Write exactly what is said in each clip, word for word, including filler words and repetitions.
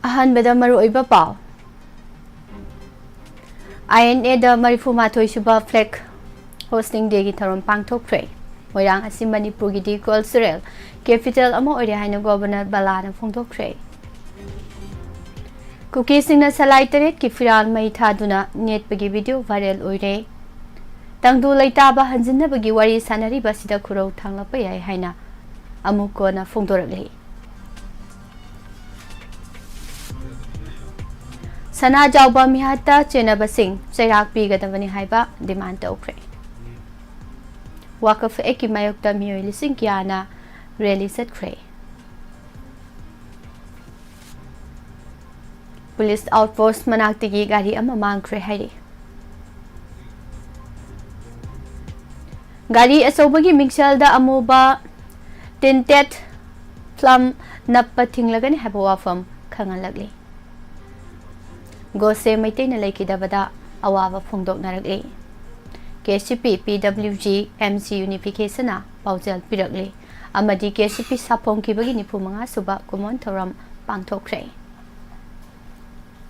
ꯑꯍꯥꯟꯕꯗ ꯃꯔꯨꯑꯣꯏꯕ ꯄꯥꯎ꯫ ꯑꯥꯏ ꯑꯦꯟ ꯑꯦꯗ ꯃꯔꯤꯐꯨ ꯃꯥꯊꯣꯏ ꯁꯨꯕ Flag Hoisting Dayꯒꯤ ꯊꯧꯔꯝ ꯄꯥꯡꯊꯣꯛꯈ꯭ꯔꯦ꯫ ꯃꯣꯏꯔꯥꯡ ꯑꯁꯤ ꯃꯅꯤꯄꯨꯔꯒꯤꯗꯤ cultural capital ꯑꯃ ꯑꯣꯏꯔꯦ ꯍꯥꯏꯅ Governor ꯕꯂꯥꯅ ꯐꯣꯡꯗꯣꯛꯈ꯭ꯔꯦ꯫ ꯀꯨꯀꯤꯁꯤꯡꯅ ꯁꯂꯥꯏ ꯇꯔꯦꯠꯀꯤ ꯐꯤꯔꯥꯜ ꯃꯩ ꯊꯥꯗꯨꯅ ꯅꯦꯠꯄꯒꯤ video viral ꯑꯣꯏꯔꯦ꯫ ꯇꯪꯗꯨ ꯂꯩꯇꯥꯕ ꯍꯟꯖꯤꯟꯅꯕꯒꯤ ꯋꯥꯔꯤ ꯁꯥꯟꯅꯔꯤꯕ ꯑꯁꯤꯗ ꯈꯨꯔꯧ ꯊꯥꯡꯂꯛꯄ ꯌꯥꯏ ꯍꯥꯏꯅ ꯑꯃꯨꯛ ꯀꯣꯟꯅ ꯐꯣꯡꯗꯣꯔꯛꯂꯤ꯫ ꯁꯅꯥꯖꯥꯎꯕ ꯃꯤꯍꯥꯠꯇ ꯆꯦꯟꯅꯕꯁꯤꯡ ꯆꯩꯔꯥꯛ ꯄꯤꯒꯗꯕꯅꯤ ꯍꯥꯏꯕ demand ꯇꯧꯈ꯭ꯔꯦ꯫ ꯋꯥꯀꯐ ꯑꯦꯛꯀꯤ ꯃꯥꯌꯣꯛꯇ ꯃꯤꯑꯣꯏ ꯂꯤꯁꯤꯡ ꯀꯌꯥꯅ rally ꯆꯠꯈ꯭ꯔꯦ꯫ Police outpost ꯃꯅꯥꯛꯇꯒꯤ ꯒꯥꯔꯤ ꯑꯃ ꯃꯥꯡꯈ꯭ꯔꯦ ꯍꯥꯏꯔꯤ꯫ ꯒꯥꯔꯤ ꯑꯆꯧꯕꯒꯤ ꯃꯤꯡꯁꯦꯜꯗ ꯑꯃꯨꯕ tinted film ꯅꯞꯄ ꯊꯤꯡꯂꯒꯅꯤ ꯍꯥꯏꯕ ꯋꯥꯐꯝ ꯈꯪꯍꯜꯂꯛꯂꯤ꯫ ꯒꯣꯗꯁꯦ ꯃꯩꯇꯩꯅ ꯂꯩꯈꯤꯗꯕꯗ ꯑꯋꯥꯕ ꯐꯣꯡꯗꯣꯛꯅꯔꯛꯂꯤ꯫ ꯀꯦ ꯑꯦꯁ ꯌꯨ ꯄꯤ, ꯄꯤ ꯗꯕ꯭ꯂꯤꯎ ꯖꯤ, ꯑꯦꯝ ꯁꯤ Unificationꯅ ꯄꯥꯎꯖꯦꯜ ꯄꯤꯔꯛꯂꯤ ꯑꯃꯗꯤ ꯀꯦ ꯑꯦꯁ ꯌꯨ ꯄꯤ ꯁꯥꯐꯣꯡꯈꯤꯕꯒꯤ ꯅꯤꯐꯨ ꯃꯉꯥ ꯁꯨꯕ ꯀꯨꯝꯑꯣꯟ ꯊꯧꯔꯝ ꯄꯥꯡꯊꯣꯛꯈ꯭ꯔꯦ꯫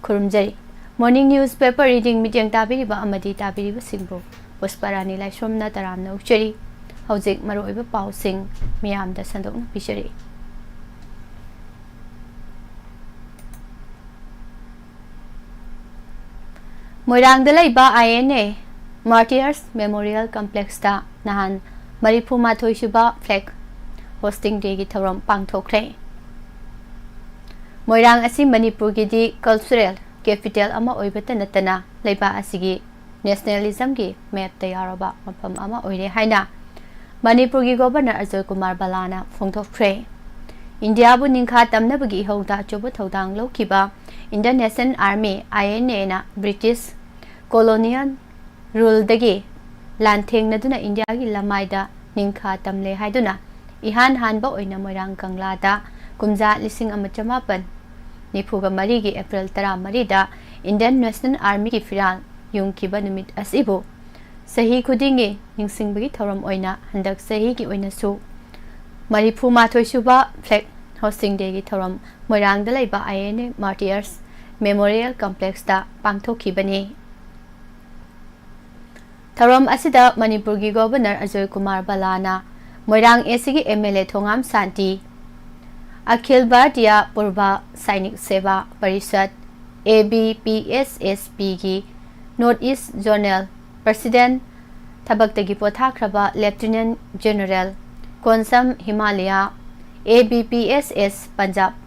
ꯈꯨꯔꯨꯝꯖꯔꯤ꯫ Morning newspaper reading ꯃꯤꯠꯌꯦꯡ ꯇꯥꯕꯤꯔꯤꯕ ꯑꯃꯗꯤ ꯇꯥꯕꯤꯔꯤꯕꯁꯤꯡꯕꯨ ꯄꯨꯁꯄꯔꯥꯅꯤ ꯂꯥꯏꯁ꯭ꯔꯝꯅ ꯇꯔꯥꯝꯅ ꯑꯣꯛꯆꯔꯤ꯫ ꯍꯧꯖꯤꯛ ꯃꯔꯨꯑꯣꯏꯕ ꯄꯥꯎꯁꯤꯡ ꯃꯤꯌꯥꯝꯗ ꯁꯟꯗꯣꯛꯅ ꯄꯤꯖꯔꯤ꯫ ꯃꯣꯏꯔꯥꯡꯗ ꯂꯩꯕ ꯑꯥꯏ ꯑꯦꯟ ꯑꯦ Martyrs Memorial Complexꯇ ꯅꯍꯥꯟ ꯃꯔꯤꯐꯨ ꯃꯥꯊꯣꯏ ꯁꯨꯕ Flag Hoisting Dayꯒꯤ ꯊꯧꯔꯝ ꯄꯥꯡꯊꯣꯛꯈ꯭ꯔꯦ꯫ ꯃꯣꯏꯔꯥꯡ ꯑꯁꯤ ꯃꯅꯤꯄꯨꯔꯒꯤꯗꯤ cultural capital ꯑꯃ ꯑꯣꯏꯕꯇ ꯅꯠꯇꯅ ꯂꯩꯕꯥꯛ ꯑꯁꯤꯒꯤ nationalismꯒꯤ mapꯇ ꯌꯥꯎꯔꯕ ꯃꯐꯝ ꯑꯃ ꯑꯣꯏꯔꯦ ꯍꯥꯏꯅ ꯃꯅꯤꯄꯨꯔꯒꯤ Governor ꯑꯖꯣꯏ ꯀꯨꯃꯥꯔ ꯕꯂꯥꯅ ꯐꯣꯡꯗꯣꯛꯈ꯭ꯔꯦ꯫ ꯏꯟꯗꯤꯌꯥꯕꯨ ꯅꯤꯡꯈꯥ ꯇꯝꯅꯕꯒꯤ ꯏꯍꯧꯗ ꯑꯆꯧꯕ ꯊꯧꯗꯥꯡ ꯂꯧꯈꯤꯕ Indian National Army, INAꯅ British colonial ruleꯗꯒꯤ ꯂꯥꯟꯊꯦꯡꯅꯗꯨꯅ ꯏꯟꯗꯤꯌꯥꯒꯤ ꯂꯃꯥꯏꯗ ꯅꯤꯡꯈꯥ ꯇꯝꯂꯦ ꯍꯥꯏꯗꯨꯅ ꯏꯍꯥꯟ ꯍꯥꯟꯕ ꯑꯣꯏꯅ ꯃꯣꯏꯔꯥꯡ ꯀꯪꯂꯥꯗ ꯀꯨꯝꯖꯥ ꯂꯤꯁꯤꯡ ꯑꯃ ꯆꯃꯥꯄꯟ ꯅꯤꯐꯨꯒ ꯃꯔꯤꯒꯤ April ꯇꯔꯥꯃꯔꯤꯗ Indian National Armyꯒꯤ ꯐꯤꯔꯥꯜ ꯌꯨꯡꯈꯤꯕ ꯅꯨꯃꯤꯠ ꯑꯁꯤꯕꯨ ꯆꯍꯤ ꯈꯨꯗꯤꯡꯒꯤ ꯅꯤꯡꯁꯤꯡꯕꯒꯤ ꯊꯧꯔꯝ ꯑꯣꯏꯅ ꯍꯟꯗꯛ ꯆꯍꯤꯒꯤ ꯑꯣꯏꯅꯁꯨ ꯃꯔꯤꯐꯨ ꯃꯥꯊꯣꯏ ꯁꯨꯕ Flag Hosting Dayꯒꯤ ꯊꯧꯔꯝ ꯃꯣꯏꯔꯥꯡꯗ ꯂꯩꯕ I N A Martyrs Memorial Complexꯇ ꯄꯥꯡꯊꯣꯛꯈꯤꯕꯅꯤ꯫ ꯊꯧꯔꯝ ꯑꯁꯤꯗ ꯃꯅꯤꯄꯨꯔꯒꯤ Governor Ajoy Kumar ꯕꯂꯥꯅ, Moirang A Cꯒꯤ M L A ꯊꯣꯉꯥꯝ ꯁꯥꯟꯇꯤ, ꯑꯈꯤꯜ ꯚꯥꯔꯇꯤꯌꯥ ꯄꯨꯔꯕ ꯁꯥꯏꯅꯤꯛ ꯁꯦꯕꯥ parishad, A B P S S Pꯒꯤ North East Zonal President, ꯊꯕꯛꯇꯒꯤ ꯄꯣꯊꯥꯈ꯭ꯔꯕ Lieutenant General Konsam Himalaya, A B P S S Punjab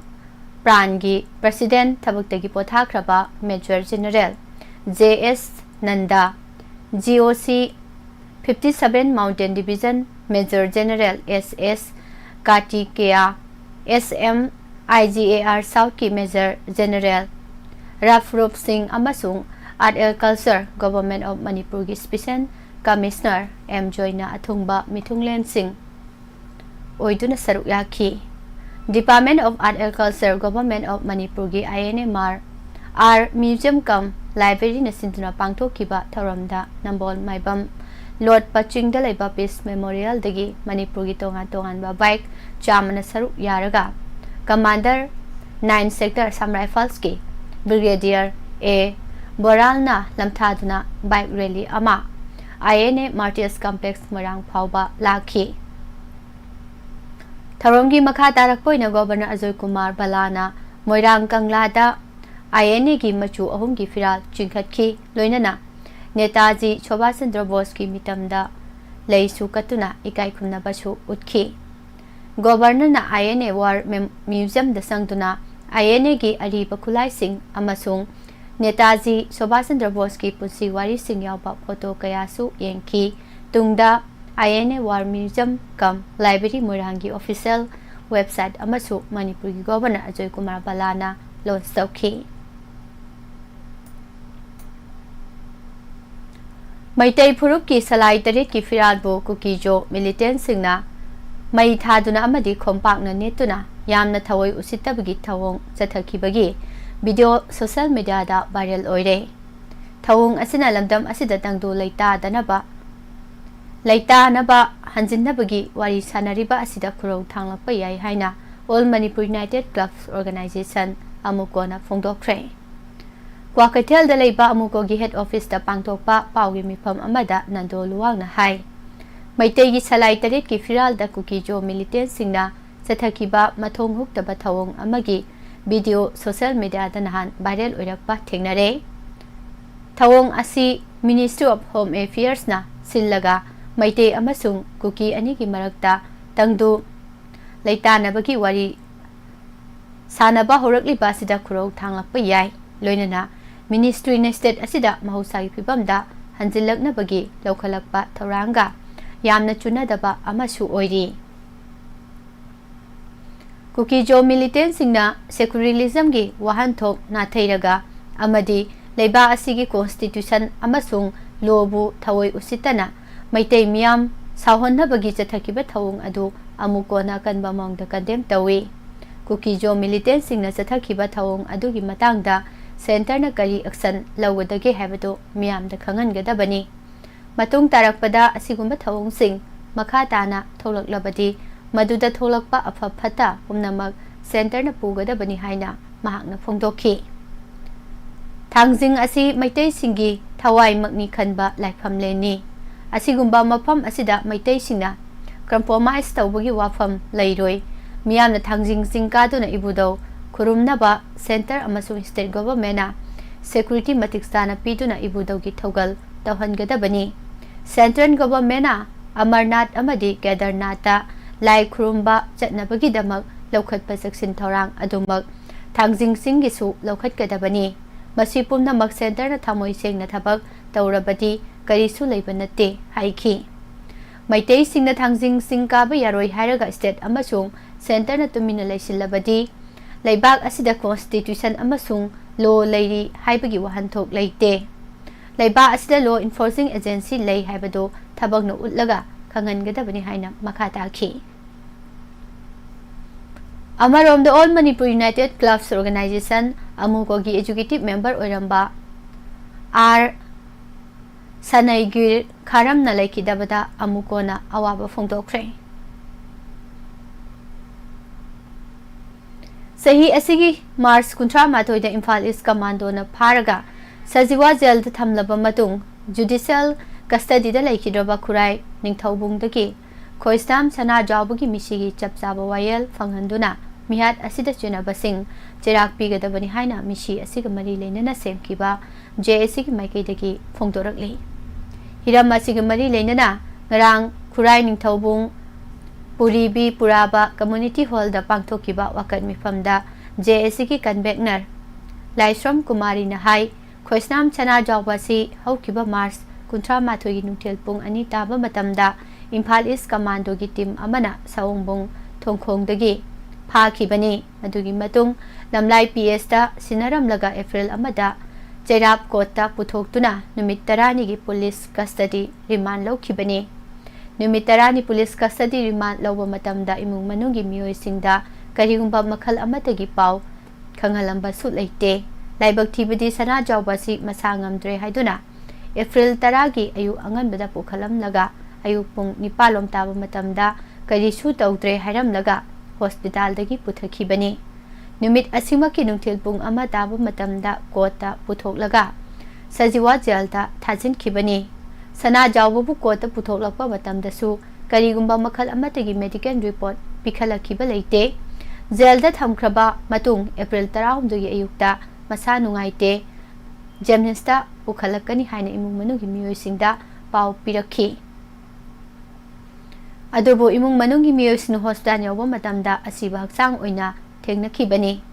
ꯄ꯭ꯔꯥꯟꯒꯤ President, ꯊꯕꯛꯇꯒꯤ ꯄꯣꯊꯥꯈ꯭ꯔꯕ Major General J S Nanda, G O C fifty seven Mountain Division Major General S S ꯀꯥꯔꯇꯤꯀꯦꯌꯥ, S M I G A R Southꯀꯤ Major General ꯔꯥꯐꯔꯨꯞ ꯁꯤꯡ ꯑꯃꯁꯨꯡ Art and Culture Government of ꯃꯅꯤꯄꯨꯔꯒꯤ Special Commissioner M ꯖꯣꯏꯅ ꯑꯊꯨꯡꯕ ꯃꯤꯊꯨꯡꯂꯦꯟꯁꯤꯡ ꯑꯣꯏꯗꯨꯅ ꯁꯔꯨꯛ ꯌꯥꯈꯤ꯫ Department of Art and Culture, Government of ꯃꯅꯤꯄꯨꯔꯒꯤ I N A Mar R Museum cum Libraryꯅ ꯁꯤꯟꯗꯨꯅ ꯄꯥꯡꯊꯣꯛꯈꯤꯕ ꯊꯧꯔꯝꯗ ꯅꯝꯕꯣꯜ ꯃꯥꯏꯕꯝ ꯂꯣꯠ ꯄꯆꯤꯡꯗ ꯂꯩꯕ Peace Memorialꯗꯒꯤ ꯃꯅꯤꯄꯨꯔꯒꯤ ꯇꯣꯉꯥꯟ ꯇꯣꯉꯥꯟꯕ ꯕꯥꯏꯛ ꯆꯥꯝꯃꯅ ꯁꯔꯨꯛ ꯌꯥꯔꯒ Commander nine Sector Assam Riflesꯀꯤ Brigadier A ꯕꯣꯔꯥꯜꯅ ꯂꯝꯊꯥꯗꯨꯅ bike rally ꯑꯃ I N A Martyrs Complex ꯃꯣꯏꯔꯥꯡ ꯐꯥꯎꯕ ꯂꯥꯛꯈꯤ꯫ ꯊꯧꯔꯝꯒꯤ ꯃꯈꯥ ꯇꯥꯔꯛꯄ ꯑꯣꯏꯅ Governor ꯑꯖꯣꯏ ꯀꯨꯃꯥꯔ ꯕꯂꯥꯅ ꯃꯣꯏꯔꯥꯡ ꯀꯪꯂꯥꯗ I N Aꯒꯤ ꯃꯆꯨ ꯑꯍꯨꯝꯒꯤ ꯐꯤꯔꯥꯜ ꯆꯤꯡꯈꯠꯈꯤ, ꯂꯣꯏꯅꯅ ꯅꯦꯇꯥꯖꯤ ꯁꯨꯚꯥꯁ ꯆꯟꯗ꯭ꯔ ꯕꯣꯁꯀꯤ ꯃꯤꯇꯝꯗ ꯂꯩꯁꯨ ꯀꯠꯇꯨꯅ ꯏꯀꯥꯏ ꯈꯨꯝꯅꯕꯁꯨ ꯎꯠꯈꯤ꯫ Governorꯅ I N A War Mem-, Museumꯗ ꯆꯪꯗꯨꯅ I N Aꯒꯤ ꯑꯔꯤꯕ ꯈꯨꯠꯂꯥꯏꯁꯤꯡ ꯑꯃꯁꯨꯡ ꯅꯦꯇꯥꯖꯤ ꯁꯨꯚꯥꯁ ꯆꯟꯗ꯭ꯔ ꯕꯣꯁꯀꯤ ꯄꯨꯟꯁꯤ ꯋꯥꯔꯤꯁꯤꯡ ꯌꯥꯎꯕ photo ꯀꯌꯥꯁꯨ ꯌꯦꯡꯈꯤ꯫ ꯇꯨꯡꯗ I N A War Museum cum Library ꯃꯣꯏꯔꯥꯡꯒꯤ official website ꯑꯃꯁꯨ ꯃꯅꯤꯄꯨꯔꯒꯤ Governor ꯑꯖꯣꯏ ꯀꯨꯃꯥꯔ ꯕꯂꯥꯅ launch ꯇꯧꯈꯤ꯫ ꯃꯩꯇꯩ ꯐꯨꯔꯨꯞꯀꯤ ꯁꯂꯥꯏ ꯇꯔꯦꯠꯀꯤ ꯐꯤꯔꯥꯜꯕꯨ ꯀꯨꯀꯤꯖꯣ militantꯁꯤꯡꯅ ꯃꯩ ꯊꯥꯗꯨꯅ ꯑꯃꯗꯤ ꯈꯣꯝꯄꯥꯛꯅ ꯅꯦꯠꯇꯨꯅ ꯌꯥꯝꯅ ꯊꯑꯣꯏ ꯎꯁꯤꯠꯇꯕꯒꯤ ꯊꯧꯑꯣꯡ ꯆꯠꯊꯈꯤꯕꯒꯤ video social mediaꯗ viral ꯑꯣꯏꯔꯦ꯫ ꯊꯧꯑꯣꯡ ꯑꯁꯤꯅ ꯂꯝꯗꯝ ꯑꯁꯤꯗ ꯇꯪꯗꯨ ꯂꯩꯇꯥꯗꯅꯕ, ꯂꯩꯇꯥꯅꯕ ꯍꯟꯖꯤꯟꯅꯕꯒꯤ ꯋꯥꯔꯤ ꯁꯥꯅꯔꯤꯕ ꯑꯁꯤꯗ ꯈꯨꯔꯧ ꯊꯥꯡꯂꯛꯄ ꯌꯥꯏ ꯍꯥꯏꯅ All Manipur United Clubs Organization, ꯑꯃꯨꯀꯣꯅ ꯐꯣꯡꯗꯣꯛꯈ꯭ꯔꯦ꯫ ꯀ꯭ꯋꯥꯀꯩꯊꯦꯜꯗ ꯂꯩꯕ ꯑꯃꯨꯀꯣꯒꯤ head officeꯇ ꯄꯥꯡꯊꯣꯛꯄ ꯄꯥꯎꯒꯤ ꯃꯤꯐꯝ ꯑꯃꯗ ꯅꯟꯗꯣ ꯂꯨꯋꯥꯡꯅ ꯍꯥꯏ, ꯃꯩꯇꯩꯒꯤ ꯁꯂꯥꯏ ꯇꯔꯦꯠꯀꯤ ꯐꯤꯔꯥꯜꯗ ꯀꯨꯀꯤꯖꯣ militantꯁꯤꯡꯅ ꯆꯠꯊꯈꯤꯕ ꯃꯊꯣꯡ ꯍꯨꯛꯇꯕ ꯊꯧꯑꯣꯡ ꯑꯃꯒꯤ video social mediaꯗ ꯅꯍꯥꯟ viral ꯑꯣꯏꯔꯛꯄ ꯊꯦꯡꯅꯔꯦ꯫ ꯊꯧꯑꯣꯡ ꯑꯁꯤ Ministry of Home Affairesꯅ ꯁꯤꯜꯂꯒ ꯃꯩꯇꯩ ꯑꯃꯁꯨꯡ ꯀꯨꯀꯤ ꯑꯅꯤꯒꯤ ꯃꯔꯛꯇ ꯇꯪꯗꯨ ꯂꯩꯇꯥꯅꯕꯒꯤ ꯋꯥꯔꯤ ꯁꯥꯅꯕ ꯍꯧꯔꯛꯂꯤꯕ ꯑꯁꯤꯗ ꯈꯨꯔꯧ ꯊꯥꯡꯂꯛꯄ ꯌꯥꯏ꯫ ꯂꯣꯏꯅꯅ ministryꯅ state ꯑꯁꯤꯗ ꯃꯍꯧꯁꯥꯒꯤ ꯐꯤꯕꯝꯗ ꯍꯟꯖꯤꯜꯂꯛꯅꯕꯒꯤ ꯂꯧꯈꯠꯂꯛꯄ ꯊꯧꯔꯥꯡꯒ ꯌꯥꯝꯅ ꯆꯨꯅꯗꯕ ꯑꯃꯁꯨ ꯑꯣꯏꯔꯤ꯫ ꯀꯨꯀꯤꯖꯣ militantꯁꯤꯡꯅ secularismꯒꯤ ꯋꯥꯍꯟꯊꯣꯛ ꯅꯥꯊꯩꯔꯒ ꯑꯃꯗꯤ ꯂꯩꯕꯥꯛ ꯑꯁꯤꯒꯤ constitution ꯑꯃꯁꯨꯡ lawꯕꯨ ꯊꯑꯣꯏ ꯎꯁꯤꯠꯇꯅ ꯃꯩꯇꯩ ꯃꯤꯌꯥꯝ ꯁꯥꯎꯍꯟꯅꯕꯒꯤ ꯆꯠꯊꯈꯤꯕ ꯊꯧꯑꯣꯡ ꯑꯗꯨ ꯑꯃꯨꯛ ꯀꯣꯟꯅ ꯑꯀꯟꯕ ꯃꯑꯣꯡꯗ condemn ꯇꯧꯏ꯫ ꯀꯨꯀꯤꯖꯣ militantꯁꯤꯡꯅ ꯆꯠꯊꯈꯤꯕ ꯊꯧꯑꯣꯡ ꯑꯗꯨꯒꯤ ꯃꯇꯥꯡꯗ centreꯅ ꯀꯔꯤ action ꯂꯧꯒꯗꯒꯦ ꯍꯥꯏꯕꯗꯨ ꯃꯤꯌꯥꯝꯗ ꯈꯪꯍꯟꯒꯗꯕꯅꯤ꯫ ꯃꯇꯨꯡ ꯇꯥꯔꯛꯄꯗ ꯑꯁꯤꯒꯨꯝꯕ ꯊꯧꯑꯣꯡꯁꯤꯡ ꯃꯈꯥ ꯇꯥꯅ ꯊꯣꯛꯂꯛꯂꯕꯗꯤ ꯃꯗꯨꯗ ꯊꯣꯛꯂꯛꯄ ꯑꯐ ꯐꯠꯇ ꯄꯨꯝꯅꯃꯛ centreꯅ ꯄꯨꯒꯗꯕꯅꯤ ꯍꯥꯏꯅ ꯃꯍꯥꯛꯅ ꯐꯣꯡꯗꯣꯛꯈꯤ꯫ ꯊꯥꯡꯖꯤꯡ ꯑꯁꯤ ꯃꯩꯇꯩꯁꯤꯡꯒꯤ ꯊꯋꯥꯏꯃꯛꯅꯤ ꯈꯟꯕ ꯂꯥꯏꯐꯝꯂꯦꯟꯅꯤ꯫ ꯑꯁꯤꯒꯨꯝꯕ ꯃꯐꯝ ꯑꯁꯤꯗ ꯃꯩꯇꯩꯁꯤꯡꯅ compromise ꯇꯧꯕꯒꯤ ꯋꯥꯐꯝ ꯂꯩꯔꯣꯏ꯫ ꯃꯤꯌꯥꯝꯅ ꯊꯥꯡꯖꯤꯡ ꯆꯤꯡ ꯀꯥꯗꯨꯅ ꯏꯕꯨꯙꯧ ꯈꯨꯔꯨꯝꯅꯕ centre ꯑꯃꯁꯨꯡ state governmentꯅ security ꯃꯇꯤꯛ ꯆꯥꯅ ꯄꯤꯗꯨꯅ ꯏꯕꯨꯙꯧꯒꯤ ꯊꯧꯒꯜ ꯇꯧꯍꯟꯒꯗꯕꯅꯤ꯫ Central governmentꯅ ꯑꯃꯔꯅꯥꯊ ꯑꯃꯗꯤ ꯀꯦꯗꯔꯅꯥꯊꯇ ꯂꯥꯏ ꯈꯨꯔꯨꯝꯕ ꯆꯠꯅꯕꯒꯤꯗꯃꯛ ꯂꯧꯈꯠꯄ ꯆꯦꯛꯁꯤꯟ ꯊꯧꯔꯥꯡ ꯑꯗꯨꯃꯛ ꯊꯥꯡꯖꯤꯡ ꯆꯤꯡꯒꯤꯁꯨ ꯂꯧꯈꯠꯀꯗꯕꯅꯤ꯫ ꯃꯁꯤ ꯄꯨꯝꯅꯃꯛ centreꯅ ꯊꯃꯣꯏ ꯁꯦꯡꯅ ꯊꯕꯛ ꯇꯧꯔꯕꯗꯤ ꯀꯔꯤꯁꯨ ꯂꯩꯕ ꯅꯠꯇꯦ ꯍꯥꯏꯈꯤ꯫ ꯃꯩꯇꯩꯁꯤꯡꯅ ꯊꯥꯡꯖꯤꯡ ꯆꯤꯡ ꯀꯥꯕ ꯌꯥꯔꯣꯏ ꯍꯥꯏꯔꯒ state ꯑꯃꯁꯨꯡ centreꯅ ꯇꯨꯃꯤꯟꯅ ꯂꯩꯁꯤꯜꯂꯕꯗꯤ ꯂꯩꯕꯥꯛ ꯑꯁꯤꯗ constitution ꯑꯃꯁꯨꯡ law ꯂꯩꯔꯤ ꯍꯥꯏꯕꯒꯤ ꯋꯥꯍꯟꯊꯣꯛ ꯂꯩꯇꯦ꯫ ꯂꯩꯕꯥꯛ ꯑꯁꯤꯗ law enforcing agency ꯂꯩ ꯍꯥꯏꯕꯗꯨ ꯊꯕꯛꯅ ꯎꯠꯂꯒ ꯈꯪꯍꯟꯒꯗꯕꯅꯤ ꯍꯥꯏꯅ ꯃꯈꯥ ꯇꯥꯈꯤ꯫ ꯑꯃꯔꯣꯝꯗ All Manipur United Clubs Organization, ꯑꯃꯨꯀꯣꯒꯤ executive member ꯑꯣꯏꯔꯝꯕ ꯑꯥꯔ ꯁꯅꯩꯒꯤꯔ ꯈꯥꯔꯝꯅ ꯂꯩꯈꯤꯗꯕꯗ ꯑꯃꯨꯀꯣꯅ ꯑꯋꯥꯕ ꯐꯣꯡꯗꯣꯛꯈ꯭ꯔꯦ꯫ ꯆꯍꯤ ꯑꯁꯤꯒꯤ ꯃꯥꯔꯆ ꯀꯨꯟꯊ꯭ꯔꯥ ꯃꯥꯊꯣꯏꯗ ꯏꯝꯐꯥꯜ ꯏꯁ ꯀꯃꯥꯟꯗꯣꯅ ꯐꯥꯔꯒ ꯁꯖꯤꯋꯥ ꯖꯦꯜꯗ ꯊꯝꯂꯕ ꯃꯇꯨꯡ, ꯖꯨꯗꯤꯁꯤꯌꯦꯜ ꯀꯁꯇꯗꯤꯗ ꯂꯩꯈꯤꯗ꯭ꯔꯕ ꯈꯨꯔꯥꯏ ꯅꯤꯡꯊꯧꯕꯨꯡꯗꯒꯤ ꯈꯣꯏꯁꯅꯥꯝ ꯁꯅꯥꯖꯥꯎꯕꯒꯤ ꯃꯤꯁꯤꯒꯤ ꯆꯞ ꯆꯥꯕ ꯋꯥꯌꯦꯜ ꯐꯪꯍꯟꯗꯨꯅ ꯃꯤꯍꯥꯠ ꯑꯁꯤꯗ ꯆꯦꯟꯅꯕꯁꯤꯡ ꯆꯩꯔꯥꯛ ꯄꯤꯒꯗꯕꯅꯤ ꯍꯥꯏꯅ ꯃꯤꯁꯤ ꯑꯁꯤꯒ ꯃꯔꯤ ꯂꯩꯅꯅ ꯁꯦꯝꯈꯤꯕ ꯖꯦ ꯑꯦ ꯁꯤꯒꯤ ꯃꯥꯏꯀꯩꯗꯒꯤ ꯐꯣꯡꯗꯣꯔꯛꯂꯤ꯫ ꯍꯤꯔꯝ ꯑꯁꯤꯒ ꯃꯔꯤ ꯂꯩꯅꯅ ꯉꯔꯥꯡ ꯈꯨꯔꯥꯏ ꯅꯤꯡꯊꯧꯕꯨꯡ ꯄꯨꯔꯤꯕꯤ ꯄꯨꯔꯥꯕ ꯀꯝꯃ꯭ꯌꯨꯅꯤꯇꯤ ꯍꯣꯜꯗ ꯄꯥꯡꯊꯣꯛꯈꯤꯕ ꯋꯥꯀꯠ ꯃꯤꯐꯝꯗ ꯖꯦ ꯑꯦ ꯁꯤꯒꯤ ꯀꯟꯚꯦꯅꯔ ꯂꯥꯏꯁ꯭ꯔꯝ ꯀꯨꯃꯥꯔꯤꯅ ꯍꯥꯏ, ꯈꯣꯏꯁꯅꯥꯝ ꯁꯅꯥꯖꯥꯎꯕ ꯑꯁꯤ ꯍꯧꯈꯤꯕ ꯃꯥꯔꯆ ꯀꯨꯟꯊ꯭ꯔꯥ ꯃꯥꯊꯣꯏꯒꯤ ꯅꯨꯡꯊꯤꯜ ꯄꯨꯡ ꯑꯅꯤ ꯇꯥꯕ ꯃꯇꯝꯗ ꯏꯝꯐꯥꯜ ꯏꯁ ꯀꯃꯥꯟꯗꯣꯒꯤ ꯇꯤꯝ ꯑꯃꯅ ꯁꯑꯣꯡꯕꯨꯡ ꯊꯣꯡꯈꯣꯡꯗꯒꯤ ꯐꯥꯈꯤꯕꯅꯤ꯫ ꯑꯗꯨꯒꯤ ꯃꯇꯨꯡ ꯂꯝꯂꯥꯏ ꯄꯤ ꯑꯦꯁꯇ ꯁꯤꯟꯅꯔꯝꯂꯒ ꯑꯦꯄ꯭ꯔꯤꯜ ꯑꯃꯗ ꯆꯩꯔꯥꯞ ꯀꯣꯔꯠꯇ ꯄꯨꯊꯣꯛꯇꯨꯅ ꯅꯨꯃꯤꯠ ꯇꯔꯥꯅꯤꯒꯤ ꯄꯨꯂꯤꯁ ꯀꯁꯇꯗꯤ ꯔꯤꯃꯥꯟ ꯂꯧꯈꯤꯕꯅꯤ꯫ ꯅꯨꯃꯤꯠ ꯇꯔꯥꯅꯤ ꯄꯨꯂꯤꯁ ꯀꯁꯇꯗꯤ ꯔꯤꯃꯥꯟ ꯂꯧꯕ ꯃꯇꯝꯗ ꯏꯃꯨꯡ ꯃꯅꯨꯡꯒꯤ ꯃꯤꯑꯣꯏꯁꯤꯡꯗ ꯀꯔꯤꯒꯨꯝꯕ ꯃꯈꯜ ꯑꯃꯠꯇꯒꯤ ꯄꯥꯎ ꯈꯪꯍꯜꯂꯝꯕꯁꯨ ꯂꯩꯇꯦ꯫ ꯂꯥꯏꯕꯛ ꯊꯤꯕꯗꯤ ꯁꯅꯥꯖꯥꯎꯕ ꯑꯁꯤ ꯃꯁꯥ ꯉꯝꯗ꯭ꯔꯦ ꯍꯥꯏꯗꯨꯅ ꯑꯦꯄ꯭ꯔꯤꯜ ꯇꯔꯥꯒꯤ ꯑꯌꯨꯛ ꯑꯉꯟꯕꯗ ꯄꯨꯈꯠꯂꯝꯂꯒ ꯑꯌꯨꯛ ꯄꯨꯡ ꯅꯤꯄꯥꯜ ꯂꯣꯝ ꯇꯥꯕ ꯃꯇꯝꯗ ꯀꯔꯤꯁꯨ ꯇꯧꯗ꯭ꯔꯦ ꯍꯥꯏꯔꯝꯂꯒ ꯍꯣꯁꯄꯤꯇꯥꯜꯗꯒꯤ ꯄꯨꯊꯈꯤꯕꯅꯤ꯫ ꯅꯨꯃꯤꯠ ꯑꯁꯤꯃꯛꯀꯤ ꯅꯨꯡꯊꯤꯜ ꯄꯨꯡ ꯑꯃ ꯇꯥꯕ ꯃꯇꯝꯗ ꯀꯣꯔꯠꯇ ꯄꯨꯊꯣꯛꯂꯒ ꯁꯖꯤꯋꯥ ꯖꯦꯜꯗ ꯊꯥꯖꯤꯟꯈꯤꯕꯅꯤ꯫ ꯁꯅꯥꯖꯥꯎꯕꯕꯨ ꯀꯣꯔꯠꯇ ꯄꯨꯊꯣꯛꯂꯛꯄ ꯃꯇꯝꯗꯁꯨ ꯀꯔꯤꯒꯨꯝꯕ ꯃꯈꯜ ꯑꯃꯠꯇꯒꯤ ꯃꯦꯗꯤꯀꯦꯜ ꯔꯤꯄꯣꯔꯠ ꯄꯤꯈꯠꯂꯛꯈꯤꯕ ꯂꯩꯇꯦ꯫ ꯖꯦꯜꯗ ꯊꯝꯈ꯭ꯔꯕ ꯃꯇꯨꯡ ꯑꯦꯄ꯭ꯔꯤꯜ ꯇꯔꯥꯍꯨꯝꯗꯣꯏꯒꯤ ꯑꯌꯨꯛꯇ ꯃꯁꯥ ꯅꯨꯡꯉꯥꯏꯇꯦ, ꯖꯦꯝꯅꯤꯝꯁꯇ ꯄꯨꯈꯠꯂꯛꯀꯅꯤ ꯍꯥꯏꯅ ꯏꯃꯨꯡ ꯃꯅꯨꯡꯒꯤ ꯃꯤꯑꯣꯏꯁꯤꯡꯗ ꯄꯥꯎ ꯄꯤꯔꯛꯈꯤ꯫ ꯑꯗꯨꯕꯨ ꯏꯃꯨꯡ ꯃꯅꯨꯡꯒꯤ ꯃꯤꯑꯣꯏꯁꯤꯡꯅ ꯍꯣꯁꯄꯤꯇꯥꯜ ꯌꯧꯕ ꯃꯇꯝꯗ ꯑꯁꯤꯕ ꯍꯛꯆꯥꯡ ꯑꯣꯏꯅ ꯊꯦꯡꯅꯈꯤꯕꯅꯤ꯫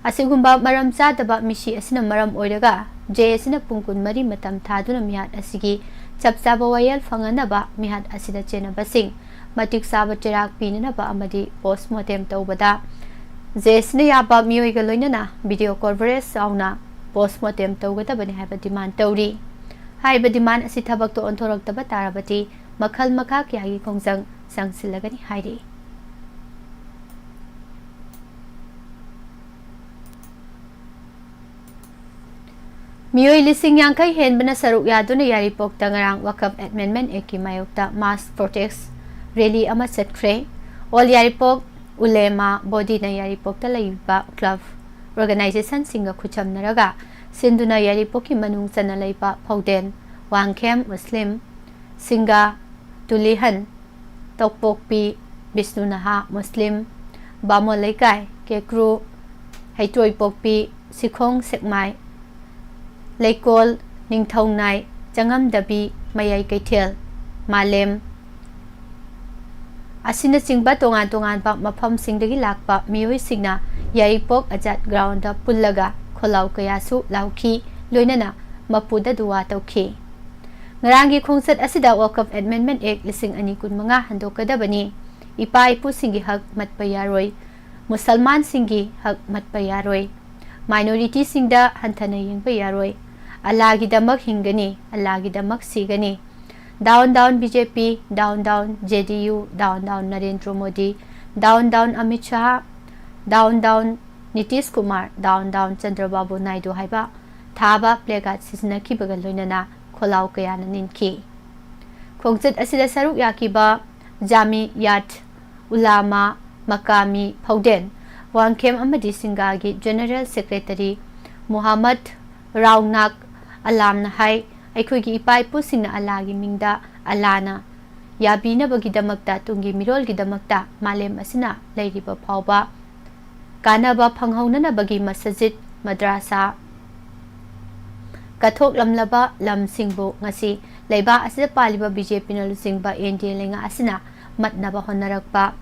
ꯑꯁꯤꯒꯨꯝꯕ ꯃꯔꯝ ꯆꯥꯗꯕ ꯃꯤꯁꯤ ꯑꯁꯤꯅ ꯃꯔꯝ ꯑꯣꯏꯔꯒ ꯖꯦ ꯑꯦꯁꯅ ꯄꯨꯡ ꯀꯨꯟꯃꯔꯤ ꯃꯇꯝ ꯊꯥꯗꯨꯅ ꯃꯤꯍꯥꯠ ꯑꯁꯤꯒꯤ ꯆꯞ ꯆꯥꯕ ꯋꯥꯌꯦꯜ ꯐꯪꯍꯟꯅꯕ ꯃꯤꯍꯥꯠ ꯑꯁꯤꯗ ꯆꯦꯟꯅꯕꯁꯤꯡ ꯃꯇꯤꯛ ꯆꯥꯕ ꯆꯩꯔꯥꯛ ꯄꯤꯅꯅꯕ ꯑꯃꯗꯤ ꯄꯣꯁꯃꯣꯔꯇꯦꯝ ꯇꯧꯕꯗ ꯖꯦ ꯑꯦꯁꯅ ꯌꯥꯕ ꯃꯤꯑꯣꯏꯒ ꯂꯣꯏꯅꯅ ꯚꯤꯗꯤꯑꯣ ꯀꯣꯚꯔꯦꯖ ꯌꯥꯎꯅ ꯄꯣꯁꯃꯣꯔꯇꯦꯝ ꯇꯧꯒꯗꯕꯅꯤ ꯍꯥꯏꯕ ꯗꯤꯃꯥꯟ ꯇꯧꯔꯤ꯫ ꯍꯥꯏꯔꯤꯕ ꯗꯤꯃꯥꯟ ꯑꯁꯤ ꯊꯕꯛꯇ ꯑꯣꯟꯊꯣꯔꯛꯇꯕ ꯇꯥꯔꯕꯗꯤ ꯃꯈꯜ ꯃꯈꯥ ꯀꯌꯥꯒꯤ ꯈꯣꯡꯖꯪ ꯆꯪꯁꯤꯜꯂꯒꯅꯤ ꯍꯥꯏꯔꯤ꯫ ꯃꯤꯑꯣꯏ ꯂꯤꯁꯤꯡ ꯌꯥꯡꯈꯩ ꯍꯦꯟꯕꯅ ꯁꯔꯨꯛ ꯌꯥꯗꯨꯅ ꯌꯥꯏꯔꯤꯄꯣꯛꯇ ꯉꯔꯥꯡ ꯋꯥꯀꯐ ꯑꯦꯃꯦꯟꯗꯃꯦꯟ ꯑꯦꯛꯀꯤ ꯃꯥꯌꯣꯛꯇ ꯃꯥꯁ ꯄ꯭ꯔꯣꯇꯦꯁ ꯔꯦꯂꯤ ꯑꯃ ꯆꯠꯈ꯭ꯔꯦ꯫ ꯑꯣꯜ ꯌꯥꯏꯔꯤꯄꯣꯛ ꯎꯂꯦꯃꯥ ꯕꯣꯗꯤꯅ ꯌꯥꯏꯔꯤꯄꯣꯛꯇ ꯂꯩꯕ ꯀ꯭ꯂꯕ ꯑꯣꯔꯒꯅꯥꯏꯖꯦꯁꯟꯁꯤꯡꯒ ꯈꯨꯠꯁꯝꯅꯔꯒ ꯁꯤꯟꯗꯨꯅ ꯌꯥꯏꯔꯤꯄꯣꯛꯀꯤ ꯃꯅꯨꯡ ꯆꯟꯅ ꯂꯩꯕ ꯐꯧꯗꯦꯟ, ꯋꯥꯡꯈꯦꯝ ꯃꯨꯁꯂꯤꯝ, ꯁꯤꯡꯒꯥ, ꯇꯨꯂꯤꯍꯟ, ꯇꯧꯄꯣꯛꯄꯤ, ꯕꯤꯁꯅꯨ ꯅꯍꯥ ꯃꯨꯁꯂꯤꯝ, ꯕꯥꯃꯣꯟ ꯂꯩꯀꯥꯏ, ꯀꯦꯀ꯭ꯔꯨ, ꯍꯩꯇ꯭ꯔꯣꯏꯄꯣꯛꯄꯤ, ꯁꯤꯈꯣꯡ ꯁꯦꯛꯃꯥꯏ, ꯂꯩꯀꯣꯜ, ꯅꯤꯡꯊꯧꯅꯥꯏ, ꯆꯉꯝꯗꯕꯤ, ꯃꯌꯥꯏ ꯀꯩꯊꯦꯜ, ꯃꯥꯂꯦꯝ ꯑꯁꯤꯅꯆꯤꯡꯕ ꯇꯣꯉꯥꯟ ꯇꯣꯉꯥꯟꯕ ꯃꯐꯝꯁꯤꯡꯗꯒꯤ ꯂꯥꯛꯄ ꯃꯤꯑꯣꯏꯁꯤꯡꯅ ꯌꯥꯏꯔꯤꯄꯣꯛ ꯑꯖꯥꯗ ꯒ꯭ꯔꯥꯎꯟꯗ ꯄꯨꯜꯂꯒ ꯈꯣꯜꯂꯥꯎ ꯀꯌꯥꯁꯨ ꯂꯥꯎꯈꯤ, ꯂꯣꯏꯅꯅ ꯃꯄꯨꯗ ꯗꯨꯋꯥ ꯇꯧꯈꯤ꯫ ꯉꯔꯥꯡꯒꯤ ꯈꯣꯡꯆꯠ ꯑꯁꯤꯗ Waqf Amendment Act ꯂꯤꯁꯤꯡ ꯑꯅꯤ ꯀꯨꯟꯃꯉꯥ ꯍꯟꯗꯣꯛꯀꯗꯕꯅꯤ, ꯏꯄꯥ ꯏꯄꯨꯁꯤꯡꯒꯤ ꯍꯛ ꯃꯠꯄ ꯌꯥꯔꯣꯏ, ꯃꯨꯁꯜꯃꯥꯟꯁꯤꯡꯒꯤ ꯍꯛ ꯃꯠꯄ ꯌꯥꯔꯣꯏ, ꯃꯥꯏꯅꯣꯔꯤꯇꯤꯁꯤꯡꯗ ꯍꯟꯊꯅ ꯌꯦꯡꯕ ꯌꯥꯔꯣꯏ, ꯑꯜꯂꯥꯒꯤꯗꯃꯛ ꯍꯤꯡꯒꯅꯤ, ꯑꯜꯂꯥꯒꯤꯗꯃꯛ ꯁꯤꯒꯅꯤ, down down B J P, down down J D U, down down Narendra Modi, down down Amit Shah, down down Nitish Kumar, down down Chandrababu Naidu ꯍꯥꯏꯕ ꯊꯥꯕ placard ꯁꯤꯖꯤꯟꯅꯈꯤꯕꯒ ꯂꯣꯏꯅꯅ ꯈꯣꯜꯂꯥꯎ ꯀꯌꯥꯅ ꯅꯤꯟꯈꯤ꯫ ꯈꯣꯡꯆꯠ ꯑꯁꯤꯗ ꯁꯔꯨꯛ ꯌꯥꯈꯤꯕ ꯖꯥꯃꯤꯌꯥꯠ ꯎꯂꯥꯃꯥ ꯃꯀꯥꯃꯤ ꯐꯧꯗꯦꯟ, ꯋꯥꯡꯈꯦꯝ ꯑꯃꯗꯤ ꯁꯤꯡꯒꯥꯒꯤ General Secretary ꯃꯨꯍꯝꯃꯗ ꯔꯥꯎꯅꯥꯛ ꯑꯂꯥꯝꯅ ꯍꯥꯏ, ꯑꯩꯈꯣꯏꯒꯤ ꯏꯄꯥ ꯏꯄꯨꯁꯤꯡꯅ ꯑꯜꯂꯥꯒꯤ ꯃꯤꯡꯗ, ꯑꯜꯂꯥꯅ ꯌꯥꯕꯤꯅꯕꯒꯤꯗꯃꯛꯇ, ꯇꯨꯡꯒꯤ ꯃꯤꯔꯣꯜꯒꯤꯗꯃꯛꯇ ꯃꯥꯂꯦꯝ ꯑꯁꯤꯅ ꯂꯩꯔꯤꯕ ꯐꯥꯎꯕ ꯀꯥꯟꯅꯕ ꯐꯪꯍꯧꯅꯅꯕꯒꯤ ꯃꯁꯖꯤꯗ, ꯃꯗ꯭ꯔꯥꯁꯥ ꯀꯠꯊꯣꯛꯂꯝꯂꯕ ꯂꯝꯁꯤꯡꯕꯨ ꯉꯁꯤ ꯂꯩꯕꯥꯛ ꯑꯁꯤꯗ ꯄꯥꯜꯂꯤꯕ B J P ꯅ ꯂꯨꯆꯤꯡꯕ N D A ꯂꯩꯉꯥꯛ ꯑꯁꯤꯅ ꯃꯠꯅꯕ ꯍꯣꯠꯅꯔꯛꯄ꯫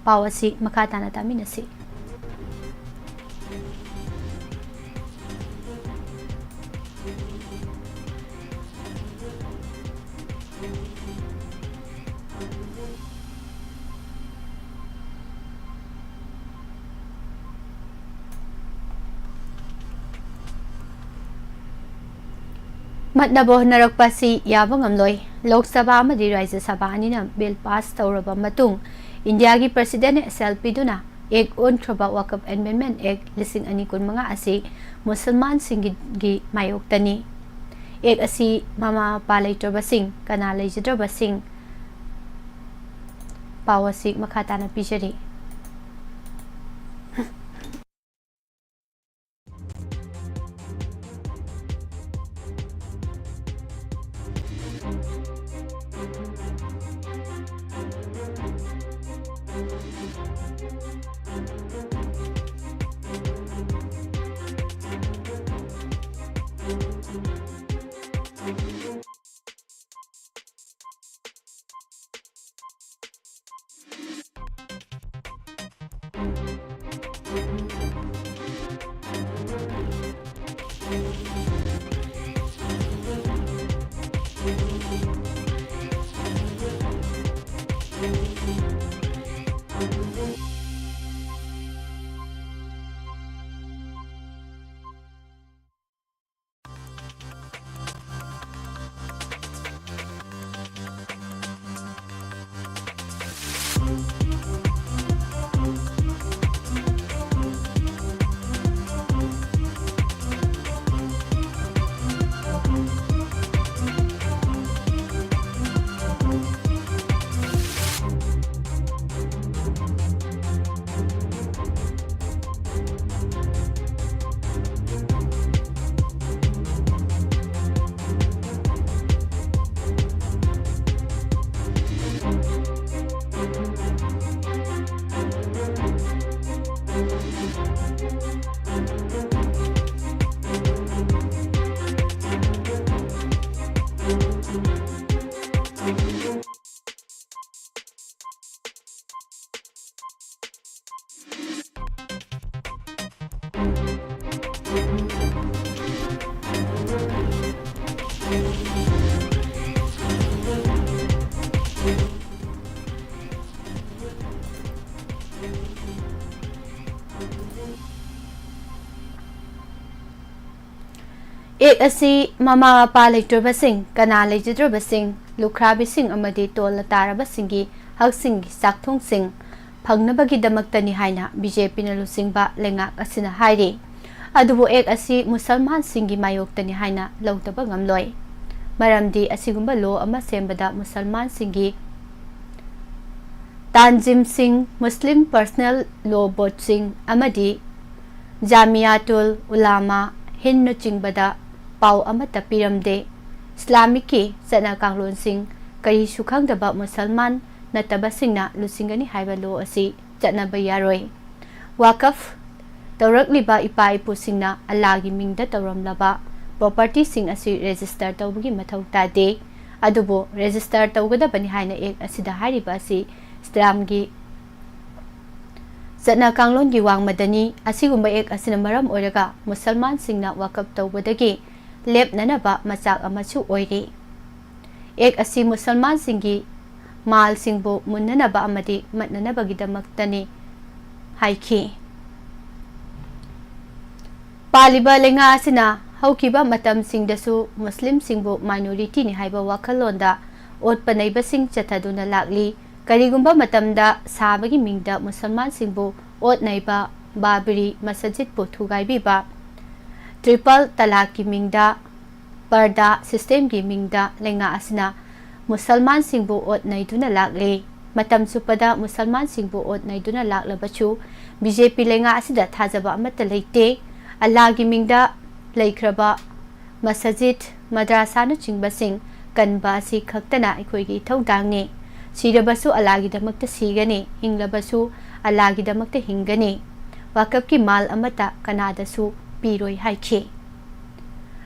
ꯄꯥꯎ ꯑꯁꯤ ꯃꯈꯥ ꯇꯥꯅ ꯇꯥꯃꯤꯟꯅꯁꯤ꯫ ꯃꯠꯅꯕ ꯍꯣꯠꯅꯔꯛꯄ ꯑꯁꯤ ꯌꯥꯕ ꯉꯝꯂꯣꯏ꯫ ꯂꯣꯛ ꯁꯚꯥ ꯑꯃꯗꯤ ꯔꯥꯖ꯭ꯌ ꯁꯚꯥ ꯑꯅꯤꯅ ꯕꯤꯜ ꯄꯥꯁ ꯇꯧꯔꯕ ꯃꯇꯨꯡ, ꯏꯟꯗꯤꯌꯥꯒꯤ ꯄ꯭ꯔꯁꯤꯗꯦꯟꯅ ꯑꯦꯁꯦꯜ ꯄꯤꯗꯨꯅ ꯑꯦꯛ ꯑꯣꯟꯈ꯭ꯔꯕ Waqf Amendment Act ꯂꯤꯁꯤꯡ ꯑꯅꯤ ꯀꯨꯟꯃꯉꯥ ꯑꯁꯤ ꯃꯨꯁꯜꯃꯥꯟꯁꯤꯡꯒꯤ ꯃꯥꯌꯣꯛꯇꯅꯤ꯫ ꯑꯦꯛ ꯑꯁꯤ ꯃꯃꯥ ꯃꯄꯥ ꯂꯩꯇ꯭ꯔꯕꯁꯤꯡ, ꯀꯅꯥ ꯂꯩꯖꯗ꯭ꯔꯕꯁꯤꯡ, ꯄꯥꯎ ꯑꯁꯤ ꯃꯈꯥ ꯇꯥꯅ ꯄꯤꯖꯔꯤ꯫ ꯑꯦꯛ ꯑꯁꯤ ꯃꯃꯥ ꯃꯄꯥ ꯂꯩꯇ꯭ꯔꯕꯁꯤꯡ, ꯀꯅꯥ ꯂꯩꯖꯗ꯭ꯔꯕꯁꯤꯡ, ꯂꯨꯈ꯭ꯔꯥꯕꯤꯁꯤꯡ ꯑꯃꯗꯤ ꯇꯣꯜꯂ ꯇꯥꯔꯕꯁꯤꯡꯒꯤ ꯍꯛꯁꯤꯡꯒꯤ ꯆꯥꯛꯊꯣꯡꯁꯤꯡ ꯐꯪꯅꯕꯒꯤꯗꯃꯛꯇꯅꯤ ꯍꯥꯏꯅ ꯕꯤ ꯖꯦ ꯄꯤꯅ ꯂꯨꯆꯤꯡꯕ ꯂꯩꯉꯥꯛ ꯑꯁꯤꯅ ꯍꯥꯏꯔꯤ꯫ ꯑꯗꯨꯕꯨ ꯑꯦꯛ ꯑꯁꯤ ꯃꯨꯁꯜꯃꯥꯟꯁꯤꯡꯒꯤ ꯃꯥꯌꯣꯛꯇꯅꯤ ꯍꯥꯏꯅ ꯂꯧꯗꯕ ꯉꯝꯂꯣꯏ꯫ ꯃꯔꯝꯗꯤ ꯑꯁꯤꯒꯨꯝꯕ ꯂꯣ ꯑꯃ ꯁꯦꯝꯕꯗ ꯃꯨꯁꯜꯃꯥꯟꯁꯤꯡꯒꯤ ꯇꯥꯟꯖꯤꯝꯁꯤꯡ, ꯃꯨꯁꯂꯤꯝ ꯄꯔꯁꯅꯦꯜ ꯂꯣ ꯕꯣꯔꯗꯁꯤꯡ ꯑꯃꯗꯤ ꯖꯥꯃꯤꯌꯥꯇꯨꯜ ꯎꯂꯥꯃꯥ ꯍꯤꯟꯗꯅꯆꯤꯡꯕꯗ ꯄꯥꯎ ꯑꯃꯠꯇ ꯄꯤꯔꯝꯗꯦ꯫ ꯏꯁꯂꯥꯃꯤꯛꯀꯤ ꯆꯠꯅ ꯀꯥꯡꯂꯣꯟꯁꯤꯡ ꯀꯔꯤꯁꯨ ꯈꯪꯗꯕ ꯃꯨꯁꯜꯃꯥꯟ ꯅꯠꯇꯕꯁꯤꯡꯅ ꯂꯨꯆꯤꯡꯒꯅꯤ ꯍꯥꯏꯕ ꯂꯣ ꯑꯁꯤ ꯆꯠꯅꯕ ꯌꯥꯔꯣꯏ꯫ ꯋꯥꯀꯐ ꯇꯧꯔꯛꯂꯤꯕ ꯏꯄꯥ ꯏꯄꯨꯁꯤꯡꯅ ꯑꯜꯂꯥꯒꯤ ꯃꯤꯡꯗ ꯇꯧꯔꯝꯂꯕ ꯄ꯭ꯔꯣꯄꯔꯇꯤꯁꯤꯡ ꯑꯁꯤ ꯔꯦꯖꯤꯁꯇꯔ ꯇꯧꯕꯒꯤ ꯃꯊꯧ ꯇꯥꯗꯦ꯫ ꯑꯗꯨꯕꯨ ꯔꯦꯖꯤꯁꯇꯔ ꯇꯧꯒꯗꯕꯅꯤ ꯍꯥꯏꯅ ꯑꯦꯛ ꯑꯁꯤꯗ ꯍꯥꯏꯔꯤꯕ ꯑꯁꯤ ꯏꯁꯂꯥꯝꯒꯤ ꯆꯠꯅ ꯀꯥꯡꯂꯣꯟꯒꯤ ꯋꯥꯡꯃꯗꯅꯤ꯫ ꯑꯁꯤꯒꯨꯝꯕ ꯑꯦꯛ ꯑꯁꯤꯅ ꯃꯔꯝ ꯑꯣꯏꯔꯒ ꯃꯨꯁꯜꯃꯥꯟꯁꯤꯡꯅ ꯋꯥꯀꯐ ꯇꯧꯕꯗꯒꯤ ꯂꯦꯞꯅꯅꯕ ꯃꯆꯥꯛ ꯑꯃꯁꯨ ꯑꯣꯏꯔꯤ꯫ ꯑꯦꯛ ꯑꯁꯤ ꯃꯨꯁꯜꯃꯥꯟꯁꯤꯡꯒꯤ ꯃꯥꯜꯁꯤꯡꯕꯨ ꯃꯨꯟꯅꯅꯕ ꯑꯃꯗꯤ ꯃꯠꯅꯅꯕꯒꯤꯗꯃꯛꯇꯅꯤ ꯍꯥꯏꯈꯤ꯫ ꯄꯥꯜꯂꯤꯕ ꯂꯩꯉꯥꯛ ꯑꯁꯤꯅ ꯍꯧꯈꯤꯕ ꯃꯇꯝꯁꯤꯡꯗꯁꯨ ꯃꯨꯁꯂꯤꯝꯁꯤꯡꯕꯨ ꯃꯥꯏꯅꯣꯔꯤꯇꯤꯅꯤ ꯍꯥꯏꯕ ꯋꯥꯈꯜꯂꯣꯟꯗ ꯑꯣꯠꯄ ꯅꯩꯕꯁꯤꯡ ꯆꯠꯊꯗꯨꯅ ꯂꯥꯛꯂꯤ꯫ ꯀꯔꯤꯒꯨꯝꯕ ꯃꯇꯝꯗ ꯁꯥꯕꯒꯤ ꯃꯤꯡꯗ ꯃꯨꯁꯜꯃꯥꯟꯁꯤꯡꯕꯨ ꯑꯣꯠ ꯅꯩꯕ, ꯕꯥꯕ꯭ꯔꯤ ꯃꯁꯖꯤꯗꯄꯨ ꯊꯨꯒꯥꯏꯕꯤꯕ, ꯇ꯭ꯔꯤꯄꯜ ꯇꯂꯥꯛꯀꯤ ꯃꯤꯡꯗ, ꯄꯔꯗꯥ ꯁꯤꯁꯇꯦꯝꯒꯤ ꯃꯤꯡꯗ ꯂꯩꯉꯥꯛ ꯑꯁꯤꯅ ꯃꯨꯁꯜꯃꯥꯟꯁꯤꯡꯕꯨ ꯑꯣꯠ ꯅꯩꯗꯨꯅ ꯂꯥꯛꯂꯤ꯫ ꯃꯇꯝ ꯆꯨꯞꯄꯗ ꯃꯨꯁꯜꯃꯥꯟꯁꯤꯡꯕꯨ ꯑꯣꯠ ꯅꯩꯗꯨꯅ ꯂꯥꯛꯂꯕꯁꯨ ꯕꯤ ꯖꯦ ꯄꯤ ꯂꯩꯉꯥꯛ ꯑꯁꯤꯗ ꯊꯥꯖꯕ ꯑꯃꯠꯇ ꯂꯩꯇꯦ꯫ ꯑꯜꯂꯥꯒꯤ ꯃꯤꯡꯗ ꯂꯩꯈ꯭ꯔꯕ ꯃꯁꯖꯤꯗ, ꯃꯗ꯭ꯔꯥꯁꯥꯅꯆꯤꯡꯕꯁꯤꯡ ꯀꯟꯕ ꯑꯁꯤ ꯈꯛꯇꯅ ꯑꯩꯈꯣꯏꯒꯤ ꯏꯊꯧꯗꯥꯡꯅꯤ꯫ ꯁꯤꯔꯕꯁꯨ ꯑꯜꯂꯥꯒꯤꯗꯃꯛꯇ ꯁꯤꯒꯅꯤ, ꯍꯤꯡꯂꯕꯁꯨ ꯑꯜꯂꯥꯒꯤꯗꯃꯛꯇ ꯍꯤꯡꯒꯅꯤ꯫ ꯋꯥꯀꯐꯀꯤ ꯃꯥꯜ ꯑꯃꯠꯇ ꯀꯅꯥꯗꯁꯨ ꯄꯤꯔꯣꯏ ꯍꯥꯏꯈꯤ꯫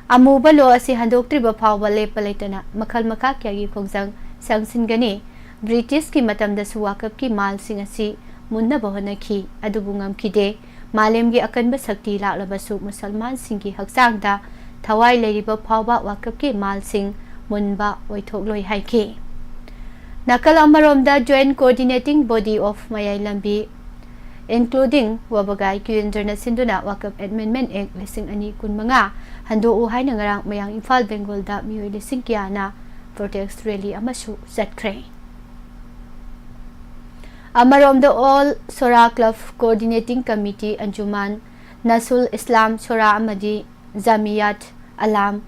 ꯑꯃꯨꯕ ꯂꯣ ꯑꯁꯤ ꯍꯟꯗꯣꯛꯇ꯭ꯔꯤꯕ ꯐꯥꯎꯕ ꯂꯦꯞꯄ ꯂꯩꯇꯅ ꯃꯈꯜ ꯃꯈꯥ ꯀꯌꯥꯒꯤ ꯈꯣꯡꯖꯪ ꯆꯪꯁꯤꯟꯒꯅꯤ꯫ ꯕ꯭ꯔꯤꯇꯤꯁꯀꯤ ꯃꯇꯝꯗꯁꯨ ꯋꯥꯀꯐꯀꯤ ꯃꯥꯜꯁꯤꯡ ꯑꯁꯤ ꯃꯨꯟꯅꯕ ꯍꯣꯠꯅꯈꯤ, ꯑꯗꯨꯕꯨ ꯉꯝꯈꯤꯗꯦ꯫ ꯃꯥꯂꯦꯝꯒꯤ ꯑꯀꯟꯕ ꯁꯛꯇꯤ ꯂꯥꯛꯂꯕꯁꯨ ꯃꯨꯁꯜꯃꯥꯟꯁꯤꯡꯒꯤ ꯍꯛꯆꯥꯡꯗ ꯊꯋꯥꯏ ꯂꯩꯔꯤꯕ ꯐꯥꯎꯕ ꯋꯥꯀꯐꯀꯤ ꯃꯥꯜꯁꯤꯡ ꯃꯨꯟꯕ ꯑꯣꯏꯊꯣꯛꯂꯣꯏ ꯍꯥꯏꯈꯤ꯫ ꯅꯥꯀꯜ ꯑꯃꯔꯣꯝꯗ Joint Coordinating Body of ꯃꯌꯥꯏ ꯂꯝꯕꯤ, including ꯋꯥꯕꯒꯥꯏ ꯀꯤꯔꯦꯟꯗ꯭ꯔꯅ ꯁꯤꯟꯗꯨꯅ ꯋꯥꯀꯐ Amendment Act ꯂꯤꯁꯤꯡ ꯑꯅꯤ ꯀꯨꯟꯃꯉꯥ ꯍꯟꯗꯣꯛꯎ ꯍꯥꯏꯅ ꯉꯔꯥꯡ ꯃꯌꯥꯡ ꯏꯝꯐꯥꯜ ꯕꯦꯡꯒꯣꯜꯗ ꯃꯤꯑꯣꯏ ꯂꯤꯁꯤꯡ ꯀꯌꯥꯅ protest rally ꯑꯃꯁꯨ ꯆꯠꯈ꯭ꯔꯦ꯫ ꯑꯃꯔꯣꯝꯗ All Shura Club Coordinating Committee, ꯑꯟꯖꯨꯃꯥꯟ ꯅꯁꯨꯜ ꯏꯁꯂꯥꯝ ꯁꯣꯔꯥ ꯑꯃꯗꯤ ꯖꯥꯃꯤꯌꯥꯠ ꯑꯂꯥꯝ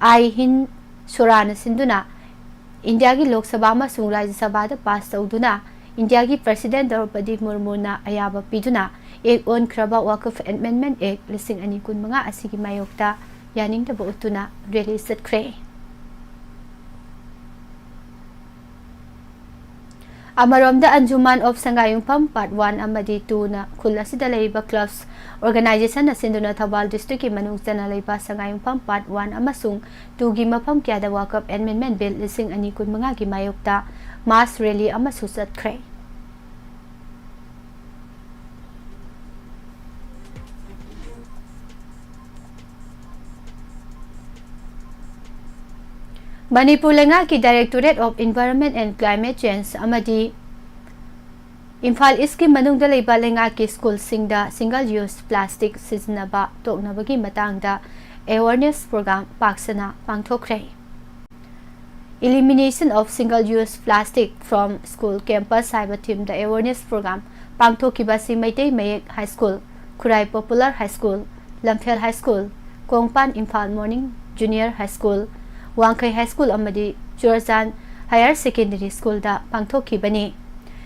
ꯑꯥꯏ ꯍꯤꯟ ꯁꯣꯔꯥꯅ ꯁꯤꯟꯗꯨꯅ ꯏꯟꯗꯤꯌꯥꯒꯤ ꯂꯣꯛ ꯁꯚꯥ ꯑꯃꯁꯨꯡ ꯔꯥꯖ꯭ꯌ ꯁꯚꯥꯗ ꯄꯥꯁ ꯇꯧꯗꯨꯅ ꯏꯟꯗꯤꯌꯥꯒꯤ ꯄ꯭ꯔꯁꯤꯗꯦꯟ ꯗ꯭ꯔꯧꯄꯗꯤ ꯃꯨꯔꯃꯨꯅ ꯑꯌꯥꯕ ꯄꯤꯗꯨꯅ ꯑꯦꯛ ꯑꯣꯟꯈ꯭ꯔꯕ ꯋꯥꯀꯐ Amendment Act ꯂꯤꯁꯤꯡ ꯑꯅꯤ ꯀꯨꯟꯃꯉꯥ ꯑꯁꯤꯒꯤ ꯃꯥꯌꯣꯛꯇ ꯌꯥꯅꯤꯡꯗꯕ ꯎꯠꯇꯨꯅ rally ꯆꯠꯈ꯭ꯔꯦ꯫ ꯑꯃꯔꯣꯝꯗ, Anjuman of ꯁꯪꯒꯥꯌꯨꯝꯐꯝ Part One ꯑꯃꯗꯤ Two ꯅ ꯈꯨꯜ ꯑꯁꯤꯗ ꯂꯩꯔꯤꯕ clubs organization ꯅ ꯁꯤꯟꯗꯨꯅ ꯊꯧꯕꯥꯜ district ꯀꯤ ꯃꯅꯨꯡ ꯆꯟꯅ ꯂꯩꯕ ꯁꯪꯒꯥꯌꯨꯝꯐꯝ Part One ꯑꯃꯁꯨꯡ Two ꯒꯤ ꯃꯐꯝ ꯀꯌꯥꯗ Waqf Amendment Bill ꯂꯤꯁꯤꯡ ꯑꯅꯤ ꯀꯨꯟꯃꯉꯥꯒꯤ ꯃꯥꯌꯣꯛꯇ mass rally ꯑꯃꯁꯨ ꯆꯠꯈ꯭ꯔꯦ꯫ ꯃꯅꯤꯄꯨꯔ ꯂꯩꯉꯥꯛꯀꯤ Directorate of Environment and Climate Change ꯑꯃꯗꯤ ꯏꯝꯐꯥꯜ East ꯀꯤ ꯃꯅꯨꯡꯗ ꯂꯩꯕ ꯂꯩꯉꯥꯛꯀꯤ school ꯁꯤꯡꯗ single use plastic ꯁꯤꯖꯤꯟꯅꯕ ꯇꯣꯛꯅꯕꯒꯤ ꯃꯇꯥꯡꯗ awareness program ꯄꯥꯛ ꯁꯟꯅ ꯄꯥꯡꯊꯣꯛꯈ꯭ꯔꯦ꯫ Elimination of single use plastic from school campus ꯍꯥꯏꯕ theme ꯗ awareness program ꯄꯥꯡꯊꯣꯛꯈꯤꯕ ꯑꯁꯤ ꯃꯩꯇꯩ ꯃꯌꯦꯛ High School, ꯈꯨꯔꯥꯏ Popular High School, ꯂꯝꯐꯦꯜ High School, ꯀꯣꯡꯄꯥꯟ Imphal Morning Junior High School, ꯋꯥꯡꯈꯩ High School ꯑꯃꯗꯤ ꯆꯨꯔꯆꯥꯟ Higher Secondary School ꯗ ꯄꯥꯡꯊꯣꯛꯈꯤꯕꯅꯤ꯫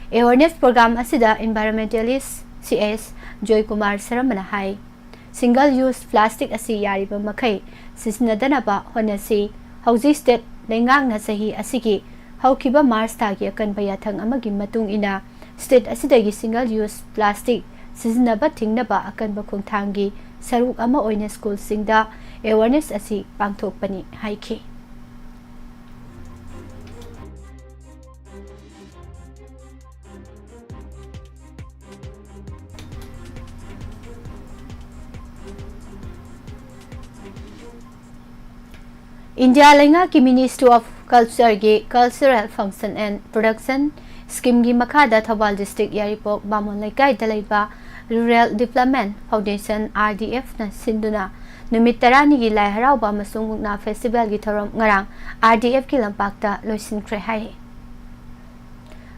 Awareness program ꯑꯁꯤꯗ environmentalist C S Joykumar ꯁꯔꯃꯅ ꯍꯥꯏ, single use plastic ꯑꯁꯤ ꯌꯥꯔꯤꯕ ꯃꯈꯩ ꯁꯤꯖꯤꯟꯅꯗꯅꯕ ꯍꯣꯠꯅꯁꯤ꯫ ꯍꯧꯖꯤꯛ state ꯂꯩꯉꯥꯛꯅ ꯆꯍꯤ ꯑꯁꯤꯒꯤ ꯍꯧꯈꯤꯕ March ꯊꯥꯒꯤ ꯑꯀꯟꯕ ꯌꯥꯊꯪ ꯑꯃꯒꯤ ꯃꯇꯨꯡ ꯏꯟꯅ state ꯑꯁꯤꯗꯒꯤ single use plastic ꯁꯤꯖꯤꯟꯅꯕ ꯊꯤꯡꯅꯕ ꯑꯀꯟꯕ ꯈꯣꯡꯊꯥꯡꯒꯤ ꯁꯔꯨꯛ ꯑꯃ ꯑꯣꯏꯅ school ꯁꯤꯡꯗ awareness ꯑꯁꯤ ꯄꯥꯡꯊꯣꯛꯄꯅꯤ ꯍꯥꯏꯈꯤ꯫ ꯏꯟꯗꯤꯌꯥ ꯂꯩꯉꯥꯛꯀꯤ Ministry of Culture ꯒꯤ Cultural Function and Production Scheme ꯒꯤ ꯃꯈꯥꯗ ꯊꯧꯕꯥꯜ district ꯌꯥꯏꯔꯤꯄꯣꯛ ꯕꯥꯃꯣꯟ ꯂꯩꯀꯥꯏꯗ ꯂꯩꯕ Rural Development Foundation, R D F ꯅ ꯁꯤꯟꯗꯨꯅ ꯅꯨꯃꯤꯠ ꯇꯔꯥꯅꯤꯒꯤ ꯂꯥꯏ ꯍꯔꯥꯎꯕ ꯑꯃꯁꯨꯡ ꯃꯨꯛꯅꯥ festival ꯒꯤ ꯊꯧꯔꯝ ꯉꯔꯥꯡ R D F ꯀꯤ ꯂꯝꯄꯥꯛꯇ ꯂꯣꯏꯁꯤꯟꯈ꯭ꯔꯦ ꯍꯥꯏꯔꯤ꯫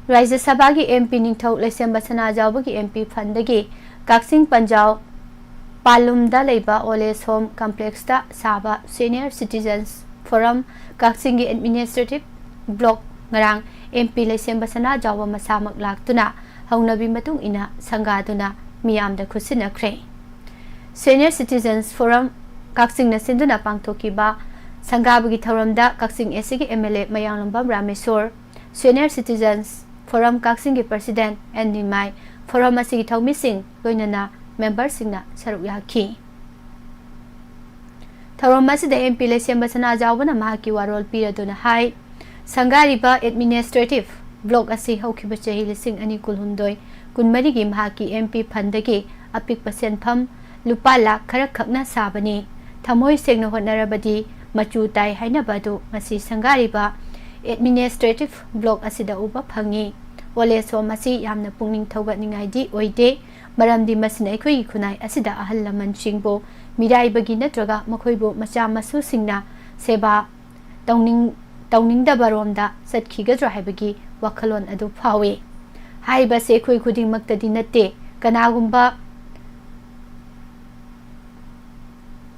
ꯔꯥꯖ꯭ꯌ ꯁꯚꯥꯒꯤ M P ꯅꯤꯡꯊꯧ ꯂꯩꯁꯦꯝꯕ ꯁꯅꯥꯖꯥꯎꯕꯒꯤ M P fund ꯗꯒꯤ ꯀꯛꯆꯤꯡ ꯄꯟꯖꯥꯎ ꯄꯥꯂꯨꯝꯗ ꯂꯩꯕ Old Age Home Complex ꯇ ꯁꯥꯕ Senior Citizens Forum ꯀꯛꯆꯤꯡꯒꯤ Administrative Block ꯉꯔꯥꯡ M P ꯂꯩꯁꯦꯝꯕ ꯁꯅꯥꯖꯥꯎꯕ ꯃꯁꯥꯃꯛ ꯂꯥꯛꯇꯨꯅ ꯍꯧꯅꯕꯤ ꯃꯇꯨꯡ ꯏꯟꯅ ꯁꯪꯒꯥꯗꯨꯅ ꯃꯤꯌꯥꯝꯗ ꯈꯨꯠꯁꯤꯟꯅꯈ꯭ꯔꯦ꯫ Senior Citizens Forum ꯀꯛꯆꯤꯡꯅ ꯁꯤꯟꯗꯨꯅ ꯄꯥꯡꯊꯣꯛꯈꯤꯕ ꯁꯪꯒꯥꯕꯒꯤ ꯊꯧꯔꯝꯗ ꯀꯛꯆꯤꯡ A C ꯒꯤ M L A ꯃꯌꯥꯡꯂꯝꯕꯝ ꯔꯥꯃꯦꯁꯣꯔ, Senior Citizens ꯐꯣꯔꯝ ꯀꯛꯆꯤꯡꯒꯤ ꯄ꯭ꯔꯁꯤꯗꯦꯟ ꯑꯦꯟ ꯅꯤꯃꯥꯏ, ꯐꯣꯔꯝ ꯑꯁꯤꯒꯤ ꯊꯧꯃꯤꯁꯤꯡ, ꯂꯣꯏꯅꯅ ꯃꯦꯝꯕꯔꯁꯤꯡꯅ ꯁꯔꯨꯛ ꯌꯥꯈꯤ꯫ ꯊꯧꯔꯝ ꯑꯁꯤꯗ ꯑꯦꯝ ꯄꯤ ꯂꯩꯁꯦꯝꯕ ꯁꯅꯥꯖꯥꯎꯕꯅ ꯃꯍꯥꯛꯀꯤ ꯋꯥꯔꯣꯜ ꯄꯤꯔꯗꯨꯅ ꯍꯥꯏ, ꯁꯪꯒꯥꯔꯤꯕ ꯑꯦꯗꯃꯤꯅꯤꯁꯇ꯭ꯔꯦꯇꯤꯚ ꯕ꯭ꯂꯣꯛ ꯑꯁꯤ ꯍꯧꯈꯤꯕ ꯆꯍꯤ ꯂꯤꯁꯤꯡ ꯑꯅꯤ ꯀꯨꯟꯍꯨꯝꯗꯣꯏ ꯀꯨꯟꯃꯔꯤꯒꯤ ꯃꯍꯥꯛꯀꯤ ꯑꯦꯝ ꯄꯤ ꯐꯟꯗꯒꯤ ꯑꯄꯤꯛꯄ ꯁꯦꯟꯐꯝ ꯂꯨꯄꯥ ꯂꯥꯈ ꯈꯔꯈꯛꯅ ꯁꯥꯕꯅꯤ꯫ ꯊꯃꯣꯏ ꯁꯦꯡꯅ ꯍꯣꯠꯅꯔꯕꯗꯤ ꯃꯆꯨ ꯇꯥꯏ ꯍꯥꯏꯅꯕ ꯑꯗꯨ ꯉꯁꯤ ꯁꯪꯒꯥꯔꯤꯕ ꯑꯦꯗꯃꯤꯅꯤꯁꯇ꯭ꯔꯦꯇꯤꯚ ꯕ꯭ꯂꯣꯛ ꯑꯁꯤꯗ ꯎꯕ ꯐꯪꯉꯤ꯫ ꯋꯥꯂꯦꯁꯣꯝ ꯑꯁꯤ ꯌꯥꯝꯅ ꯄꯨꯛꯅꯤꯡ ꯊꯧꯒꯠꯅꯤꯡꯉꯥꯏꯗꯤ ꯑꯣꯏꯗꯦ, ꯃꯔꯝꯗꯤ ꯃꯁꯤꯅ ꯑꯩꯈꯣꯏꯒꯤ ꯈꯨꯟꯅꯥꯏ ꯑꯁꯤꯗ ꯑꯍꯜ ꯂꯃꯟꯁꯤꯡꯕꯨ ꯃꯤꯔꯥꯏꯕꯒꯤ ꯅꯠꯇ꯭ꯔꯒ ꯃꯈꯣꯏꯕꯨ ꯃꯆꯥ ꯃꯁꯨꯁꯤꯡꯅ ꯁꯦꯕꯥ ꯇꯧꯅꯤꯡ-, ꯇꯧꯅꯤꯡꯗꯕꯔꯣꯝꯗ ꯆꯠꯈꯤꯒꯗ꯭ꯔꯥ ꯍꯥꯏꯕꯒꯤ ꯋꯥꯈꯜꯂꯣꯟ ꯑꯗꯨ ꯐꯥꯎꯏ꯫ ꯍꯥꯏꯔꯤꯕꯁꯦ ꯑꯩꯈꯣꯏ ꯈꯨꯗꯤꯡꯃꯛꯇꯗꯤ ꯅꯠꯇꯦ꯫ ꯀꯅꯥꯒꯨꯝꯕ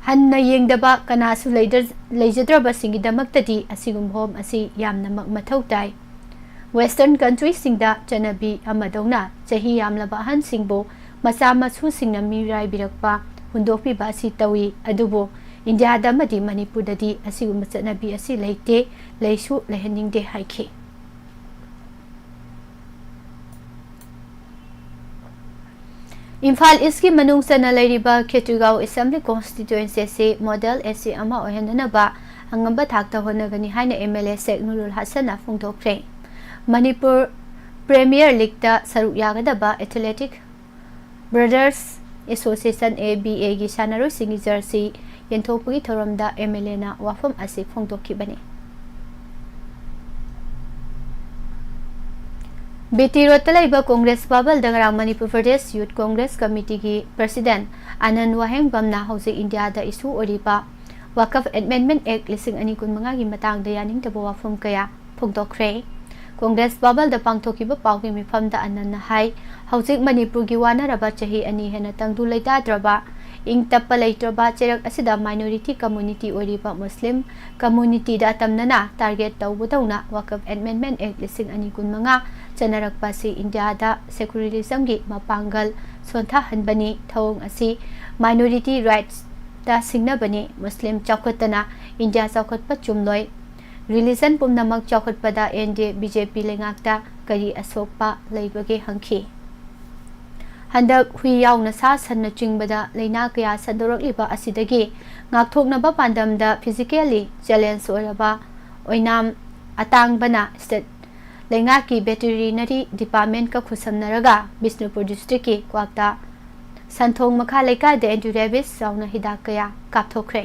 ꯍꯟꯅ ꯌꯦꯡꯗꯕ ꯀꯅꯥꯁꯨ ꯂꯩꯗ-, ꯂꯩꯖꯗ꯭ꯔꯕꯁꯤꯡꯒꯤꯗꯃꯛꯇꯗꯤ ꯑꯁꯤꯒꯨꯝꯕ ꯍꯣꯝ ꯑꯁꯤ ꯌꯥꯝꯅꯃꯛ ꯃꯊꯧ ꯇꯥꯏ꯫ ꯋꯦꯁꯇꯔꯟ ꯀꯟꯇ꯭ꯔꯤꯁꯤꯡꯗ ꯆꯠꯅꯕꯤ ꯑꯃꯗꯧꯅ ꯆꯍꯤ ꯌꯥꯝꯂꯕ ꯑꯍꯟꯁꯤꯡꯕꯨ ꯃꯆꯥ ꯃꯁꯨꯁꯤꯡꯅ ꯃꯤꯔꯥꯏꯕꯤꯔꯛꯄ, ꯍꯨꯟꯗꯣꯛꯄꯤꯕ ꯑꯁꯤ ꯇꯧꯏ, ꯑꯗꯨꯕꯨ ꯏꯟꯗꯤꯌꯥꯗ ꯑꯃꯗꯤ ꯃꯅꯤꯄꯨꯔꯗꯗꯤ ꯑꯁꯤꯒꯨꯝꯕ ꯆꯠꯅꯕꯤ ꯑꯁꯤ ꯂꯩꯇꯦ, ꯂꯩꯁꯨ ꯂꯩꯍꯟꯅꯤꯡꯗꯦ ꯍꯥꯏꯈꯤ꯫ ꯏꯝꯐꯥꯜ ꯏꯁꯀꯤ ꯃꯅꯨꯡ ꯆꯟꯅ ꯂꯩꯔꯤꯕ ꯈꯦꯇ꯭ꯔꯤꯒꯥꯎ ꯑꯦꯁꯦꯝꯕ꯭ꯂꯤ ꯀꯣꯟꯁꯇꯤꯇ꯭ꯋꯦꯟꯁꯤ ꯑꯁꯤ ꯃꯣꯗꯦꯜ ꯑꯦꯁ ꯑꯦ ꯑꯃ ꯑꯣꯏꯍꯟꯅꯅꯕ ꯑꯉꯝꯕ ꯊꯥꯛꯇ ꯍꯣꯠꯅꯒꯅꯤ ꯍꯥꯏꯅ M L A Sheikh Nurul ꯍꯁꯟꯅ ꯐꯣꯡꯗꯣꯛꯈ꯭ꯔꯦ꯫ ꯃꯅꯤꯄꯨꯔ ꯄ꯭ꯔꯤꯃꯤꯌꯔ ꯂꯤꯒꯇ ꯁꯔꯨꯛ ꯌꯥꯒꯗꯕ athletic brothers association, A B ꯑꯦꯒꯤ ꯁꯥꯟꯅꯔꯣꯏꯁꯤꯡꯒꯤ ꯖꯔꯁꯤ ꯌꯦꯟꯊꯣꯛꯄꯒꯤ ꯊꯧꯔꯝꯗ ꯑꯦꯝ ꯑꯦꯜ ꯑꯦꯅ ꯋꯥꯐꯝ ꯑꯁꯤ ꯐꯣꯡꯗꯣꯛꯈꯤꯕꯅꯤ꯫ ꯕꯤ ꯇꯤ ꯔꯣꯗꯇ ꯂꯩꯕ ꯀꯣꯡꯒ꯭ꯔꯦꯁ ꯚꯕꯟꯗ ꯉꯔꯥꯡ ꯃꯅꯤꯄꯨꯔ ꯄ꯭ꯔꯗꯦꯁ ꯌꯨꯊ ꯀꯣꯡꯒ꯭ꯔꯦꯁ ꯀꯃꯤꯇꯤꯒꯤ ꯄ꯭ꯔꯁꯤꯗꯦꯟ ꯑꯅꯟ ꯋꯥꯍꯦꯡꯕꯝꯅ ꯍꯧꯖꯤꯛ ꯏꯟꯗꯤꯌꯥꯗ ꯏꯁꯨ ꯑꯣꯏꯔꯤꯕ ꯋꯥꯀꯐ ꯑꯦꯃꯦꯟꯗꯃꯦꯟꯠ ꯑꯦꯛꯠ ꯂꯤꯁꯤꯡ ꯑꯅꯤ ꯀꯨꯟꯃꯉꯥꯒꯤ ꯃꯇꯥꯡꯗ ꯌꯥꯅꯤꯡꯗꯕ ꯋꯥꯐꯝ ꯀꯌꯥ ꯐꯣꯡꯗꯣꯛꯈ꯭ꯔꯦ꯫ ꯀꯣꯡꯒ꯭ꯔꯦꯁ ꯚꯕꯟꯗ ꯄꯥꯡꯊꯣꯛꯈꯤꯕ ꯄꯥꯎꯒꯤ ꯃꯤꯐꯝꯗ ꯑꯅꯟꯅ ꯍꯥꯏ, ꯍꯧꯖꯤꯛ ꯃꯅꯤꯄꯨꯔꯒꯤ ꯋꯥꯅꯔꯕ ꯆꯍꯤ ꯑꯅꯤ ꯍꯦꯟꯅ ꯇꯪꯗꯨ ꯂꯩꯇꯥꯗ꯭ꯔꯕ, ꯏꯪ ꯇꯞꯄ ꯂꯩꯇ꯭ꯔꯕ ꯆꯩꯔꯛ ꯑꯁꯤꯗ minority community ꯑꯣꯏꯔꯤꯕ ꯃꯨꯁꯂꯤꯝ communityꯗ ꯑꯇꯝꯅꯅ target ꯇꯧꯕꯗꯧꯅ ꯋꯥꯀꯐ ꯑꯦꯃꯦꯟꯗꯃꯦꯟꯠ ꯑꯦꯛꯠ ꯂꯤꯁꯤꯡ ꯑꯅꯤ ꯀꯨꯟꯃꯉꯥ ꯆꯠꯅꯔꯛꯄ ꯑꯁꯤ ꯏꯟꯗꯤꯌꯥꯗ secularismꯒꯤ ꯃꯄꯥꯡꯒꯜ ꯁꯣꯟꯊꯍꯟꯕꯅꯤ꯫ ꯊꯧꯑꯣꯡ ꯑꯁꯤ minority rightsꯇ ꯁꯤꯡꯅꯕꯅꯤ꯫ ꯃꯨꯁꯂꯤꯝ ꯆꯥꯎꯈꯠꯇꯅ ꯏꯟꯗꯤꯌꯥ ꯆꯥꯎꯈꯠꯄ ꯆꯨꯝꯂꯣꯏ꯫ Religion ꯄꯨꯝꯅꯃꯛ ꯆꯥꯎꯈꯠꯄꯗ N D A B J P ꯂꯩꯉꯥꯛꯇ ꯀꯔꯤ ꯑꯁꯣꯛꯄ ꯂꯩꯕꯒꯦ ꯍꯪꯈꯤ꯫ ꯍꯟꯗꯛ ꯍꯨꯏ ꯌꯥꯎꯅ ꯁꯥ ꯁꯟꯅꯆꯤꯡꯕꯗ ꯂꯥꯏꯅꯥ ꯀꯌꯥ ꯁꯟꯗꯣꯔꯛꯂꯤꯕ ꯑꯁꯤꯗꯒꯤ ꯉꯥꯛꯊꯣꯛꯅꯕ ꯄꯥꯟꯗꯝꯗ physically challenge ꯑꯣꯏꯔꯕ ꯑꯣꯏꯅꯥꯝ ꯑꯇꯥꯡꯕꯅ state ꯂꯩꯉꯥꯛꯀꯤ Veterinary Departmentꯀ ꯈꯨꯠꯁꯝꯅꯔꯒ ꯕꯤꯁꯅꯨꯄꯨꯔ districtꯀꯤ ꯀ꯭ꯋꯥꯛꯇ ꯁꯟꯊꯣꯡ ꯃꯈꯥ ꯂꯩꯀꯥꯏꯗ anti rabies ꯆꯥꯎꯅ ꯍꯤꯗꯥꯛ ꯀꯌꯥ ꯀꯥꯞꯊꯣꯛꯈ꯭ꯔꯦ꯫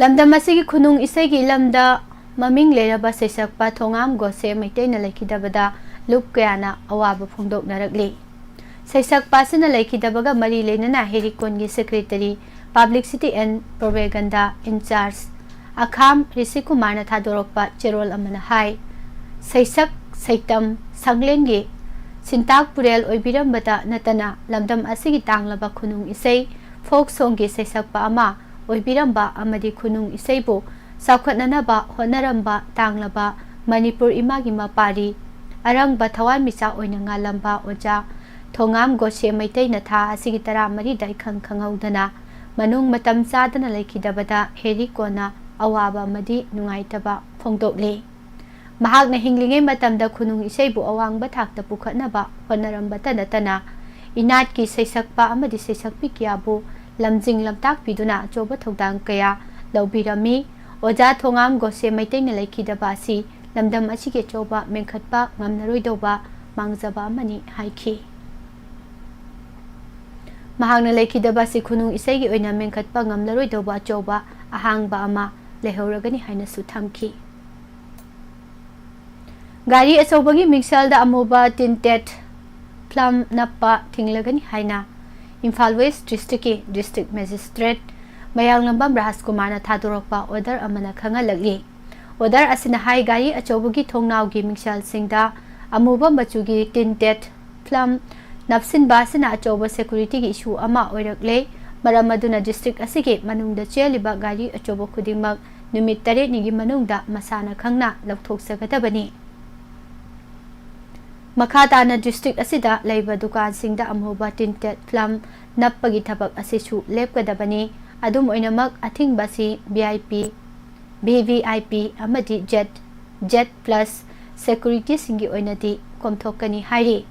ꯂꯝꯗꯝ ꯑꯁꯤꯒꯤ ꯈꯨꯅꯨꯡ ꯏꯁꯩꯒꯤ ꯂꯝꯗ ꯃꯃꯤꯡ ꯂꯩꯔꯕ ꯁꯩꯁꯛꯄ ꯊꯣꯉꯥꯝ ꯒꯣꯁꯦ ꯃꯩꯇꯩꯅ ꯂꯩꯈꯤꯗꯕꯗ ꯂꯨꯞ ꯀꯌꯥꯅ ꯑꯋꯥꯕ ꯐꯣꯡꯗꯣꯛꯅꯔꯛꯂꯤ꯫ ꯁꯩꯁꯛꯄ ꯑꯁꯤꯅ ꯂꯩꯈꯤꯗꯕꯒ ꯃꯔꯤ ꯂꯩꯅꯅ ꯍꯦꯔꯤꯀꯣꯟꯒꯤ secretary, publicity and propaganda in charge ꯑꯈꯥꯝ ꯔꯤꯁꯤꯀꯨꯃꯥꯔꯅ ꯊꯥꯗꯣꯔꯛꯄ ꯆꯦꯔꯣꯜ ꯑꯃꯅ ꯍꯥꯏ, ꯁꯩꯁꯛ ꯁꯩꯇꯝ ꯁꯪꯂꯦꯟꯒꯤ ꯁꯤꯟꯇꯥꯛ ꯄꯨꯔꯦꯜ ꯑꯣꯏꯕꯤꯔꯝꯕꯇ ꯅꯠꯇꯅ ꯂꯝꯗꯝ ꯑꯁꯤꯒꯤ ꯇꯥꯡꯂꯕ ꯈꯨꯅꯨꯡ ꯏꯁꯩ, folk songꯒꯤ ꯁꯩꯁꯛꯄ ꯑꯃ ꯑꯣꯏꯕꯤꯔꯝꯕ ꯑꯃꯗꯤ ꯈꯨꯅꯨꯡ ꯏꯁꯩꯕꯨ ꯆꯥꯎꯈꯠꯅꯅꯕ ꯍꯣꯠꯅꯔꯝꯕ ꯇꯥꯡꯂꯕ ꯃꯅꯤꯄꯨꯔ ꯏꯃꯥꯒꯤ ꯃꯄꯥꯔꯤ ꯑꯔꯪꯕ ꯊꯋꯥꯟꯃꯤꯆꯥꯛ ꯑꯣꯏꯅ ꯉꯥꯜꯂꯝꯕ ꯑꯣꯖꯥ ꯊꯣꯉꯥꯝ ꯒꯣꯁꯦ ꯃꯩꯇꯩꯅ ꯊꯥ ꯑꯁꯤꯒꯤ ꯇꯔꯥꯃꯔꯤꯗ ꯏꯈꯪ ꯈꯪꯍꯧꯗꯅ ꯃꯅꯨꯡ ꯃꯇꯝ ꯆꯥꯗꯅ ꯂꯩꯈꯤꯗꯕꯗ ꯍꯦꯔꯤꯀꯣꯟꯅ ꯑꯋꯥꯕ ꯑꯃꯗꯤ ꯅꯨꯡꯉꯥꯏꯇꯕ ꯐꯣꯡꯗꯣꯛꯂꯤ꯫ ꯃꯍꯥꯛꯅ ꯍꯤꯡꯂꯤꯉꯩ ꯃꯇꯝꯗ ꯈꯨꯅꯨꯡ ꯏꯁꯩꯕꯨ ꯑꯋꯥꯡꯕ ꯊꯥꯛꯇ ꯄꯨꯈꯠꯅꯕ ꯍꯣꯠꯅꯔꯝꯕꯇ ꯅꯠꯇꯅ ꯏꯅꯥꯠꯀꯤ ꯁꯩꯁꯛꯄ ꯑꯃꯗꯤ ꯁꯩꯁꯛꯄꯤ ꯀꯌꯥꯕꯨ ꯂꯝꯖꯤꯡ ꯂꯝꯇꯥꯛꯄꯤꯗꯨꯅ ꯑꯆꯧꯕ ꯊꯧꯗꯥꯡ ꯀꯌꯥ ꯂꯧꯕꯤꯔꯝꯃꯤ꯫ ꯑꯣꯖꯥ ꯊꯣꯉꯥꯝ ꯒꯣꯁꯦ ꯃꯩꯇꯩꯅ ꯂꯩꯈꯤꯗꯕ ꯑꯁꯤ ꯂꯝꯗꯝ ꯑꯁꯤꯒꯤ ꯑꯆꯧꯕ ꯃꯦꯟꯈꯠꯄ ꯉꯝꯂꯔꯣꯏꯗꯧꯕ ꯃꯥꯡꯖꯕ ꯑꯃꯅꯤ ꯍꯥꯏꯈꯤ꯫ ꯃꯍꯥꯛꯅ ꯂꯩꯈꯤꯗꯕ ꯑꯁꯤ ꯈꯨꯅꯨꯡ ꯏꯁꯩꯒꯤ ꯑꯣꯏꯅ ꯃꯦꯟꯈꯠꯄ ꯉꯝꯂꯔꯣꯏꯗꯧꯕ ꯑꯆꯧꯕ ꯑꯍꯥꯡꯕ ꯑꯃ ꯂꯩꯍꯧꯔꯒꯅꯤ ꯍꯥꯏꯅꯁꯨ ꯊꯝꯈꯤ꯫ ꯒꯥꯔꯤ ꯑꯆꯧꯕꯒꯤ ꯃꯤꯡꯁꯦꯜꯗ ꯑꯃꯨꯕ tinted film ꯅꯞꯄ ꯊꯤꯡꯂꯒꯅꯤ ꯍꯥꯏꯅ ꯏꯝꯐꯥꯜ West districtꯀꯤ district magistrate ꯃꯌꯥꯡꯂꯝꯕꯝ ꯔꯥꯖꯀꯨꯃꯥꯔꯅ ꯊꯥꯗꯣꯔꯛꯄ order ꯑꯃꯅ ꯈꯪꯍꯜꯂꯛꯂꯤ꯫ Order ꯑꯁꯤꯅ ꯍꯥꯏ, ꯒꯥꯔꯤ ꯑꯆꯧꯕꯒꯤ ꯊꯣꯡꯅꯥꯎꯒꯤ ꯃꯤꯡꯁꯦꯜꯁꯤꯡꯗ ꯑꯃꯨꯕ ꯃꯆꯨꯒꯤ tinted film ꯅꯞꯁꯤꯟꯕ ꯑꯁꯤꯅ ꯑꯆꯧꯕ securityꯒꯤ issue ꯑꯃ ꯑꯣꯏꯔꯛꯂꯦ꯫ ꯃꯔꯝ ꯑꯗꯨꯅ district ꯑꯁꯤꯒꯤ ꯃꯅꯨꯡꯗ ꯆꯦꯜꯂꯤꯕ ꯒꯥꯔꯤ ꯑꯆꯧꯕ ꯈꯨꯗꯤꯡꯃꯛ ꯅꯨꯃꯤꯠ ꯇꯔꯦꯠꯅꯤꯒꯤ ꯃꯅꯨꯡꯗ ꯃꯁꯥꯅ ꯈꯪꯅ ꯂꯧꯊꯣꯛꯆꯒꯗꯕꯅꯤ꯫ ꯃꯈꯥ ꯇꯥꯅ district ꯑꯁꯤꯗ ꯂꯩꯕ ꯗꯨꯀꯥꯟꯁꯤꯡꯗ ꯑꯃꯨꯕ tinted film ꯅꯞꯄꯒꯤ ꯊꯕꯛ ꯑꯁꯤꯁꯨ ꯂꯦꯞꯀꯗꯕꯅꯤ꯫ ꯑꯗꯨꯝ ꯑꯣꯏꯅꯃꯛ, ꯑꯊꯤꯡꯕ ꯑꯁꯤ V I P, V V I P ꯑꯃꯗꯤ Z, Z plus securityꯁꯤꯡꯒꯤ ꯑꯣꯏꯅꯗꯤ ꯀꯣꯝꯊꯣꯛꯀꯅꯤ ꯍꯥꯏꯔꯤ꯫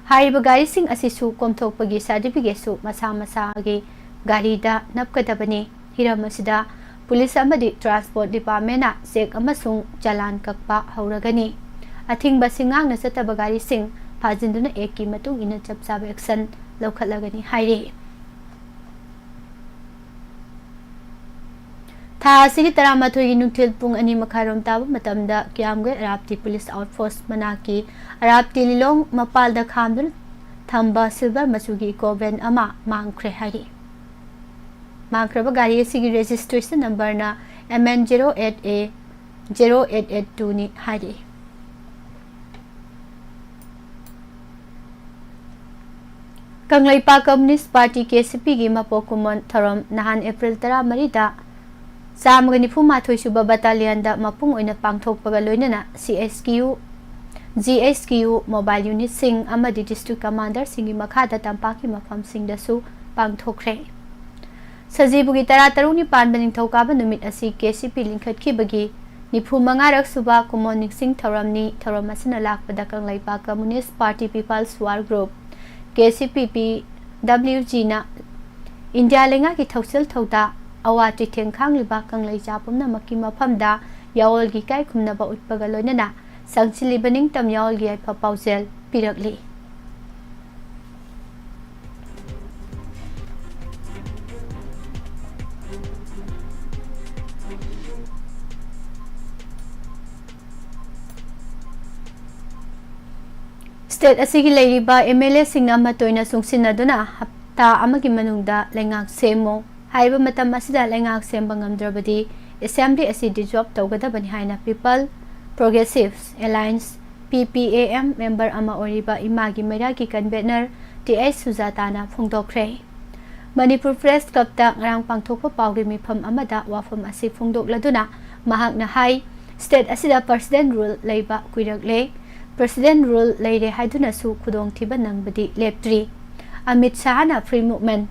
ꯍꯥꯏꯔꯤꯕ ꯒꯥꯔꯤꯁꯤꯡ ꯑꯁꯤꯁꯨ ꯀꯣꯝꯊꯣꯛꯄꯒꯤ certificateꯁꯨ ꯃꯁꯥ ꯃꯁꯥꯒꯤ ꯒꯥꯔꯤꯗ ꯅꯞꯀꯗꯕꯅꯤ꯫ ꯍꯤꯔꯝ ꯑꯁꯤꯗ police ꯑꯃꯗꯤ transport departmentꯅ check ꯑꯃꯁꯨꯡ ꯆꯂꯥꯟ ꯀꯛꯄ ꯍꯧꯔꯒꯅꯤ꯫ ꯑꯊꯤꯡꯕꯁꯤꯡ ꯉꯥꯛꯅ ꯆꯠꯇꯕ ꯒꯥꯔꯤꯁꯤꯡ ꯐꯥꯖꯤꯟꯗꯨꯅ actꯀꯤ ꯃꯇꯨꯡ ꯏꯟꯅ ꯆꯞ ꯆꯥꯕ action ꯂꯧꯈꯠꯂꯒꯅꯤ ꯍꯥꯏꯔꯤ꯫ ꯊꯥ ꯑꯁꯤꯒꯤ ꯇꯔꯥꯃꯥꯊꯣꯏꯒꯤ ꯅꯨꯡꯊꯤꯜ ꯄꯨꯡ ꯑꯅꯤ ꯃꯈꯥꯏꯔꯣꯝ ꯇꯥꯕ ꯃꯇꯝꯗ ꯀꯤꯌꯥꯝꯒꯩ ꯑꯔꯥꯞꯇꯤ police outpost ꯃꯅꯥꯛꯀꯤ ꯑꯔꯥꯞꯇꯤ ꯂꯤꯂꯣꯡ ꯃꯄꯥꯜꯗ ꯈꯥꯝꯗꯨꯅ ꯊꯝꯕ silver ꯃꯆꯨꯒꯤ eco van ꯑꯃ ꯃꯥꯡꯈ꯭ꯔꯦ ꯍꯥꯏꯔꯤ꯫ ꯃꯥꯡꯈ꯭ꯔꯕ ꯒꯥꯔꯤ ꯑꯁꯤꯒꯤ registration numberꯅ M N zero eight A zero eight eight twoꯅꯤ ꯍꯥꯏꯔꯤ꯫ Kangleipak Communist Party, K C Pꯒꯤ ꯃꯄꯣꯛ ꯀꯨꯝꯑꯣꯟ ꯊꯧꯔꯝ ꯅꯍꯥꯟ April ꯇꯔꯥꯃꯔꯤꯗ ꯆꯥꯝꯃꯒ ꯅꯤꯐꯨ ꯃꯥꯊꯣꯏ ꯁꯨꯕ battalionꯗ ꯃꯄꯨꯡ ꯑꯣꯏꯅ ꯄꯥꯡꯊꯣꯛꯄꯒ ꯂꯣꯏꯅꯅ C H Q, G H Q mobile unitꯁꯤꯡ ꯑꯃꯗꯤ district commanderꯁꯤꯡꯒꯤ ꯃꯈꯥꯗ ꯇꯝꯄꯥꯛꯀꯤ ꯃꯐꯝꯁꯤꯡꯗꯁꯨ ꯄꯥꯡꯊꯣꯛꯈ꯭ꯔꯦ꯫ ꯁꯖꯤꯕꯨꯒꯤ ꯇꯔꯥꯇꯔꯨꯛꯅꯤ ꯄꯥꯟꯕ ꯅꯤꯡꯊꯧꯀꯥꯕ ꯅꯨꯃꯤꯠ ꯑꯁꯤ K C P ꯂꯤꯡꯈꯠꯈꯤꯕꯒꯤ ꯅꯤꯐꯨ ꯃꯉꯥꯔꯛ ꯁꯨꯕ ꯀꯨꯝꯑꯣꯟ ꯅꯤꯡꯁꯤꯡ ꯊꯧꯔꯝꯅꯤ꯫ ꯊꯧꯔꯝ ꯑꯁꯤꯅ ꯂꯥꯛꯄꯗ Kangleipak Communist Party People's War Group, K C P P W Gꯅ ꯏꯟꯗꯤꯌꯥ ꯂꯩꯉꯥꯛꯀꯤ ꯊꯧꯁꯤꯜ ꯊꯧꯗꯥ, ꯑꯋꯥ ꯆꯩꯊꯦꯡ ꯈꯥꯡꯂꯤꯕ ꯀꯪꯂꯩꯖꯥ ꯄꯨꯝꯅꯃꯛꯀꯤ ꯃꯐꯝꯗ ꯌꯥꯑꯣꯜꯒꯤ ꯏꯀꯥꯏ ꯈꯨꯝꯅꯕ ꯎꯠꯄꯒ ꯂꯣꯏꯅꯅ ꯁꯪꯁꯤꯜꯂꯤꯕ ꯅꯤꯡꯇꯝ ꯌꯥꯑꯣꯜꯒꯤ ꯌꯥꯏꯐ ꯄꯥꯎꯖꯦꯜ ꯄꯤꯔꯛꯂꯤ꯫ State ꯑꯁꯤꯒꯤ ꯂꯩꯔꯤꯕ M L Aꯁꯤꯡꯅ ꯃꯇꯣꯏꯅ ꯆꯨꯡꯁꯤꯟꯅꯗꯨꯅ ꯍꯞꯇꯥ ꯑꯃꯒꯤ ꯃꯅꯨꯡꯗ ꯂꯩꯉꯥꯛ ꯁꯦꯝꯃꯨ꯫ ꯍꯥꯏꯔꯤꯕ ꯃꯇꯝ ꯑꯁꯤꯗ ꯂꯩꯉꯥꯛ ꯁꯦꯝꯕ ꯉꯝꯗ꯭ꯔꯕꯗꯤ Assembly ꯑꯁꯤ dissolve ꯇꯧꯒꯗꯕꯅꯤ ꯍꯥꯏꯅ People Progressives Alliance, P P A M member ꯑꯃ ꯑꯣꯏꯔꯤꯕ ꯏꯃꯥꯒꯤ ꯃꯩꯔꯥꯒꯤ convener T H ꯁꯨꯖꯥꯇꯥꯅ ꯐꯣꯡꯗꯣꯛꯈ꯭ꯔꯦ꯫ Manipur Press Clubꯇ ꯉꯔꯥꯡ ꯄꯥꯡꯊꯣꯛꯄ ꯄꯥꯎꯒꯤ ꯃꯤꯐꯝ ꯑꯃꯗ ꯋꯥꯐꯝ ꯑꯁꯤ ꯐꯣꯡꯗꯣꯛꯂꯗꯨꯅ ꯃꯍꯥꯛꯅ ꯍꯥꯏ, state ꯑꯁꯤꯗ President rule ꯂꯩꯕ ꯀꯨꯏꯔꯛꯂꯦ꯫ President Rule ꯂꯩꯔꯦ ꯍꯥꯏꯗꯨꯅꯁꯨ ꯈꯨꯗꯣꯡꯊꯤꯕ ꯅꯪꯕꯗꯤ ꯂꯦꯞꯇ꯭ꯔꯤ꯫ ꯑꯃꯤꯠ ꯁꯥꯍꯅ Free Movement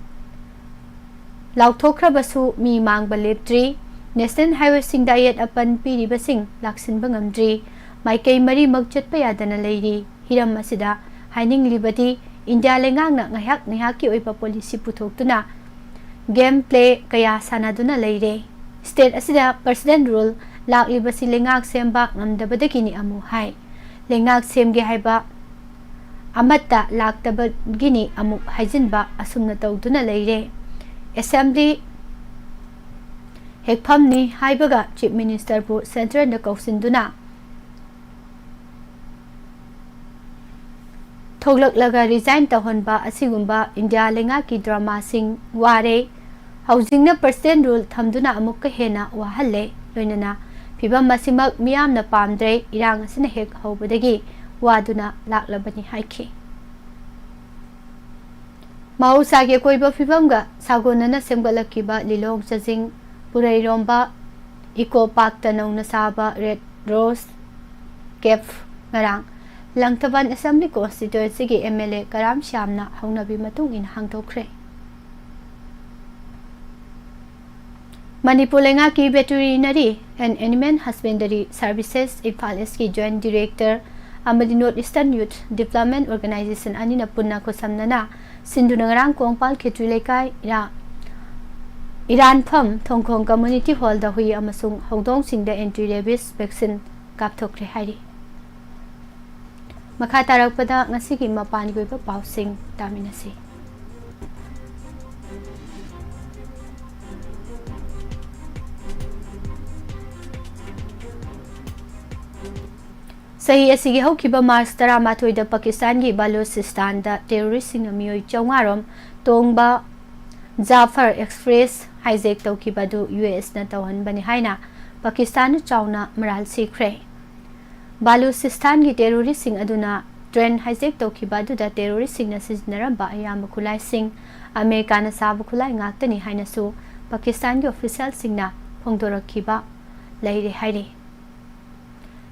ꯂꯥꯎꯊꯣꯛꯈ꯭ꯔꯕꯁꯨ ꯃꯤ ꯃꯥꯡꯕ ꯂꯦꯞꯇ꯭ꯔꯤ꯫ National Highwayꯁꯤꯡꯗ ꯑꯌꯦꯠ ꯑꯄꯟ ꯄꯤꯔꯤꯕꯁꯤꯡ ꯂꯥꯛꯁꯤꯟꯕ ꯉꯝꯗ꯭ꯔꯤ꯫ ꯃꯥꯏꯀꯩ ꯃꯔꯤꯃꯛ ꯆꯠꯄ ꯌꯥꯗꯅ ꯂꯩꯔꯤ꯫ ꯍꯤꯔꯝ ꯑꯁꯤꯗ ꯍꯥꯏꯅꯤꯡꯂꯤꯕꯗꯤ ꯏꯟꯗꯤꯌꯥ ꯂꯩꯉꯥꯛꯅ ꯉꯥꯏꯍꯥꯛ ꯉꯥꯏꯍꯥꯛꯀꯤ ꯑꯣꯏꯕ policy ꯄꯨꯊꯣꯛꯇꯨꯅ game play ꯀꯌꯥ ꯁꯥꯟꯅꯗꯨꯅ ꯂꯩꯔꯦ꯫ State ꯑꯁꯤꯗ President Rule ꯂꯥꯛꯂꯤꯕꯁꯤ ꯂꯩꯉꯥꯛ ꯁꯦꯝꯕ ꯉꯝꯗꯕꯗꯒꯤꯅꯤ ꯑꯃꯨꯛ ꯍꯥꯏ꯫ ꯂꯩꯉꯥꯛ ꯁꯦꯝꯒꯦ ꯍꯥꯏꯕ ꯑꯃꯠꯇ ꯂꯥꯛꯇꯕꯒꯤꯅꯤ ꯑꯃꯨꯛ ꯍꯥꯏꯖꯤꯟꯕ ꯑꯁꯨꯝꯅ ꯇꯧꯗꯨꯅ ꯂꯩꯔꯦ꯫ Assembly ꯍꯦꯛꯐꯝꯅꯤ ꯍꯥꯏꯕꯒ Chief Ministerꯕꯨ Centreꯗ ꯀꯧꯁꯤꯟꯗꯨꯅ ꯊꯣꯛꯂꯛꯂꯒ resign ꯇꯧꯍꯟꯕ ꯑꯁꯤꯒꯨꯝꯕ ꯏꯟꯗꯤꯌꯥ ꯂꯩꯉꯥꯛꯀꯤ dramaꯁꯤꯡ ꯋꯥꯔꯦ꯫ ꯍꯧꯖꯤꯛꯅ President Rule ꯊꯝꯗꯨꯅ ꯑꯃꯨꯛꯀ ꯍꯦꯟꯅ ꯋꯥꯍꯜꯂꯦ꯫ ꯂꯣꯏꯅꯅ ꯐꯤꯚꯝ ꯑꯁꯤꯃꯛ ꯃꯤꯌꯥꯝꯅ ꯄꯥꯝꯗ꯭ꯔꯦ꯫ ꯏꯔꯥꯡ ꯑꯁꯤꯅ ꯍꯦꯛ ꯍꯧꯕꯗꯒꯤ ꯋꯥꯗꯨꯅ ꯂꯥꯛꯂꯕꯅꯤ ꯍꯥꯏꯈꯤ꯫ ꯃꯍꯧꯁꯥꯒꯤ ꯑꯀꯣꯏꯕ ꯐꯤꯕꯝꯒ ꯁꯥꯒꯣꯟꯅꯅ ꯁꯦꯝꯒꯠꯂꯛꯈꯤꯕ ꯂꯤꯂꯣꯡ ꯆꯥꯖꯤꯡ ꯄꯨꯔꯩꯔꯣꯝꯕ Eco Parkꯇ ꯅꯧꯅ ꯁꯥꯕ Red Rose Cafe ꯉꯔꯥꯡ ꯂꯪꯊꯕꯥꯜ Assembly Constituencyꯒꯤ MLA ꯀꯔꯥꯝ ꯁ꯭ꯌꯥꯝꯅ ꯍꯧꯅꯕꯤ ꯃꯇꯨꯡ ꯏꯟꯅ ꯍꯥꯡꯗꯣꯛꯈ꯭ꯔꯦ꯫ ꯃꯅꯤꯄꯨꯔ ꯂꯩꯉꯥꯛꯀꯤ Veterinary and Animal Husbandry Services Imphal Eastꯀꯤ Joint Director ꯑꯃꯗꯤ North Eastern Youth Development Organisation ꯑꯅꯤꯅ ꯄꯨꯟꯅ ꯈꯨꯠꯁꯝꯅꯅ ꯁꯤꯟꯗꯨꯅ ꯉꯔꯥꯡ ꯀꯣꯡꯄꯥꯜ ꯈꯦꯇ꯭ꯔꯤ ꯂꯩꯀꯥꯏ ꯏꯔꯥ-, ꯏꯔꯥꯟꯐꯝ ꯊꯣꯡꯈꯣꯡ Community Hallꯗ ꯍꯨꯏ ꯑꯃꯁꯨꯡ ꯍꯧꯗꯣꯡꯁꯤꯡꯗ anti rabies vaccine ꯀꯥꯞꯊꯣꯛꯈ꯭ꯔꯦ ꯍꯥꯏꯔꯤ꯫ ꯃꯈꯥ ꯇꯥꯔꯛꯄꯗ ꯉꯁꯤꯒꯤ ꯃꯄꯥꯟꯒꯤ ꯑꯣꯏꯕ ꯄꯥꯎꯁꯤꯡ ꯇꯥꯃꯤꯟꯅꯁꯤ꯫ ꯆꯍꯤ ꯑꯁꯤꯒꯤ ꯍꯧꯈꯤꯕ ꯃꯥꯔꯆ ꯇꯔꯥꯃꯥꯊꯣꯏꯗ ꯄꯥꯀꯤꯁꯇꯥꯟꯒꯤ ꯕꯥꯂꯨꯆꯤꯁꯇꯥꯟꯗ terroristꯁꯤꯡꯅ ꯃꯤꯑꯣꯏ ꯆꯥꯝꯃꯉꯥ ꯔꯣꯝ ꯇꯣꯡꯕ Jafar Express hijack ꯇꯧꯈꯤꯕ ꯑꯗꯨ USꯅ ꯇꯧꯍꯟꯕꯅꯤ ꯍꯥꯏꯅ ꯄꯥꯀꯤꯁꯇꯥꯟꯅ ꯆꯥꯎꯅ ꯃꯔꯥꯜ ꯁꯤꯈ꯭ꯔꯦ꯫ ꯕꯥꯂꯨꯆꯤꯁꯇꯥꯟꯒꯤ terroristꯁꯤꯡ ꯑꯗꯨꯅ train hijack ꯇꯧꯈꯤꯕ ꯑꯗꯨꯗ terroristꯁꯤꯡꯅ ꯁꯤꯖꯤꯟꯅꯔꯝꯕ ꯑꯌꯥꯝꯕ ꯈꯨꯠꯂꯥꯏꯁꯤꯡ ꯑꯃꯦꯔꯤꯀꯥꯅ ꯁꯥꯕ ꯈꯨꯠꯂꯥꯏ ꯉꯥꯛꯇꯅꯤ ꯍꯥꯏꯅꯁꯨ ꯄꯥꯀꯤꯁꯇꯥꯟꯒꯤ officialꯁꯤꯡꯅ ꯐꯣꯡꯗꯣꯔꯛꯈꯤꯕ ꯂꯩꯔꯦ ꯍꯥꯏꯔꯤ꯫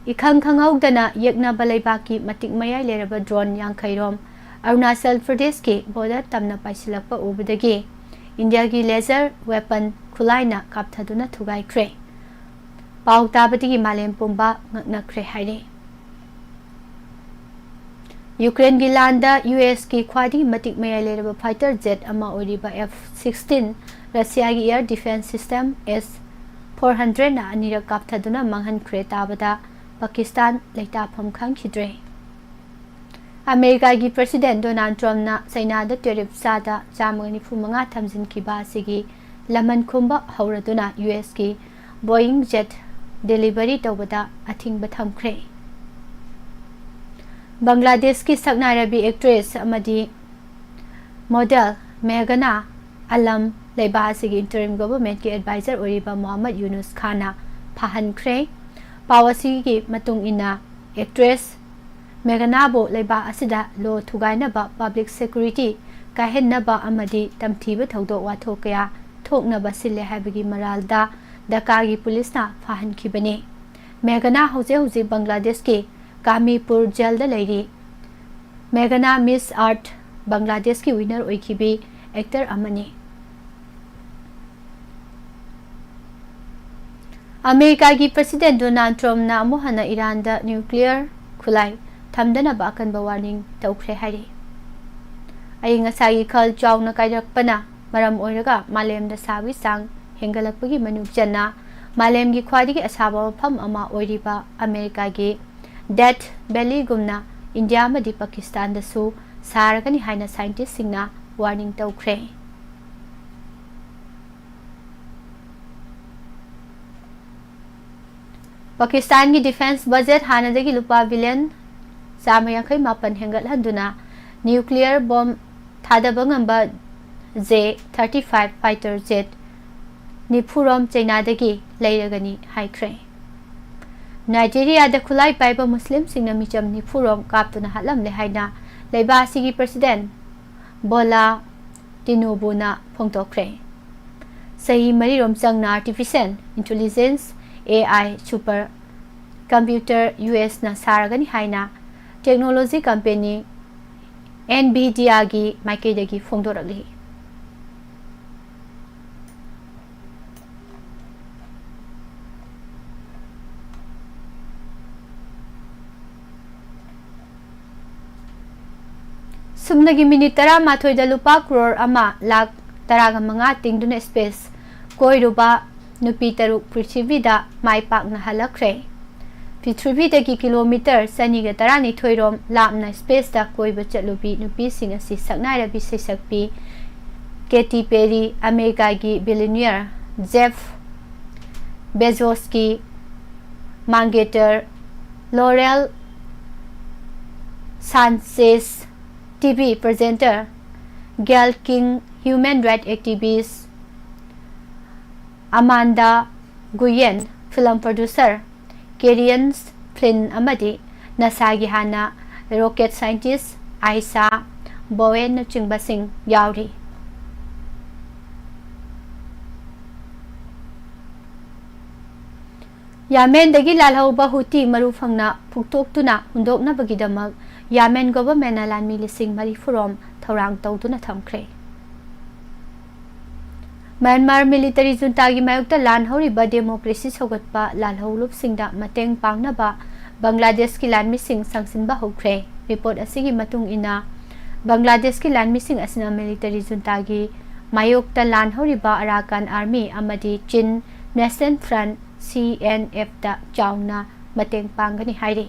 ꯏꯈꯪ ꯈꯪꯍꯧꯗꯅ ꯌꯦꯛꯅꯕ ꯂꯩꯕꯥꯛꯀꯤ ꯃꯇꯤꯛ ꯃꯌꯥꯏ ꯂꯩꯔꯕ drone ꯌꯥꯡꯈꯩ ꯔꯣꯝ ꯑꯔꯨꯅꯥꯆꯜ ꯄ꯭ꯔꯗꯦꯁꯀꯤ border ꯇꯝꯅ ꯄꯥꯏꯁꯤꯜꯂꯛꯄ ꯎꯕꯗꯒꯤ ꯏꯟꯗꯤꯌꯥꯒꯤ laser weapon ꯈꯨꯠꯂꯥꯏꯅ ꯀꯥꯞꯊꯗꯨꯅ ꯊꯨꯒꯥꯏꯈ꯭ꯔꯦ꯫ ꯄꯥꯎ ꯇꯥꯕꯗꯒꯤ ꯃꯥꯂꯦꯝ ꯄꯨꯝꯕ ꯉꯛꯅꯈ꯭ꯔꯦ ꯍꯥꯏꯔꯤ꯫ ꯌꯨꯀ꯭ꯔꯦꯟꯒꯤ ꯂꯥꯟꯗ ꯌꯨ ꯑꯦꯁꯀꯤ ꯈ꯭ꯋꯥꯏꯗꯒꯤ ꯃꯇꯤꯛ ꯃꯌꯥꯏ ꯂꯩꯔꯕ fighter jet ꯑꯃ ꯑꯣꯏꯔꯤꯕ F sixteen ꯔꯁꯤꯌꯥꯒꯤ air defense system S four hundredꯅ ꯑꯅꯤꯔꯛ ꯀꯥꯞꯊꯗꯨꯅ ꯃꯥꯡꯍꯟꯈ꯭ꯔꯦ ꯇꯥꯕꯗ ꯄꯥꯀꯤꯁꯇꯥꯟ ꯂꯩꯇꯥꯐꯝ ꯈꯪꯈꯤꯗ꯭ꯔꯦ꯫ ꯑꯃꯦꯔꯤꯀꯥꯒꯤ President Donald Trumpꯅ ꯆꯩꯅꯥꯗ tariff ꯆꯥꯗ ꯆꯥꯝꯃꯒ ꯅꯤꯐꯨ ꯃꯉꯥ ꯊꯝꯖꯤꯟꯈꯤꯕ ꯑꯁꯤꯒꯤ ꯂꯃꯟ ꯈꯨꯝꯕ ꯍꯧꯔꯗꯨꯅ ꯌꯨ ꯑꯦꯁꯀꯤ Boeing jet delivery ꯇꯧꯕꯗ ꯑꯊꯤꯡꯕ ꯊꯝꯈ꯭ꯔꯦ꯫ ꯕꯪꯒ꯭ꯂꯥꯗꯦꯁꯀꯤ ꯁꯛꯅꯥꯏꯔꯕꯤ actress ꯑꯃꯗꯤ model ꯃꯦꯘꯅꯥ ꯑꯂꯝ ꯂꯩꯕꯥꯛ ꯑꯁꯤꯒꯤ interim governmentꯀꯤ advisor ꯑꯣꯏꯔꯤꯕ ꯃꯣꯍꯝꯃꯗ ꯌꯨꯅꯨꯁ ꯈꯥꯟꯅ ꯐꯥꯍꯟꯈ꯭ꯔꯦ꯫ ꯄꯥꯎ ꯑꯁꯤꯒꯤ ꯃꯇꯨꯡ ꯏꯟꯅ, actress ꯃꯦꯘꯅꯥꯕꯨ ꯂꯩꯕꯥꯛ ꯑꯁꯤꯗ law ꯊꯨꯒꯥꯏꯅꯕ, public security ꯀꯥꯏꯍꯟꯅꯕ ꯑꯃꯗꯤ ꯇꯝꯊꯤꯕ ꯊꯧꯗꯣꯛ ꯋꯥꯊꯣꯛ ꯀꯌꯥ ꯊꯣꯛꯅꯕ ꯁꯤꯜꯂꯦ ꯍꯥꯏꯕꯒꯤ ꯃꯔꯥꯜꯗ ꯙꯥꯀꯥꯒꯤ ꯄꯨꯂꯤꯁꯅ ꯐꯥꯍꯟꯈꯤꯕꯅꯤ꯫ ꯃꯦꯘꯅꯥ ꯍꯧꯖꯤꯛ ꯍꯧꯖꯤꯛ ꯕꯪꯒ꯭ꯂꯥꯗꯦꯁꯀꯤ ꯀꯥꯃꯤꯄꯨꯔ ꯖꯦꯜꯗ ꯂꯩꯔꯤ꯫ ꯃꯦꯘꯅꯥ Miss Earth ꯕꯪꯒ꯭ꯂꯥꯗꯦꯁꯀꯤ winner ꯑꯣꯏꯈꯤꯕꯤ actor ꯑꯃꯅꯤ꯫ ꯑꯃꯦꯔꯤꯀꯥꯒꯤ President Donald Trumpꯅ ꯑꯃꯨꯛ ꯍꯟꯅ ꯏꯔꯥꯟꯗ nuclear ꯈꯨꯠꯂꯥꯏ ꯊꯝꯗꯅꯕ ꯑꯀꯟꯕ warning ꯇꯧꯈ꯭ꯔꯦ ꯍꯥꯏꯔꯤ꯫ ꯑꯏꯪ ꯑꯁꯥꯒꯤ ꯈꯜ ꯆꯥꯎꯅ ꯀꯥꯏꯔꯛꯄꯅ ꯃꯔꯝ ꯑꯣꯏꯔꯒ ꯃꯥꯂꯦꯝꯗ ꯁꯥꯕꯒꯤ ꯆꯥꯡ ꯍꯦꯟꯒꯠꯂꯛꯄꯒꯤ ꯃꯅꯨꯡ ꯆꯟꯅ ꯃꯥꯂꯦꯝꯒꯤ ꯈ꯭ꯋꯥꯏꯗꯒꯤ ꯑꯁꯥꯕ ꯃꯐꯝ ꯑꯃ ꯑꯣꯏꯔꯤꯕ ꯑꯃꯦꯔꯤꯀꯥꯒꯤ Death Valleyꯒꯨꯝꯅ ꯏꯟꯗꯤꯌꯥ ꯑꯃꯗꯤ ꯄꯥꯀꯤꯁꯇꯥꯟꯗꯁꯨ ꯁꯥꯔꯒꯅꯤ ꯍꯥꯏꯅ scientistꯁꯤꯡꯅ warning ꯇꯧꯈ꯭ꯔꯦ꯫ ꯄꯥꯀꯤꯁꯇꯥꯟꯒꯤ defence budget ꯍꯥꯟꯅꯗꯒꯤ ꯂꯨꯄꯥ billion ꯆꯥꯝꯃ ꯌꯥꯡꯈꯩ ꯃꯥꯄꯟ ꯍꯦꯟꯒꯠꯍꯟꯗꯨꯅ nuclear bomb ꯊꯥꯗꯕ ꯉꯝꯕ J thirty five fighter jet ꯅꯤꯐꯨ ꯔꯣꯝ ꯆꯩꯅꯥꯗꯒꯤ ꯂꯩꯔꯒꯅꯤ ꯍꯥꯏꯈ꯭ꯔꯦ꯫ ꯅꯥꯏꯖꯦꯔꯤꯌꯥꯗ ꯈꯨꯠꯂꯥꯏ ꯄꯥꯏꯕ ꯃꯨꯁꯂꯤꯝꯁꯤꯡꯅ ꯃꯤꯆꯝ ꯅꯤꯐꯨ ꯔꯣꯝ ꯀꯥꯞꯇꯨꯅ ꯍꯥꯠꯂꯝꯂꯦ ꯍꯥꯏꯅ ꯂꯩꯕꯥꯛ ꯑꯁꯤꯒꯤ President ꯕꯣꯂꯥ ꯇꯤꯅꯨꯕꯨꯅ ꯐꯣꯡꯗꯣꯛꯈ꯭ꯔꯦ꯫ ꯆꯍꯤ ꯃꯔꯤꯔꯣꯝ ꯆꯪꯅ artificial intelligence, A I, super computer U S ꯅ ꯁꯥꯔꯒꯅꯤ ꯍꯥꯏꯅ technology company Nvidia ꯒꯤ ꯃꯥꯏꯀꯩꯗꯒꯤ ꯐꯣꯡꯗꯣꯔꯛꯂꯤ꯫ ꯁꯨꯞꯅꯒꯤ ꯃꯤꯅꯤꯠ ꯇꯔꯥꯃꯥꯊꯣꯏꯗ ꯂꯨꯄꯥ ꯀ꯭ꯔꯣꯔ ꯑꯃ ꯂꯥꯈ ꯇꯔꯥꯒ ꯃꯉꯥ ꯇꯤꯡꯗꯨꯅ space ꯀꯣꯏꯔꯨꯕ ꯅꯨꯄꯤ ꯇꯔꯨꯛ ꯄ꯭ꯔꯤꯊꯤꯕꯤꯗ ꯃꯥꯏ ꯄꯥꯛꯅ ꯍꯜꯂꯛꯈ꯭ꯔꯦ꯫ ꯄ꯭ꯔꯤꯊꯤꯕꯤꯗꯒꯤ ꯀꯤꯂꯣꯃꯤꯇꯔ ꯆꯅꯤꯒ ꯇꯔꯥꯅꯤꯊꯣꯏ ꯔꯣꯝ ꯂꯥꯞꯅ space ꯇ ꯀꯣꯏꯕ ꯆꯠꯂꯨꯕꯤ ꯅꯨꯄꯤꯁꯤꯡ ꯑꯁꯤ ꯁꯛꯅꯥꯏꯔꯕꯤ ꯁꯩꯁꯛꯄꯤ ꯀꯦꯇꯤ ꯄꯦꯔꯤ, ꯑꯃꯦꯔꯤꯀꯥꯒꯤ billionaire ꯖꯦꯐ ꯕꯦꯖꯣꯁꯀꯤ marketer Lauren Sanchez, T V presenter Gayle King, human rights activist Amanda Nguyen, film producer Kerianne Flynn ꯑꯃꯗꯤ ꯅꯥꯁꯥꯒꯤ ꯍꯥꯟꯅ rocket scientist ꯑꯥꯏꯁꯥ ꯕꯣꯋꯦꯟꯅꯆꯤꯡꯕꯁꯤꯡ ꯌꯥꯎꯔꯤ꯫ ꯌꯥꯃꯦꯟꯗꯒꯤ ꯂꯥꯜꯍꯧꯕ ꯍꯨꯇꯤ ꯃꯔꯨ ꯐꯪꯅ ꯐꯨꯛꯇꯣꯛꯇꯨꯅ ꯍꯨꯟꯗꯣꯛꯅꯕꯒꯤꯗꯃꯛ ꯌꯥꯃꯦꯟ government ꯅ ꯂꯥꯟꯃꯤ ꯂꯤꯁꯤꯡ ꯃꯔꯤꯐꯨ ꯔꯣꯝ ꯊꯧꯔꯥꯡ ꯇꯧꯗꯨꯅ ꯊꯝꯈ꯭ꯔꯦ꯫ ꯃ꯭ꯌꯥꯟꯃꯥꯔ military junta ꯒꯤ ꯃꯥꯌꯣꯛꯇ ꯂꯥꯟ ꯍꯧꯔꯤꯕ democracy ꯁꯧꯒꯠꯄ ꯂꯥꯜꯍꯧꯂꯨꯞꯁꯤꯡꯗ ꯃꯇꯦꯡ ꯄꯥꯡꯅꯕ ꯕꯪꯒ꯭ꯂꯥꯗꯦꯁꯀꯤ ꯂꯥꯟꯃꯤꯁꯤꯡ ꯆꯪꯁꯤꯟꯕ ꯍꯧꯈ꯭ꯔꯦ꯫ Report ꯑꯁꯤꯒꯤ ꯃꯇꯨꯡ ꯏꯟꯅ, ꯕꯪꯒ꯭ꯂꯥꯗꯦꯁꯀꯤ ꯂꯥꯟꯃꯤꯁꯤꯡ ꯑꯁꯤꯅ military junta ꯒꯤ ꯃꯥꯌꯣꯛꯇ ꯂꯥꯟ ꯍꯧꯔꯤꯕ Arakan Army ꯑꯃꯗꯤ Chin National Front, C N F ꯇ ꯆꯥꯎꯅ ꯃꯇꯦꯡ ꯄꯥꯡꯒꯅꯤ ꯍꯥꯏꯔꯤ꯫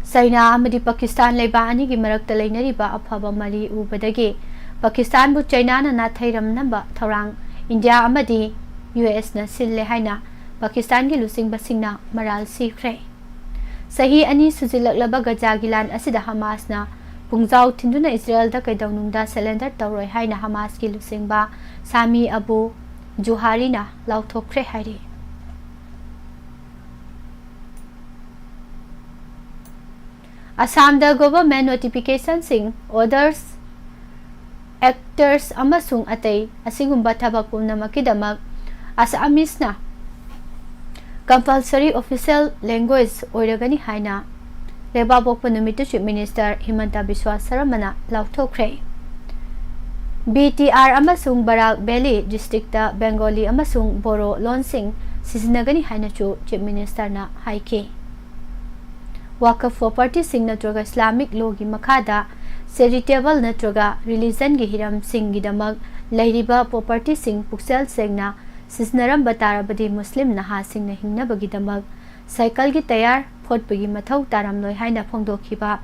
ꯆꯩꯅꯥ ꯑꯃꯗꯤ ꯄꯥꯀꯤꯁꯇꯥꯟ ꯂꯩꯕꯥꯛ ꯑꯅꯤꯒꯤ ꯃꯔꯛꯇ ꯂꯩꯅꯔꯤꯕ ꯑꯐꯕ ꯃꯔꯤ ꯎꯕꯗꯒꯤ ꯄꯥꯀꯤꯁꯇꯥꯟꯕꯨ ꯆꯩꯅꯥꯅ ꯅꯥꯊꯩꯔꯝꯅꯕ ꯊꯧꯔꯥꯡ ꯏꯟꯗꯤꯌꯥ ꯑꯃꯗꯤ ꯌꯨ ꯑꯦꯁꯅ ꯁꯤꯜꯂꯦ ꯍꯥꯏꯅ ꯄꯥꯀꯤꯁꯇꯥꯟꯒꯤ ꯂꯨꯆꯤꯡꯕꯁꯤꯡꯅ ꯃꯔꯥꯜ ꯁꯤꯈ꯭ꯔꯦ꯫ ꯆꯍꯤ ꯑꯅꯤ ꯁꯨꯖꯤꯜꯂꯛꯂꯕ ꯒꯖꯥꯒꯤ ꯂꯥꯟ ꯑꯁꯤꯗ ꯍꯃꯥꯁꯅ ꯄꯨꯡꯖꯥꯎ ꯊꯤꯟꯗꯨꯅ ꯏꯖꯔꯦꯜꯗ ꯀꯩꯗꯧꯅꯨꯡꯗ surrender ꯇꯧꯔꯣꯏ ꯍꯥꯏꯅ ꯍꯃꯥꯁꯀꯤ ꯂꯨꯆꯤꯡꯕ ꯁꯥꯃꯤ ꯑꯕꯨ ꯖꯨꯍꯥꯔꯤꯅ ꯂꯥꯎꯊꯣꯛꯈ꯭ꯔꯦ ꯍꯥꯏꯔꯤ꯫ ꯑꯁꯥꯝꯗ government notification ꯁꯤꯡ, orders, actors ꯑꯃꯁꯨꯡ ꯑꯇꯩ ꯑꯁꯤꯒꯨꯝꯕ ꯊꯕꯛ ꯄꯨꯝꯅꯃꯛꯀꯤꯗꯃꯛ ꯑꯁꯥꯃꯤꯁꯅ compulsory official language ꯑꯣꯏꯔꯒꯅꯤ ꯍꯥꯏꯅ ꯂꯩꯕꯥꯛꯄꯣꯛꯄ ꯅꯨꯃꯤꯠꯇ Chief Minister ꯍꯤꯃꯟꯇ ꯕꯤꯁ꯭ꯋ ꯁꯔꯃꯅ ꯂꯥꯎꯊꯣꯛꯈ꯭ꯔꯦ꯫ ꯕꯤ ꯇꯤ ꯑꯥꯔ ꯑꯃꯁꯨꯡ ꯕꯔꯥꯛ ꯚꯦꯂꯤ ꯗꯤꯁꯇ꯭ꯔꯤꯛꯇ ꯕꯦꯡꯒꯣꯂꯤ ꯑꯃꯁꯨꯡ ꯕꯣꯔꯣ ꯂꯣꯟꯁꯤꯡ ꯁꯤꯖꯤꯟꯅꯒꯅꯤ ꯍꯥꯏꯅꯁꯨ Chief Ministerꯅ ꯍꯥꯏꯈꯤ꯫ ꯋꯥꯀꯐ propertyꯁꯤꯡ ꯅꯠꯇ꯭ꯔꯒ Islamic lawꯒꯤ ꯃꯈꯥꯗ charitable ꯅꯠꯇ꯭ꯔꯒ religionꯒꯤ ꯍꯤꯔꯝꯁꯤꯡꯒꯤꯗꯃꯛ ꯂꯩꯔꯤꯕ propertyꯁꯤꯡ ꯄꯨꯛꯆꯦꯜ ꯁꯦꯡꯅ ꯁꯤꯖꯤꯟꯅꯔꯝꯕ ꯇꯥꯔꯕꯗꯤ ꯃꯨꯁꯂꯤꯝ ꯅꯍꯥꯁꯤꯡꯅ ꯍꯤꯡꯅꯕꯒꯤꯗꯃꯛ ꯁꯥꯏꯀꯜꯒꯤ ꯇꯌꯥꯔ ꯐꯣꯠꯄꯒꯤ ꯃꯊꯧ ꯇꯥꯔꯝꯂꯣꯏ ꯍꯥꯏꯅ ꯐꯣꯡꯗꯣꯛꯈꯤꯕ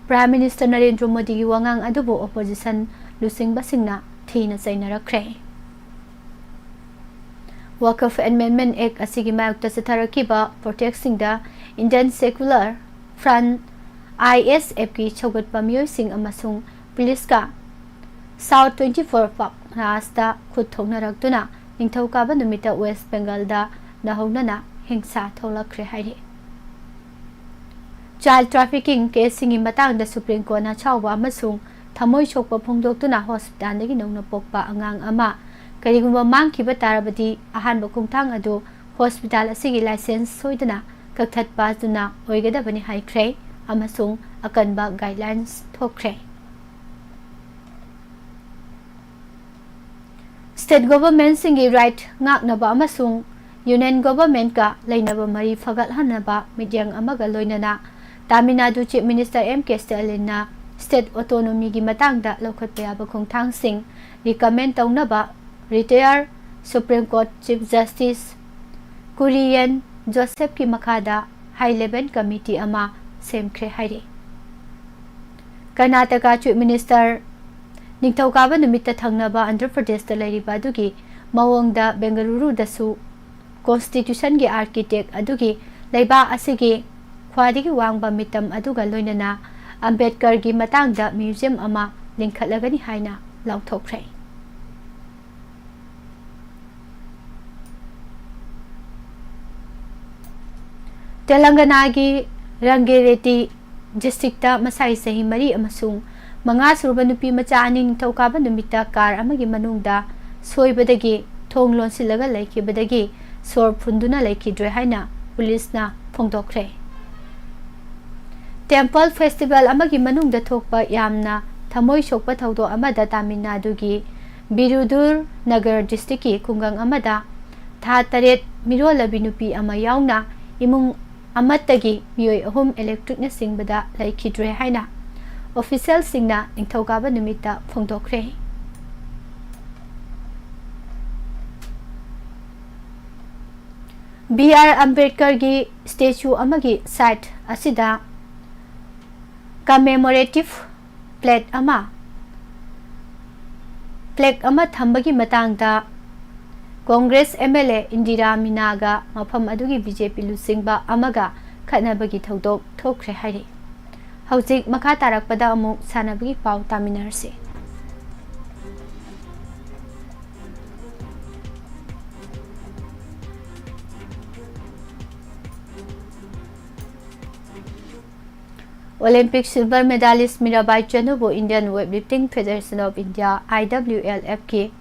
Prime Minister ꯅꯔꯦꯟꯗ꯭ꯔ ꯃꯣꯗꯤꯒꯤ ꯋꯥꯉꯥꯡ ꯑꯗꯨꯕꯨ opposition ꯂꯨꯆꯤꯡꯕꯁꯤꯡꯅ ꯊꯤꯅ ꯆꯩꯅꯔꯛꯈ꯭ꯔꯦ꯫ Waqf Amendment Act ꯑꯁꯤꯒꯤ ꯃꯥꯌꯣꯛꯇ ꯆꯠꯊꯔꯛꯈꯤꯕ protests ꯁꯤꯡꯗ Indian Secular Front, I S F ꯀꯤ ꯁꯧꯒꯠꯄ ꯃꯤꯑꯣꯏꯁꯤꯡ ꯑꯃꯁꯨꯡ ꯄꯨꯂꯤꯁꯀ South twenty-four Park Rajꯇ ꯈꯨꯠ ꯊꯣꯛꯅꯔꯛꯇꯨꯅ ꯅꯤꯡꯊꯧꯀꯥꯕ ꯅꯨꯃꯤꯠꯇ West Bengalꯗ ꯅꯧꯍꯧꯅꯅ ꯍꯤꯡꯁꯥ ꯊꯣꯛꯂꯛꯈ꯭ꯔꯦ ꯍꯥꯏꯔꯤ꯫ Child trafficking caseꯁꯤꯡꯒꯤ ꯃꯇꯥꯡꯗ Supreme Courtꯅ ꯑꯁꯥꯎꯕ ꯑꯃꯁꯨꯡ ꯊꯃꯣꯏ ꯁꯣꯛꯄ ꯐꯣꯡꯗꯣꯛꯇꯨꯅ hospitalꯗꯒꯤ ꯅꯧꯅ ꯄꯣꯛꯄ ꯑꯉꯥꯡ ꯑꯃ ꯀꯔꯤꯒꯨꯝꯕ ꯃꯥꯡꯈꯤꯕ ꯇꯥꯔꯕꯗꯤ ꯑꯍꯥꯟꯕ ꯈꯣꯡꯊꯥꯡ ꯑꯗꯨ hospital ꯑꯁꯤꯒꯤ license ꯁꯣꯏꯗꯅ ꯀꯛꯊꯠꯄ ꯑꯗꯨꯅ ꯑꯣꯏꯒꯗꯕꯅꯤ ꯍꯥꯏꯈ꯭ꯔꯦ ꯑꯃꯁꯨꯡ ꯑꯀꯟꯕ guidelines ꯊꯣꯛꯈ꯭ꯔꯦ꯫ State governmentꯁꯤꯡꯒꯤ right ꯉꯥꯛꯅꯕ ꯑꯃꯁꯨꯡ Union Governmentꯀ ꯂꯩꯅꯕ ꯃꯔꯤ ꯐꯒꯠꯍꯟꯅꯕ ꯃꯤꯠꯌꯦꯡ ꯑꯃꯒ ꯂꯣꯏꯅꯅ Tamil Nadu Chief Minister M K Stalinꯅ state autonomyꯒꯤ ꯃꯇꯥꯡꯗ ꯂꯧꯈꯠꯄ ꯌꯥꯕ ꯈꯣꯡꯊꯥꯡꯁꯤꯡ recommend ꯇꯧꯅꯕ retired Supreme Court Chief Justice Kurian Josephꯀꯤ ꯃꯈꯥꯗ high level committee ꯑꯃ ꯁꯦꯝꯈ꯭ꯔꯦ ꯍꯥꯏꯔꯤ꯫ ꯀꯔꯅꯥꯇꯀꯥ Chief Minister ꯅꯤꯡꯊꯧꯀꯥꯕ ꯅꯨꯃꯤꯠꯇ ꯊꯪꯅꯕ ꯑꯟꯙ꯭ꯔ ꯄ꯭ꯔꯗꯦꯁꯇ ꯂꯩꯔꯤꯕ ꯑꯗꯨꯒꯤ ꯃꯑꯣꯡꯗ ꯕꯦꯡꯒꯂꯨꯔꯨꯗꯁꯨ Constitutionꯒꯤ architect ꯑꯗꯨꯒꯤ ꯂꯩꯕꯥꯛ ꯑꯁꯤꯒꯤ ꯈ꯭ꯋꯥꯏꯗꯒꯤ ꯋꯥꯡꯕ ꯃꯤꯇꯝ ꯑꯗꯨꯒ ꯂꯣꯏꯅꯅ ꯑꯝꯕꯦꯗꯀꯔꯒꯤ ꯃꯇꯥꯡꯗ museum ꯑꯃ ꯂꯤꯡꯈꯠꯂꯒꯅꯤ ꯍꯥꯏꯅ ꯂꯥꯎꯊꯣꯛꯈ꯭ꯔꯦ꯫ ꯇꯦꯂꯪꯒꯅꯥꯒꯤ ꯔꯪꯒꯦꯔꯦꯇꯤ ꯗꯤꯁꯇ꯭ꯔꯤꯛꯇ ꯃꯁꯥꯒꯤ ꯆꯍꯤ ꯃꯔꯤ ꯑꯃꯁꯨꯡ ꯃꯉꯥ ꯁꯨꯔꯕ ꯅꯨꯄꯤ ꯃꯆꯥ ꯑꯅꯤ ꯅꯤꯡꯊꯧꯀꯥꯕ ꯅꯨꯃꯤꯠꯇ ꯀꯥꯔ ꯑꯃꯒꯤ ꯃꯅꯨꯡꯗ ꯁꯣꯏꯕꯗꯒꯤ ꯊꯣꯡ ꯂꯣꯟꯁꯤꯜꯂꯒ ꯂꯩꯈꯤꯕꯗꯒꯤ ꯁꯣꯔ ꯐꯨꯟꯗꯨꯅ ꯂꯩꯈꯤꯗ꯭ꯔꯦ ꯍꯥꯏꯅ ꯄꯨꯂꯤꯁꯅ ꯐꯣꯡꯗꯣꯛꯈ꯭ꯔꯦ꯫ ꯇꯦꯝꯄꯜ ꯐꯦꯁꯇꯤꯚꯦꯜ ꯑꯃꯒꯤ ꯃꯅꯨꯡꯗ ꯊꯣꯛꯄ ꯌꯥꯝꯅ ꯊꯃꯣꯏ ꯁꯣꯛꯄ ꯊꯧꯗꯣꯛ ꯑꯃꯗ ꯇꯥꯃꯤꯜ ꯅꯥꯗꯨꯒꯤ ꯕꯤꯔꯨꯗꯨꯔ ꯅꯒꯔ ꯗꯤꯁꯇ꯭ꯔꯤꯛꯀꯤ ꯈꯨꯡꯒꯪ ꯑꯃꯗ ꯊꯥ ꯇꯔꯦꯠ ꯃꯤꯔꯣꯜꯂꯕꯤ ꯅꯨꯄꯤ ꯑꯃ ꯌꯥꯎꯅ ꯏꯃꯨꯡ ꯑꯃꯠꯇꯒꯤ ꯃꯤꯑꯣꯏ ꯑꯍꯨꯝ ꯏꯂꯦꯛꯇ꯭ꯔꯤꯛꯅ ꯆꯤꯡꯕꯗ ꯂꯩꯈꯤꯗ꯭ꯔꯦ ꯍꯥꯏꯅ ꯑꯣꯐꯤꯁꯤꯌꯦꯜꯁꯤꯡꯅ ꯅꯤꯡꯊꯧꯀꯥꯕ ꯅꯨꯃꯤꯠꯇ ꯐꯣꯡꯗꯣꯛꯈ꯭ꯔꯦ꯫ ꯕꯤ ꯑꯥꯔ ꯑꯝꯕꯦꯗꯀꯔꯒꯤ ꯁ꯭ꯇꯦꯆꯨ ꯑꯃꯒꯤ ꯁꯥꯏꯠ ꯑꯁꯤꯗ ꯀꯃꯦꯃꯣꯔꯦꯇꯤꯚ ꯄ꯭ꯂꯦꯛ ꯑꯃ, ꯄ꯭ꯂꯦꯛ ꯑꯃ ꯊꯝꯕꯒꯤ ꯃꯇꯥꯡꯗ Congress M L A Indira ꯃꯤꯅꯥꯒ ꯃꯐꯝ ꯑꯗꯨꯒꯤ ꯕꯤ ꯖꯦ ꯄꯤ ꯂꯨꯆꯤꯡꯕ ꯑꯃꯒ ꯈꯠꯅꯕꯒꯤ ꯊꯧꯗꯣꯛ ꯊꯣꯛꯈ꯭ꯔꯦ ꯍꯥꯏꯔꯤ꯫ ꯍꯧꯖꯤꯛ ꯃꯈꯥ ꯇꯥꯔꯛꯄꯗ ꯑꯃꯨꯛ ꯁꯥꯟꯅꯕꯒꯤ ꯄꯥꯎ ꯇꯥꯃꯤꯟꯅꯔꯁꯤ꯫ Olympic silver medalist Mirabai ꯆꯅꯨꯕꯨ Indian Weightlifting Federation of India, I W L F ꯀꯤ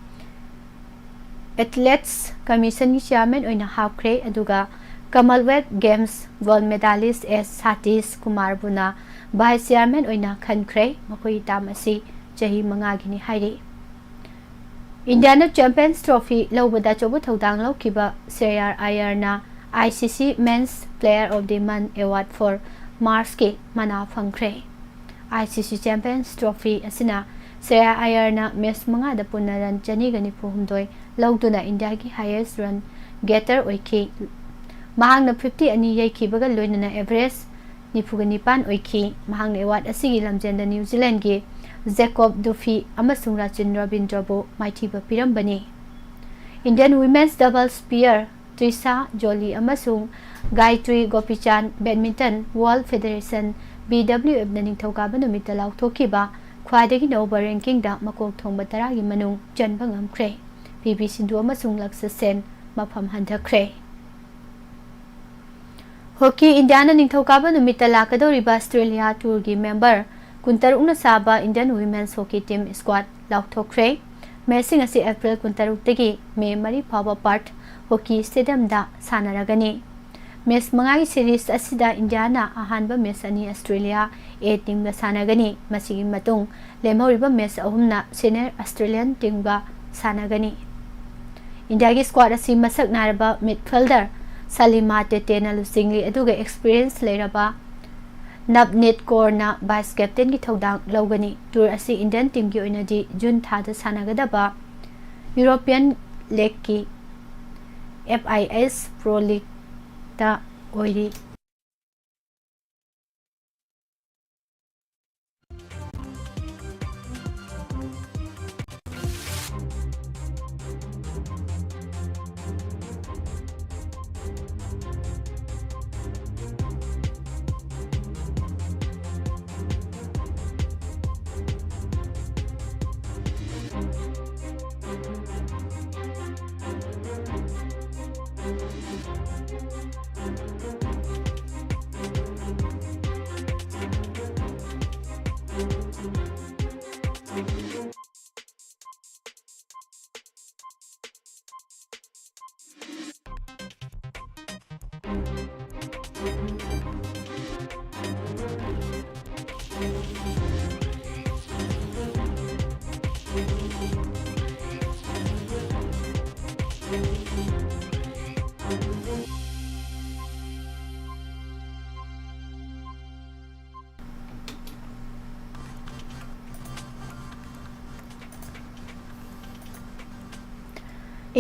Athletes Commission ꯒꯤ chairman ꯑꯣꯏꯅ ꯍꯥꯞꯈ꯭ꯔꯦ, ꯑꯗꯨꯒ Commonwealth Games gold medalist S Satish ꯀꯨꯃꯥꯔꯕꯨꯅ vice chairman ꯑꯣꯏꯅ ꯈꯟꯈ꯭ꯔꯦ꯫ ꯃꯈꯣꯏꯒꯤ term ꯑꯁꯤ ꯆꯍꯤ ꯃꯉꯥꯒꯤꯅꯤ ꯍꯥꯏꯔꯤ꯫ ꯏꯟꯗꯤꯌꯥꯅ Champions Trophy ꯂꯧꯕꯗ ꯑꯆꯧꯕ ꯊꯧꯗꯥꯡ ꯂꯧꯈꯤꯕ Shreya ꯑꯌꯔꯅ I C C Men's Player of the Month Award for March ꯀꯤ ꯃꯅꯥ ꯐꯪꯈ꯭ꯔꯦ꯫ I C C Champions Trophy ꯑꯁꯤꯅ ꯁ꯭ꯔꯦꯌꯥ ꯑꯌꯔꯅ ꯃꯦꯆ ꯃꯉꯥꯗ ꯄꯨꯟꯅ ꯔꯟ ꯆꯅꯤꯒ ꯅꯤꯐꯨ ꯍꯨꯝꯗꯣꯏ ꯂꯧꯗꯨꯅ ꯏꯟꯗꯤꯌꯥꯒꯤ highest run getter ꯑꯣꯏꯈꯤ꯫ ꯃꯍꯥꯛꯅ fifty ꯑꯅꯤ ꯌꯩꯈꯤꯕꯒ ꯂꯣꯏꯅꯅ average ꯅꯤꯐꯨꯒ ꯅꯤꯄꯥꯟ ꯑꯣꯏꯈꯤ꯫ ꯃꯍꯥꯛꯅ award ꯑꯁꯤꯒꯤ ꯂꯝꯖꯦꯟꯗ ꯅ꯭ꯌꯨ ꯖꯤꯂꯦꯟꯒꯤ ꯖꯦꯀꯣꯕ ꯗꯨꯐꯤ ꯑꯃꯁꯨꯡ ꯔꯥꯆꯤꯟ ꯔꯕꯤꯟꯗ꯭ꯔꯕꯨ ꯃꯥꯏꯊꯤꯕ ꯄꯤꯔꯝꯕꯅꯤ꯫ Indian Women's Doubles pair Trisha ꯖꯣꯂꯤ ꯑꯃꯁꯨꯡ ꯒꯥꯌꯇ꯭ꯔꯤ ꯒꯣꯄꯤꯆꯥꯟ Badminton World Federation, B W F ꯅ ꯅꯤꯡꯊꯧꯀꯥꯕ ꯅꯨꯃꯤꯠꯇ ꯂꯥꯎꯊꯣꯛꯈꯤꯕ ꯈ꯭ꯋꯥꯏꯗꯒꯤ ꯅꯧꯕ ranking ꯗ ꯃꯀꯣꯛ ꯊꯣꯡꯕ ꯇꯔꯥꯒꯤ ꯃꯅꯨꯡ ꯆꯟꯕ ꯉꯝꯈ꯭ꯔꯦ꯫ ꯄꯤ ꯚꯤ ꯁꯤꯟꯙꯨ ꯑꯃꯁꯨꯡ ꯂꯛꯁ ꯁꯦꯟ ꯃꯐꯝ ꯍꯟꯊꯈ꯭ꯔꯦ꯫ ꯍꯣꯀꯤ ꯏꯟꯗꯤꯌꯥꯅ ꯅꯤꯡꯊꯧꯀꯥꯕ ꯅꯨꯃꯤꯠꯇ ꯂꯥꯛꯀꯗꯧꯔꯤꯕ Australia tour ꯒꯤ member ꯀꯨꯟꯇꯔꯨꯛꯅ ꯁꯥꯕ Indian Women's Hockey Team squad ꯂꯥꯎꯊꯣꯛꯈ꯭ꯔꯦ꯫ ꯃꯦꯠꯁꯁꯤꯡ ꯑꯁꯤ ꯑꯦꯄ꯭ꯔꯤꯜ ꯀꯨꯟꯇꯔꯨꯛꯇꯒꯤ ꯃꯦ ꯃꯔꯤ ꯐꯥꯎꯕ ꯄꯥꯔꯊ ꯍꯣꯀꯤ ꯁ꯭ꯇꯦꯗꯤꯌꯝꯗ ꯁꯥꯟꯅꯔꯒꯅꯤ꯫ ꯃꯦꯠꯁ ꯃꯉꯥꯒꯤ ꯁꯤꯔꯤꯖ ꯑꯁꯤꯗ ꯏꯟꯗꯤꯌꯥꯅ ꯑꯍꯥꯟꯕ ꯃꯦꯠꯁ ꯑꯅꯤ ꯑꯁꯇ꯭ꯔꯦꯂꯤꯌꯥ ꯑꯦ ꯇꯤꯝꯒ ꯁꯥꯟꯅꯒꯅꯤ꯫ ꯃꯁꯤꯒꯤ ꯃꯇꯨꯡ ꯂꯦꯝꯍꯧꯔꯤꯕ ꯃꯦꯠꯁ ꯑꯍꯨꯝꯅ ꯁꯦꯅꯤꯌꯔ ꯑꯁꯇ꯭ꯔꯦꯂꯤꯌꯥꯟ ꯇꯤꯝꯒ ꯁꯥꯟꯅꯒꯅꯤ꯫ ꯏꯟꯗꯤꯌꯥꯒꯤ ꯁ꯭ꯀ꯭ꯋꯥꯗ ꯑꯁꯤ ꯃꯁꯛ ꯅꯥꯏꯔꯕ ꯃꯤꯗꯐꯤꯜꯗꯔ ꯁꯂꯤꯃꯥ ꯇꯦꯇꯦꯅ ꯂꯨꯆꯤꯡꯂꯤ, ꯑꯗꯨꯒ ꯑꯦꯛꯁꯄꯤꯔꯤꯌꯦꯟꯁ ꯂꯩꯔꯕ ꯅꯕꯅꯤꯠ ꯀꯣꯔꯅ ꯚꯥꯏꯁ ꯀꯦꯞꯇꯦꯟꯒꯤ ꯊꯧꯗꯥꯡ ꯂꯧꯒꯅꯤ꯫ ꯇꯨꯔ ꯑꯁꯤ ꯏꯟꯗꯤꯌꯟ ꯇꯤꯝꯒꯤ ꯑꯣꯏꯅꯗꯤ ꯖꯨꯟ ꯊꯥꯗ ꯁꯥꯟꯅꯒꯗꯕ ꯌꯨꯔꯣꯄꯤꯌꯟ ꯂꯤꯒꯀꯤ, ꯑꯦꯐ ꯑꯥꯏ ꯑꯦꯁ ꯄ꯭ꯔꯣ ꯂꯤꯒꯇ ꯑꯣꯏꯔꯤ꯫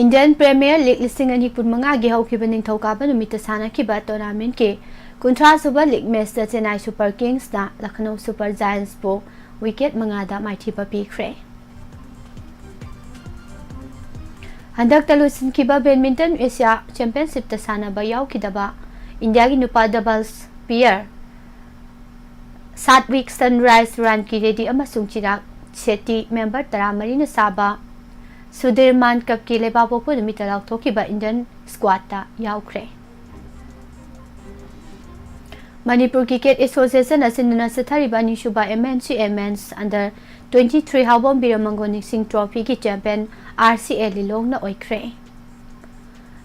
ꯏꯟꯗꯤꯌꯟ ꯄ꯭ꯔꯤꯃꯤꯌꯔ ꯂꯤꯒ ꯂꯤꯁꯤꯡ ꯑꯅꯤ ꯀꯨꯟꯃꯉꯥꯒꯤ ꯍꯧꯈꯤꯕ ꯅꯤꯡꯊꯧꯀꯥꯕ ꯅꯨꯃꯤꯠꯇ ꯁꯥꯟꯅꯈꯤꯕ ꯇꯣꯔꯅꯥꯃꯦꯟꯠꯀꯤ ꯀꯨꯟꯊ꯭ꯔꯥ ꯁꯨꯕ ꯂꯤꯒ ꯃꯦꯆꯇ ꯆꯦꯟꯅꯥꯏ ꯁꯨꯄꯔ ꯀꯤꯡꯁꯅ ꯂꯈꯅꯧ ꯁꯨꯄꯔ ꯖꯥꯏꯟꯁꯄꯨ ꯋꯤꯀꯦꯠ ꯃꯉꯥꯗ ꯃꯥꯏꯊꯤꯕ ꯄꯤꯈ꯭ꯔꯦ꯫ ꯍꯟꯗꯛꯇ ꯂꯣꯏꯁꯤꯟꯈꯤꯕ ꯕꯦꯗꯃꯤꯟꯇꯟ ꯑꯦꯁꯤꯌꯥ ꯆꯦꯝꯄꯤꯌꯟꯁꯤꯞꯇ ꯁꯥꯟꯅꯕ ꯌꯥꯎꯈꯤꯗꯕ ꯏꯟꯗꯤꯌꯥꯒꯤ ꯅꯨꯄꯥ ꯗꯕꯜꯁ ꯄꯤꯌꯔ ꯁꯥꯠꯋꯤꯛ ꯁꯟꯔꯥꯏꯁ ꯔꯥꯟꯀꯤ ꯔꯦꯗꯤ ꯑꯃꯁꯨꯡ ꯆꯤꯔꯥꯛ ꯁꯦꯠꯇꯤ, ꯃꯦꯝꯕꯔ ꯇꯔꯥꯃꯔꯤꯅ ꯁꯥꯕ ꯁꯨꯗꯤꯔꯃꯥꯟ ꯀꯞꯀꯤ ꯂꯩꯕꯥꯛꯄꯣꯛꯄ ꯅꯨꯃꯤꯠꯇ ꯂꯥꯎꯊꯣꯛꯈꯤꯕ ꯏꯟꯗꯤꯌꯟ ꯁ꯭ꯀ꯭ꯋꯥꯗꯇ ꯌꯥꯎꯈ꯭ꯔꯦ꯫ ꯃꯅꯤꯄꯨꯔ ꯀ꯭ꯔꯤꯀꯦꯠ ꯑꯦꯁꯣꯁꯤꯌꯦꯁꯟ ꯑꯁꯤꯟꯗꯨꯅ ꯆꯠꯊꯔꯤꯕ ꯑꯅꯤꯁꯨꯕ M N C A Men's Under twenty three ꯍꯥꯎꯕꯝ ꯕꯤꯔꯃꯪꯒꯣꯜ ꯅꯤꯡꯁꯤꯡ ꯇ꯭ꯔꯣꯐꯤꯒꯤ ꯆꯦꯝꯄꯤꯌꯟ R C A ꯂꯤꯂꯣꯡꯅ ꯑꯣꯏꯈ꯭ꯔꯦ꯫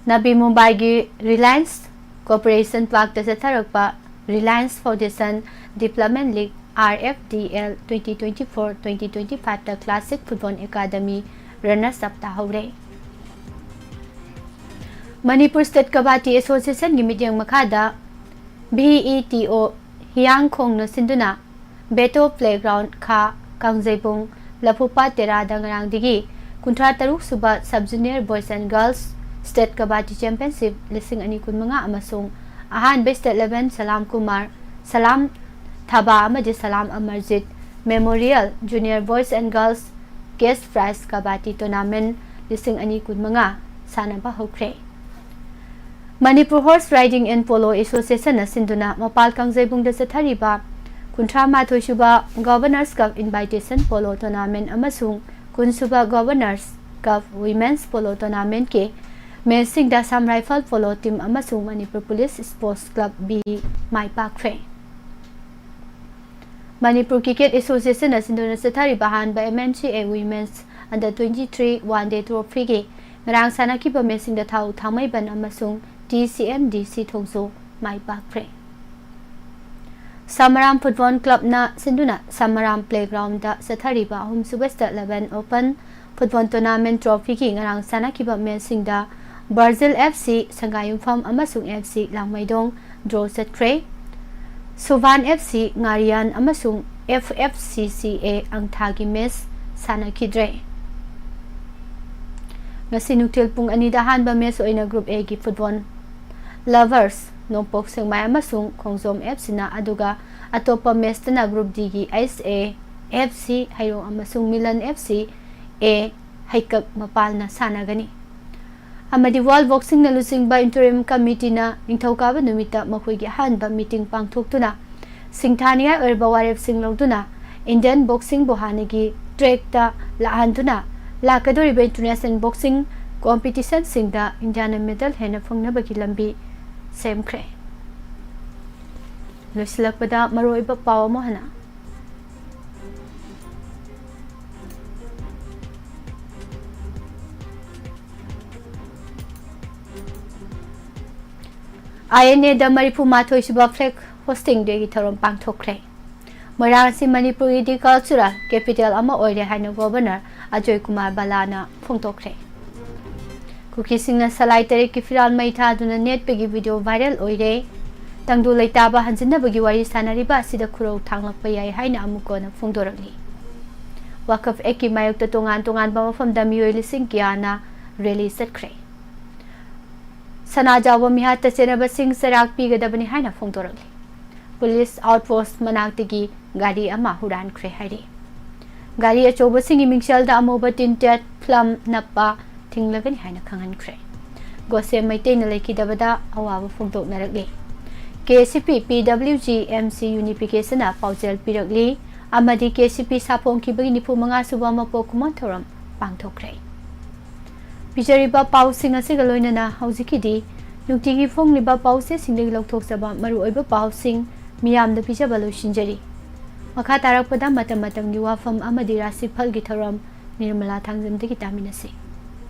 ꯅꯕꯤ ꯃꯨꯝꯕꯥꯏꯒꯤ ꯔꯤꯂꯥꯌꯟꯁ ꯀꯣꯔꯄꯣꯔꯦꯁꯟ ꯄꯥꯔꯛꯇ ꯆꯠꯊꯔꯛꯄ Reliance foundation development league R F D L twenty twenty four twenty twenty five ꯇ classic football academy runners up ꯇꯥꯍꯧꯔꯦ꯫ ꯃꯅꯤꯄꯨꯔ ꯁ꯭ꯇꯦꯠ ꯀꯕꯥꯗꯤ ꯑꯦꯁꯣꯁꯤꯌꯦꯁꯟꯒꯤ ꯃꯤꯠꯌꯦꯡ ꯃꯈꯥꯗ VETO ꯍꯤꯌꯥꯡꯈꯣꯡꯅ ꯁꯤꯟꯗꯨꯅ ꯕꯦꯇꯣ ꯄ꯭ꯂꯦꯒ꯭ꯔꯥꯎꯟ ꯈꯥ ꯀꯥꯡꯖꯩꯕꯨꯡ ꯂꯐꯨꯄꯥꯠ ꯇꯦꯔꯥꯗ ꯉꯔꯥꯡꯗꯒꯤ ꯀꯨꯟꯊ꯭ꯔꯥ ꯇꯔꯨꯛ ꯁꯨꯕ Sub Junior Boys and Girls State Kabaddi Championship ꯂꯤꯁꯤꯡ ꯑꯅꯤ ꯀꯨꯟꯃꯉꯥ ꯑꯃꯁꯨꯡ ꯑꯍꯥꯟꯕ State Eleven ꯁꯂꯥꯝ ꯀꯨꯃꯥꯔ, ꯁꯂꯥꯝ ꯊꯥꯕꯥ ꯑꯃꯗꯤ ꯁꯂꯥꯝ Amarjeet Memorial Junior Boys and Girls Cash Prize Kabaddi Tournament ꯂꯤꯁꯤꯡ ꯑꯅꯤ ꯀꯨꯟꯃꯉꯥ ꯁꯥꯟꯅꯕ ꯍꯧꯈ꯭ꯔꯦ꯫ Manipur Horse Riding and Polo Association ꯑꯁꯤꯟꯗꯨꯅ ꯃꯄꯥꯜ ꯀꯥꯡꯖꯩꯕꯨꯡꯗ ꯆꯠꯊꯔꯤꯕ ꯀꯨꯟꯊ꯭ꯔꯥ ꯃꯥꯊꯣꯏ ꯁꯨꯕ Governors Cup Invitation Polo Tournament ꯑꯃꯁꯨꯡ ꯀꯨꯟ ꯁꯨꯕ Governors Cup Women's Polo Tournamentꯀꯤ ꯃꯦꯆꯁꯤꯡꯗ Assam Rifle Polo Team ꯑꯃꯁꯨꯡ Manipur Police Sports Club B ꯃꯥꯏ ꯄꯥꯛꯈ꯭ꯔꯦ꯫ ꯃꯅꯤꯄꯨꯔ ꯀ꯭ꯔꯤꯀꯦꯠ ꯑꯦꯁꯣꯁꯤꯌꯦꯁꯟ ꯑꯁꯤꯟꯗꯨꯅ ꯆꯠꯊꯔꯤꯕ ꯑꯍꯥꯟꯕ M N C A Women's Under twenty three One Day Trophyꯒꯤ ꯉꯔꯥꯡ ꯁꯥꯟꯅꯈꯤꯕ ꯃꯦꯆꯁꯤꯡꯗ ꯊꯥꯎ ꯊꯥꯡꯃꯩꯕꯟ ꯑꯃꯁꯨꯡ T C M D C Thongju ꯃꯥꯏ ꯄꯥꯛꯈ꯭ꯔꯦ꯫ ꯁꯃꯔꯥꯝ ꯐꯨꯠꯕꯣꯜ ꯀ꯭ꯂꯕꯅ ꯁꯤꯟꯗꯨꯅ ꯁꯃꯔꯥꯝ ꯄ꯭ꯂꯦꯒ꯭ꯔꯥꯎꯟꯗ ꯆꯠꯊꯔꯤꯕ ꯑꯍꯨꯝꯁꯨꯕ State Eleven Open football tournament ꯇ꯭ꯔꯣꯐꯤꯒꯤ ꯉꯔꯥꯡ ꯁꯥꯟꯅꯈꯤꯕ ꯃꯦꯆꯁꯤꯡꯗ ꯕ꯭ꯔꯥꯖꯤꯜ F C ꯁꯪꯒꯥꯏꯌꯨꯝꯐꯝ ꯑꯃꯁꯨꯡ F C ꯂꯥꯡꯃꯩꯗꯣꯡ ꯗ꯭ꯔꯣ ꯆꯠꯈ꯭ꯔꯦ꯫ ꯁꯨꯚꯥꯟ F C ꯉꯥꯔꯤꯌꯥꯟ ꯑꯃꯁꯨꯡ F F C C A ꯑꯪꯊꯥꯒꯤ ꯃꯦꯆ ꯁꯥꯟꯅꯈꯤꯗ꯭ꯔꯦ꯫ ꯉꯁꯤ ꯅꯨꯡꯊꯤꯜ ꯄꯨꯡ ꯑꯅꯤꯗ ꯑꯍꯥꯟꯕ ꯃꯦꯆ ꯑꯣꯏꯅ Group Aꯒꯤ ꯐꯨꯠꯕꯣꯜ ꯂꯚꯔꯁ ꯅꯣꯡꯄꯣꯛ ꯁꯦꯛꯃꯥꯏ ꯑꯃꯁꯨꯡ ꯈꯣꯡꯖꯣꯝ F Cꯅ, ꯑꯗꯨꯒ ꯑꯇꯣꯞꯄ ꯃꯦꯆꯇꯅ Group Dꯒꯤ H A F C ꯍꯩꯔꯣꯡ ꯑꯃꯁꯨꯡ ꯃꯤꯂꯟ F C A ꯍꯩꯀꯛ ꯃꯄꯥꯜꯅ ꯁꯥꯟꯅꯒꯅꯤ꯫ ꯑꯃꯗꯤ World Boxingꯅ ꯂꯨꯆꯤꯡꯕ Interim Committeeꯅ ꯅꯤꯡꯊꯧꯀꯥꯕ ꯅꯨꯃꯤꯠꯇ ꯃꯈꯣꯏꯒꯤ ꯑꯍꯥꯟꯕ meeting ꯄꯥꯡꯊꯣꯛꯇꯨꯅ ꯁꯤꯡꯊꯥꯅꯤꯡꯉꯥꯏ ꯑꯣꯏꯔꯕ ꯋꯥꯔꯦꯞꯁꯤꯡ ꯂꯧꯗꯨꯅ Indian Boxingꯕꯨ ꯍꯥꯟꯅꯒꯤ trackꯇ ꯂꯥꯛꯍꯟꯗꯨꯅ ꯂꯥꯛꯀꯗꯧꯔꯤꯕ International Boxing Competitionꯁꯤꯡꯗ Indiaꯅ medal ꯍꯦꯟꯅ ꯐꯪꯅꯕꯒꯤ ꯂꯝꯕꯤ ꯁꯦꯝꯈ꯭ꯔꯦ꯫ ꯂꯣꯏꯁꯤꯜꯂꯛꯄꯗ ꯃꯔꯨꯑꯣꯏꯕ ꯄꯥꯎ ꯑꯃꯨꯛ ꯍꯟꯅ꯫ ꯑꯥꯏ ꯑꯦꯟ ꯑꯦꯗ ꯃꯔꯤꯐꯨ ꯃꯥꯊꯣꯏ ꯁꯨꯕ Flag Hoisting Dayꯒꯤ ꯊꯧꯔꯝ ꯄꯥꯡꯊꯣꯛꯈ꯭ꯔꯦ꯫ ꯃꯣꯏꯔꯥꯡ ꯑꯁꯤ ꯃꯅꯤꯄꯨꯔꯒꯤꯗꯤ cultural capital ꯑꯃ ꯑꯣꯏꯔꯦ ꯍꯥꯏꯅ Governor ꯑꯖꯣꯏ ꯀꯨꯃꯥꯔ ꯕꯂꯥꯅ ꯐꯣꯡꯗꯣꯛꯈ꯭ꯔꯦ꯫ ꯀꯨꯀꯤꯁꯤꯡꯅ ꯁꯂꯥꯏ ꯇꯔꯦꯠꯀꯤ ꯐꯤꯔꯥꯜ ꯃꯩ ꯊꯥꯗꯨꯅ ꯅꯦꯠꯄꯒꯤ video viral ꯑꯣꯏꯔꯦ꯫ ꯇꯪꯗꯨ ꯂꯩꯇꯥꯕ ꯍꯟꯖꯤꯟꯅꯕꯒꯤ ꯋꯥꯔꯤ ꯁꯥꯟꯅꯔꯤꯕ ꯑꯁꯤꯗ ꯈꯨꯔꯧ ꯊꯥꯡꯂꯛꯄ ꯌꯥꯏ ꯍꯥꯏꯅ ꯑꯃꯨꯛ ꯍꯟꯅ ꯐꯣꯡꯗꯣꯔꯛꯂꯤ꯫ Waqf Actꯀꯤ ꯃꯥꯌꯣꯛꯇ ꯇꯣꯉꯥꯟ ꯇꯣꯉꯥꯟꯕ ꯃꯐꯝꯗ ꯃꯤꯑꯣꯏ ꯂꯤꯁꯤꯡ ꯀꯌꯥꯅ rally ꯆꯠꯈ꯭ꯔꯦ꯫ ꯁꯅꯥꯖꯥꯎꯕ ꯃꯤꯍꯥꯠꯇ ꯆꯦꯟꯅꯕꯁꯤꯡ ꯆꯩꯔꯥꯛ ꯄꯤꯒꯗꯕꯅꯤ ꯍꯥꯏꯅ ꯐꯣꯡꯗꯣꯔꯛꯂꯤ꯫ Police outpost ꯃꯅꯥꯛꯇꯒꯤ ꯒꯥꯔꯤ ꯑꯃ ꯍꯨꯔꯥꯟꯈ꯭ꯔꯦ ꯍꯥꯏꯔꯤ꯫ ꯒꯥꯔꯤ ꯑꯆꯧꯕꯁꯤꯡꯒꯤ ꯃꯤꯡꯁꯦꯜꯗ ꯑꯃꯨꯕ tinted film ꯅꯞꯄ ꯊꯤꯡꯂꯒꯅꯤ ꯍꯥꯏꯅ ꯈꯪꯍꯟꯈ꯭ꯔꯦ꯫ ꯒꯣꯁꯦ ꯃꯩꯇꯩꯅ ꯂꯩꯈꯤꯗꯕꯗ ꯑꯋꯥꯕ ꯐꯣꯡꯗꯣꯛꯅꯔꯛꯂꯤ꯫ ꯀꯦ ꯑꯦꯁ ꯁꯤ ꯄꯤ, ꯄꯤ ꯗꯕ꯭ꯂꯤꯎ ꯖꯤ, ꯑꯦꯝ ꯁꯤ Unificationꯅ ꯄꯥꯎꯖꯦꯜ ꯄꯤꯔꯛꯂꯤ ꯑꯃꯗꯤ ꯀꯦ ꯑꯦꯁ ꯁꯤ ꯄꯤ ꯁꯥꯐꯣꯡꯈꯤꯕꯒꯤ ꯅꯤꯐꯨ ꯃꯉꯥ ꯁꯨꯕ ꯃꯄꯣꯛ ꯀꯨꯝꯑꯣꯟ ꯊꯧꯔꯝ ꯄꯥꯡꯊꯣꯛꯈ꯭ꯔꯦ꯫ ꯄꯤꯖꯔꯤꯕ ꯄꯥꯎꯁꯤꯡ ꯑꯁꯤꯒ ꯂꯣꯏꯅꯅ ꯍꯧꯖꯤꯛꯀꯤꯗꯤ ꯅꯨꯡꯇꯤꯒꯤ ꯐꯣꯡꯂꯤꯕ ꯄꯥꯎꯆꯦꯁꯤꯡꯗꯒꯤ ꯂꯧꯊꯣꯛꯆꯕ ꯃꯔꯨꯑꯣꯏꯕ ꯄꯥꯎꯁꯤꯡ ꯃꯤꯌꯥꯝꯗ ꯄꯤꯖꯕ ꯂꯣꯏꯁꯤꯟꯖꯔꯤ꯫ ꯃꯈꯥ ꯇꯥꯔꯛꯄꯗ ꯃꯇꯝ ꯃꯇꯝꯒꯤ ꯋꯥꯐꯝ ꯑꯃꯗꯤ ꯔꯥꯁꯤꯐꯜꯒꯤ ꯊꯧꯔꯝ ꯅꯤꯔꯃꯂꯥ ꯊꯥꯡꯖꯝꯗꯒꯤ ꯇꯥꯃꯤꯟꯅꯁꯤ꯫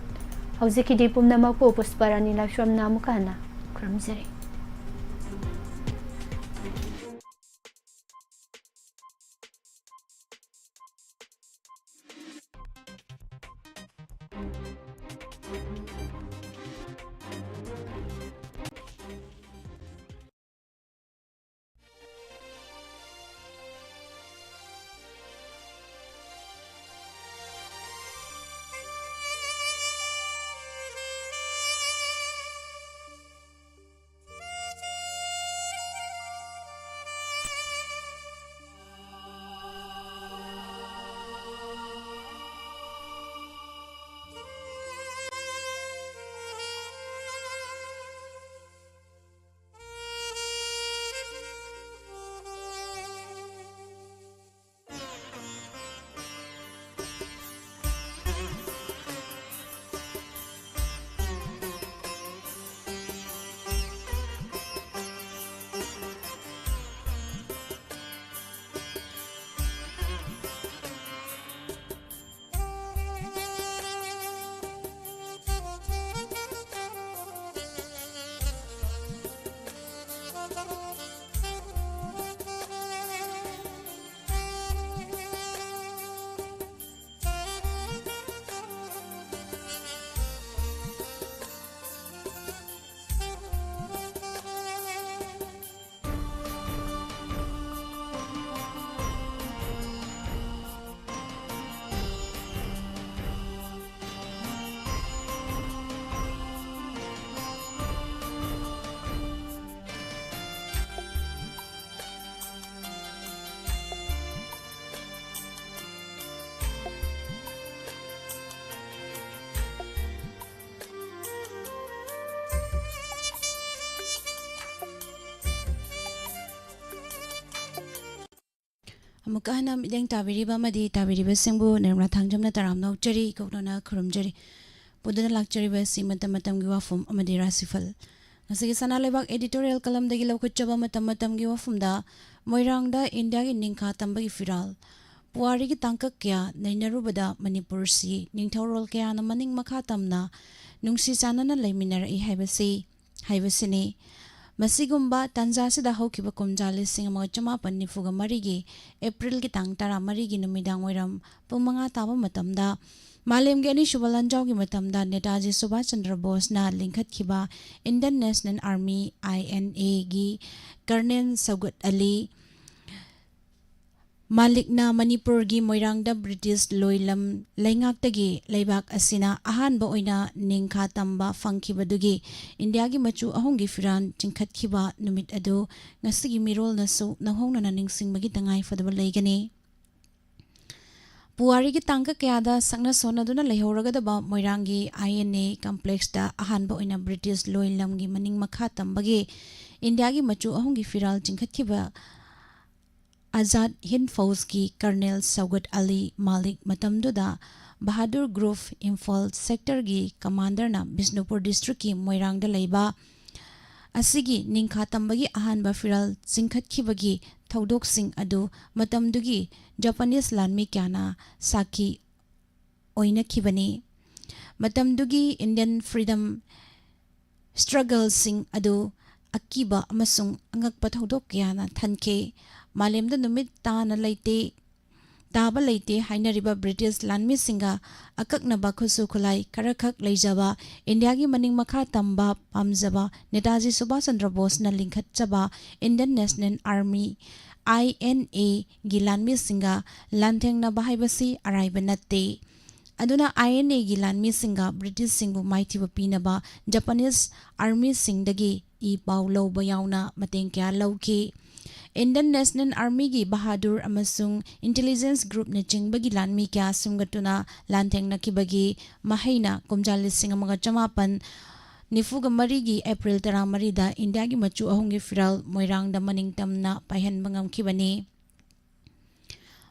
ꯍꯧꯖꯤꯛꯀꯤꯗꯤ ꯄꯨꯝꯅꯃꯛꯄꯨ ꯄꯨꯁꯄꯥꯔꯥꯅꯤ ꯂꯥꯏꯁ꯭ꯔꯝꯅ ꯑꯃꯨꯛꯀ ꯍꯟꯅ ꯈꯨꯔꯨꯝꯖꯔꯤ꯫ ꯑꯃꯨꯛꯀ ꯍꯟꯅ ꯃꯤꯠꯌꯦꯡ ꯇꯥꯕꯤꯔꯤꯕ ꯑꯃꯗꯤ ꯇꯥꯕꯤꯔꯤꯕꯁꯤꯡꯕꯨ ꯅꯤꯔꯃꯂꯥ ꯊꯥꯡꯖꯝꯅ ꯇꯔꯥꯝꯅ ꯑꯣꯛꯆꯔꯤ, ꯏꯀꯣꯛꯅꯅ ꯈꯨꯔꯨꯝꯖꯔꯤ꯫ ꯄꯨꯗꯨꯅ ꯂꯥꯛꯆꯔꯤꯕ ꯑꯁꯤ ꯃꯇꯝ ꯃꯇꯝꯒꯤ ꯋꯥꯐꯝ ꯑꯃꯗꯤ ꯔꯥꯁꯤꯐꯜ꯫ ꯉꯁꯤꯒꯤ ꯁꯅꯥ ꯂꯩꯕꯥꯛ editorial columnꯗꯒꯤ ꯂꯧꯈꯠꯆꯕ ꯃꯇꯝ ꯃꯇꯝꯒꯤ ꯋꯥꯐꯝꯗ, ꯃꯣꯏꯔꯥꯡꯗ ꯏꯟꯗꯤꯌꯥꯒꯤ ꯅꯤꯡꯈꯥ ꯇꯝꯕꯒꯤ ꯐꯤꯔꯥꯜ꯫ ꯄꯨꯋꯥꯔꯤꯒꯤ ꯇꯥꯡꯀꯛ ꯀꯌꯥ ꯅꯩꯅꯔꯨꯕꯗ ꯃꯅꯤꯄꯨꯔꯁꯤ ꯅꯤꯡꯊꯧꯔꯣꯜ ꯀꯌꯥꯅ ꯃꯅꯤꯡ ꯃꯈꯥ ꯇꯝꯅ ꯅꯨꯡꯁꯤ ꯆꯥꯟꯅꯅ ꯂꯩꯃꯤꯟꯅꯔꯛꯏ ꯍꯥꯏꯕꯁꯤ, ꯍꯥꯏꯕꯁꯤꯅꯤ꯫ ꯃꯁꯤꯒꯨꯝꯕ ꯇꯥꯟꯖꯥꯁꯤꯗ ꯍꯧꯈꯤꯕ ꯀꯨꯝꯖꯥ ꯂꯤꯁꯤꯡ ꯑꯃꯒ ꯆꯃꯥꯄꯟ ꯅꯤꯐꯨꯒ ꯃꯔꯤꯒꯤ ꯑꯦꯄ꯭ꯔꯤꯜꯒꯤ ꯇꯥꯡ ꯇꯔꯥꯃꯔꯤꯒꯤ ꯅꯨꯃꯤꯗꯥꯡ ꯋꯥꯏꯔꯝ ꯄꯨꯡ ꯃꯉꯥ ꯇꯥꯕ ꯃꯇꯝꯗ, ꯃꯥꯂꯦꯝꯒꯤ ꯑꯅꯤꯁꯨꯕ ꯂꯥꯟꯖꯥꯎꯒꯤ ꯃꯇꯝꯗ ꯅꯦꯇꯥꯖꯤ ꯁꯨꯚꯥꯁ ꯆꯟꯗ꯭ꯔ ꯕꯣꯁꯅ ꯂꯤꯡꯈꯠꯈꯤꯕ Indian National Army, INAꯒꯤ Colonel ꯁꯧꯒꯠ ꯑꯂꯤ ꯃꯥꯂꯤꯛꯅ ꯃꯅꯤꯄꯨꯔꯒꯤ ꯃꯣꯏꯔꯥꯡꯗ ꯕ꯭ꯔꯤꯇꯤꯁ ꯂꯣꯏꯂꯝ ꯂꯩꯉꯥꯛꯇꯒꯤ ꯂꯩꯕꯥꯛ ꯑꯁꯤꯅ ꯑꯍꯥꯟꯕ ꯑꯣꯏꯅ ꯅꯤꯡꯈꯥ ꯇꯝꯕ ꯐꯪꯈꯤꯕꯗꯨꯒꯤ ꯏꯟꯗꯤꯌꯥꯒꯤ ꯃꯆꯨ ꯑꯍꯨꯝꯒꯤ ꯐꯤꯔꯥꯜ ꯆꯤꯡꯈꯠꯈꯤꯕ ꯅꯨꯃꯤꯠ ꯑꯗꯨ ꯉꯁꯤꯒꯤ ꯃꯤꯔꯣꯜꯅꯁꯨ ꯅꯧꯍꯧꯅꯅ ꯅꯤꯡꯁꯤꯡꯕꯒꯤ ꯇꯉꯥꯏꯐꯗꯕ ꯂꯩꯒꯅꯤ꯫ ꯄꯨꯋꯥꯔꯤꯒꯤ ꯇꯥꯡꯀꯛ ꯀꯌꯥꯗ ꯁꯛꯅ ꯁꯣꯟꯅꯗꯨꯅ ꯂꯩꯍꯧꯔꯒꯗꯕ ꯃꯣꯏꯔꯥꯡꯒꯤ INA complexꯇ ꯑꯍꯥꯟꯕ ꯑꯣꯏꯅ ꯕ꯭ꯔꯤꯇꯤꯁ ꯂꯣꯏꯂꯝꯒꯤ ꯃꯅꯤꯡ ꯃꯈꯥ ꯇꯝꯕꯒꯤ ꯏꯟꯗꯤꯌꯥꯒꯤ ꯃꯆꯨ ꯑꯍꯨꯝꯒꯤ ꯐꯤꯔꯥꯜ ꯆꯤꯡꯈꯠꯈꯤꯕ ꯑꯖꯥꯗ ꯍꯤꯟꯗ ꯐꯧꯖꯀꯤ Colonel ꯁꯧꯒꯠ ꯑꯂꯤ ꯃꯥꯂꯤꯛ, ꯃꯇꯝꯗꯨꯗ ꯕꯍꯥꯗꯨꯔ Group, ꯏꯝꯐꯥꯜ sectorꯒꯤ commanderꯅ ꯕꯤꯁꯅꯨꯄꯨꯔ districtꯀꯤ ꯃꯣꯏꯔꯥꯡꯗ ꯂꯩꯕ ꯑꯁꯤꯒꯤ ꯅꯤꯡꯈꯥ ꯇꯝꯕꯒꯤ ꯑꯍꯥꯟꯕ ꯐꯤꯔꯥꯜ ꯆꯤꯡꯈꯠꯈꯤꯕꯒꯤ ꯊꯧꯗꯣꯛꯁꯤꯡ ꯑꯗꯨ ꯃꯇꯝꯗꯨꯒꯤ Japanese ꯂꯥꯟꯃꯤ ꯀꯌꯥꯅ ꯁꯥꯈꯤ ꯑꯣꯏꯅꯈꯤꯕꯅꯤ꯫ ꯃꯇꯝꯗꯨꯒꯤ Indian freedom struggleꯁꯤꯡ ꯑꯗꯨ ꯑꯀꯤꯕ ꯑꯃꯁꯨꯡ ꯑꯉꯛꯄ ꯊꯧꯗꯣꯛ ꯀꯌꯥꯅ ꯊꯟꯈꯤ꯫ ꯃꯥꯂꯦꯝꯗ ꯅꯨꯃꯤꯠ ꯇꯥꯅ ꯂꯩꯇꯦ, ꯇꯥꯕ ꯂꯩꯇꯦ ꯍꯥꯏꯅꯔꯤꯕ ꯕ꯭ꯔꯤꯇꯤꯁ ꯂꯥꯟꯃꯤꯁꯤꯡꯒ ꯑꯀꯛꯅꯕ ꯈꯨꯠꯁꯨ ꯈꯨꯠꯂꯥꯏ ꯈꯔꯈꯛ ꯂꯩꯖꯕ, ꯏꯟꯗꯤꯌꯥꯒꯤ ꯃꯅꯤꯡ ꯃꯈꯥ ꯇꯝꯕ ꯄꯥꯝꯖꯕ ꯅꯦꯇꯥꯖꯤ ꯁꯨꯚꯥꯁ ꯆꯟꯗ꯭ꯔ ꯕꯣꯁꯅ ꯂꯤꯡꯈꯠꯆꯕ Indian National Army, INAꯒꯤ ꯂꯥꯟꯃꯤꯁꯤꯡꯒ ꯂꯥꯟꯊꯦꯡꯅꯕ ꯍꯥꯏꯕꯁꯤ ꯑꯔꯥꯏꯕ ꯅꯠꯇꯦ꯫ ꯑꯗꯨꯅ INAꯒꯤ ꯂꯥꯟꯃꯤꯁꯤꯡꯒ ꯕ꯭ꯔꯤꯇꯤꯁꯁꯤꯡꯕꯨ ꯃꯥꯏꯊꯤꯕ ꯄꯤꯅꯕ Japanese armyꯁꯤꯡꯗꯒꯤ ꯏ ꯄꯥꯎ ꯂꯧꯕ ꯌꯥꯎꯅ ꯃꯇꯦꯡ ꯀꯌꯥ ꯂꯧꯈꯤ꯫ Indian National Armyꯒꯤ ꯕꯍꯥꯗꯨꯔ ꯑꯃꯁꯨꯡ intelligence groupꯅꯆꯤꯡꯕꯒꯤ ꯂꯥꯟꯃꯤ ꯀꯌꯥ ꯁꯦꯝꯒꯠꯇꯨꯅ ꯂꯥꯟꯊꯦꯡꯅꯈꯤꯕꯒꯤ ꯃꯍꯩꯅ ꯀꯨꯝꯖꯥ ꯂꯤꯁꯤꯡ ꯑꯃꯒ ꯆꯃꯥꯄꯟ ꯅꯤꯐꯨꯒ ꯃꯔꯤꯒꯤ ꯑꯦꯄ꯭ꯔꯤꯜ ꯇꯔꯥꯃꯔꯤꯗ ꯏꯟꯗꯤꯌꯥꯒꯤ ꯃꯆꯨ ꯑꯍꯨꯝꯒꯤ ꯐꯤꯔꯥꯜ ꯃꯣꯏꯔꯥꯡꯗ ꯃꯅꯤꯡ ꯇꯝꯅ ꯄꯥꯏꯍꯟꯕ ꯉꯝꯈꯤꯕꯅꯤ꯫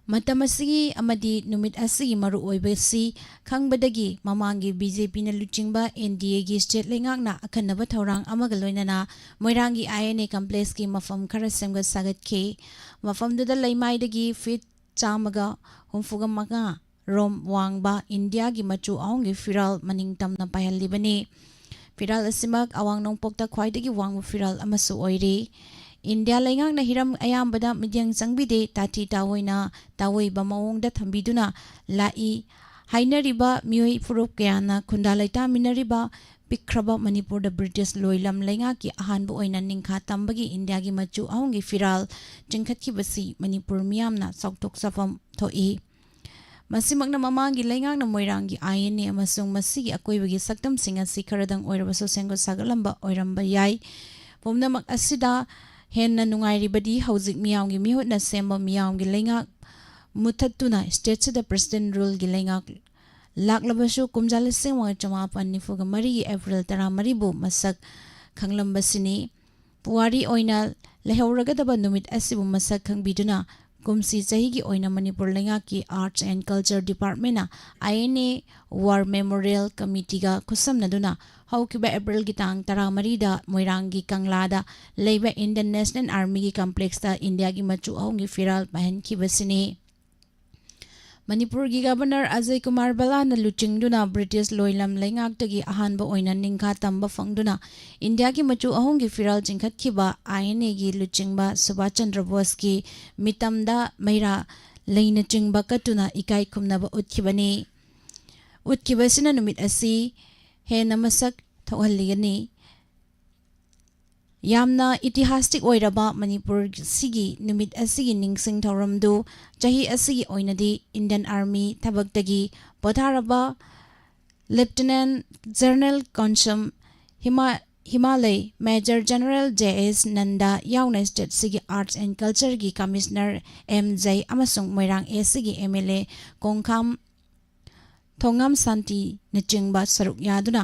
ꯃꯇꯝ ꯑꯁꯤꯒꯤ ꯑꯃꯗꯤ ꯅꯨꯃꯤꯠ ꯑꯁꯤꯒꯤ ꯃꯔꯨꯑꯣꯏꯕꯁꯤ ꯈꯪꯕꯗꯒꯤ ꯃꯃꯥꯡꯒꯤ ꯕꯤ ꯖꯦ ꯄꯤꯅ ꯂꯨꯆꯤꯡꯕ ꯑꯦꯟ ꯗꯤ ꯑꯦꯒꯤ ꯁ꯭ꯇꯦꯠ ꯂꯩꯉꯥꯛꯅ ꯑꯈꯟꯅꯕ ꯊꯧꯔꯥꯡ ꯑꯃꯒ ꯂꯣꯏꯅꯅ ꯃꯣꯏꯔꯥꯡꯒꯤ ꯑꯥꯏ ꯑꯦꯟ ꯑꯦ ꯀꯝꯄ꯭ꯂꯦꯛꯁꯀꯤ ꯃꯐꯝ ꯈꯔ ꯁꯦꯝꯒꯠ ꯁꯥꯒꯠꯈꯤ꯫ ꯃꯐꯝꯗꯨꯗ ꯂꯩꯃꯥꯏꯗꯒꯤ ꯐꯤꯠ ꯆꯥꯝꯃꯒ ꯍꯨꯝꯐꯨꯒ ꯃꯉꯥ ꯔꯣꯝ ꯋꯥꯡꯕ ꯏꯟꯗꯤꯌꯥꯒꯤ ꯃꯆꯨ ꯑꯍꯨꯝꯒꯤ ꯐꯤꯔꯥꯜ ꯃꯅꯤꯡ ꯇꯝꯅ ꯄꯥꯏꯍꯜꯂꯤꯕꯅꯤ꯫ ꯐꯤꯔꯥꯜ ꯑꯁꯤꯃꯛ ꯑꯋꯥꯡ ꯅꯣꯡꯄꯣꯛꯇ ꯈ꯭ꯋꯥꯏꯗꯒꯤ ꯋꯥꯡꯕ ꯐꯤꯔꯥꯜ ꯑꯃꯁꯨ ꯑꯣꯏꯔꯤ꯫ ꯏꯟꯗꯤꯌꯥ ꯂꯩꯉꯥꯛꯅ ꯍꯤꯔꯝ ꯑꯌꯥꯝꯕꯗ ꯃꯤꯠꯌꯦꯡ ꯆꯪꯕꯤꯗꯦ, ꯇꯥꯊꯤ ꯇꯥꯑꯣꯏꯅ ꯇꯥꯑꯣꯏꯕ ꯃꯑꯣꯡꯗ ꯊꯝꯕꯤꯗꯨꯅ ꯂꯥꯛꯏ꯫ ꯍꯥꯏꯅꯔꯤꯕ ꯃꯤꯑꯣꯏ ꯐꯨꯔꯨꯞ ꯀꯌꯥꯅ ꯈꯨꯟꯗꯥ ꯂꯩꯇꯥꯃꯤꯟꯅꯔꯤꯕ ꯄꯤꯛꯈ꯭ꯔꯕ ꯃꯅꯤꯄꯨꯔꯗ ꯕ꯭ꯔꯤꯇꯤꯁ ꯂꯣꯏꯂꯝ ꯂꯩꯉꯥꯛꯀꯤ ꯑꯍꯥꯟꯕ ꯑꯣꯏꯅ ꯅꯤꯡꯈꯥ ꯇꯝꯕꯒꯤ ꯏꯟꯗꯤꯌꯥꯒꯤ ꯃꯆꯨ ꯑꯍꯨꯝꯒꯤ ꯐꯤꯔꯥꯜ ꯆꯤꯡꯈꯠꯈꯤꯕꯁꯤ ꯃꯅꯤꯄꯨꯔ ꯃꯤꯌꯥꯝꯅ ꯆꯥꯎꯊꯣꯛ ꯆꯥꯐꯝ ꯊꯣꯛꯏ꯫ ꯃꯁꯤꯃꯛꯅ ꯃꯃꯥꯡꯒꯤ ꯂꯩꯉꯥꯛꯅ ꯃꯣꯏꯔꯥꯡꯒꯤ ꯑꯥꯏ ꯑꯦꯟ ꯑꯦ ꯑꯃꯁꯨꯡ ꯃꯁꯤꯒꯤ ꯑꯀꯣꯏꯕꯒꯤ ꯁꯛꯇꯝꯁꯤꯡ ꯑꯁꯤ ꯈꯔꯗꯪ ꯑꯣꯏꯔꯕꯁꯨ ꯁꯦꯝꯒꯠ ꯁꯥꯒꯠꯂꯝꯕ ꯑꯣꯏꯔꯝꯕ ꯌꯥꯏ꯫ ꯄꯨꯝꯅꯃꯛ ꯑꯁꯤꯗ ꯍꯦꯟꯅ ꯅꯨꯡꯉꯥꯏꯔꯤꯕꯗꯤ ꯍꯧꯖꯤꯛ ꯃꯤꯌꯥꯝꯒꯤ ꯃꯤꯍꯨꯠꯅ ꯁꯦꯝꯕ ꯃꯤꯌꯥꯝꯒꯤ ꯂꯩꯉꯥꯛ ꯃꯨꯊꯠꯇꯨꯅ ꯁ꯭ꯇꯦꯠꯁꯤꯗ ꯄ꯭ꯔꯦꯁꯤꯗꯦꯟ ꯔꯨꯜꯒꯤ ꯂꯩꯉꯥꯛ ꯂꯥꯛꯂꯕꯁꯨ ꯀꯨꯝꯖꯥ ꯂꯤꯁꯤꯡ ꯑꯃꯒ ꯆꯃꯥꯄꯟ ꯅꯤꯐꯨꯒ ꯃꯔꯤꯒꯤ ꯑꯦꯄ꯭ꯔꯤꯜ ꯇꯔꯥꯃꯔꯤꯕꯨ ꯃꯁꯛ ꯈꯪꯂꯝꯕꯁꯤꯅꯤ꯫ ꯄꯨꯋꯥꯔꯤ ꯑꯣꯏꯅ ꯂꯩꯍꯧꯔꯒꯗꯕ ꯅꯨꯃꯤꯠ ꯑꯁꯤꯕꯨ ꯃꯁꯛ ꯈꯪꯕꯤꯗꯨꯅ ꯀꯨꯝꯁꯤ ꯆꯍꯤꯒꯤ ꯑꯣꯏꯅ ꯃꯅꯤꯄꯨꯔ ꯂꯩꯉꯥꯛꯀꯤ Arts and Culture Departmentꯅ I N A War Memorial Committeeꯒ ꯈꯨꯠꯁꯝꯅꯗꯨꯅ ꯍꯧꯈꯤꯕ ꯑꯦꯄ꯭ꯔꯤꯜꯒꯤ ꯇꯥꯡ ꯇꯔꯥꯃꯔꯤꯗ ꯃꯣꯏꯔꯥꯡꯒꯤ ꯀꯪꯂꯥꯗ ꯂꯩꯕ Indian National Armyꯒꯤ complexꯇ ꯏꯟꯗꯤꯌꯥꯒꯤ ꯃꯆꯨ ꯑꯍꯨꯝꯒꯤ ꯐꯤꯔꯥꯜ ꯄꯥꯏꯍꯟꯈꯤꯕꯁꯤꯅꯤ꯫ ꯃꯅꯤꯄꯨꯔꯒꯤ ꯒꯕꯔꯅꯔ ꯑꯖꯌ ꯀꯨꯃꯥꯔ ꯚꯜꯂꯥꯅ ꯂꯨꯆꯤꯡꯗꯨꯅ ꯕ꯭ꯔꯤꯇꯤꯁ ꯂꯣꯏꯂꯝ ꯂꯩꯉꯥꯛꯇꯒꯤ ꯑꯍꯥꯟꯕ ꯑꯣꯏꯅ ꯅꯤꯡꯈꯥ ꯇꯝꯕ ꯐꯪꯗꯨꯅ ꯏꯟꯗꯤꯌꯥꯒꯤ ꯃꯆꯨ ꯑꯍꯨꯝꯒꯤ ꯐꯤꯔꯥꯜ ꯆꯤꯡꯈꯠꯈꯤꯕ ꯑꯥꯏ ꯑꯦꯟ ꯑꯦꯒꯤ ꯂꯨꯆꯤꯡꯕ ꯁꯨꯚꯥꯁ ꯆꯟꯗ꯭ꯔ ꯕꯣꯁꯀꯤ ꯃꯤꯇꯝꯗ ꯃꯩꯔꯥ ꯂꯩꯅꯆꯤꯡꯕ ꯀꯠꯇꯨꯅ ꯏꯀꯥꯏ ꯈꯨꯝꯅꯕ ꯎꯠꯈꯤꯕꯅꯤ꯫ ꯎꯠꯈꯤꯕꯁꯤꯅ ꯅꯨꯃꯤꯠ ꯑꯁꯤ ꯍꯦꯟꯅ ꯃꯁꯛ ꯊꯣꯛꯍꯜꯂꯤꯒꯅꯤ꯫ ꯌꯥꯝꯅ ꯏꯇꯤꯍꯥꯁꯇꯤꯛ ꯑꯣꯏꯔꯕ ꯃꯅꯤꯄꯨꯔꯁꯤꯒꯤ ꯅꯨꯃꯤꯠ ꯑꯁꯤꯒꯤ ꯅꯤꯡꯁꯤꯡ ꯊꯧꯔꯝꯗꯨ ꯆꯍꯤ ꯑꯁꯤꯒꯤ ꯑꯣꯏꯅꯗꯤ Indian Army ꯊꯕꯛꯇꯒꯤ ꯄꯣꯊꯥꯔꯕ Lieutenant General Konsam Hima-, Himalay, Major General J S Nanda ꯌꯥꯎꯅ ꯁ꯭ꯇꯦꯠꯁꯤꯒꯤ Arts and Cultureꯒꯤ Commissioner ꯑꯦꯝ ꯖꯩ ꯑꯃꯁꯨꯡ ꯃꯣꯏꯔꯥꯡ ꯑꯦꯁ ꯁꯤꯒꯤ ꯑꯦꯝ ꯑꯦꯜ ꯑꯦ ꯀꯣꯡꯈꯥꯝ ꯊꯣꯉꯥꯝ ꯁꯥꯟꯇꯤꯅꯆꯤꯡꯕ ꯁꯔꯨꯛ ꯌꯥꯗꯨꯅ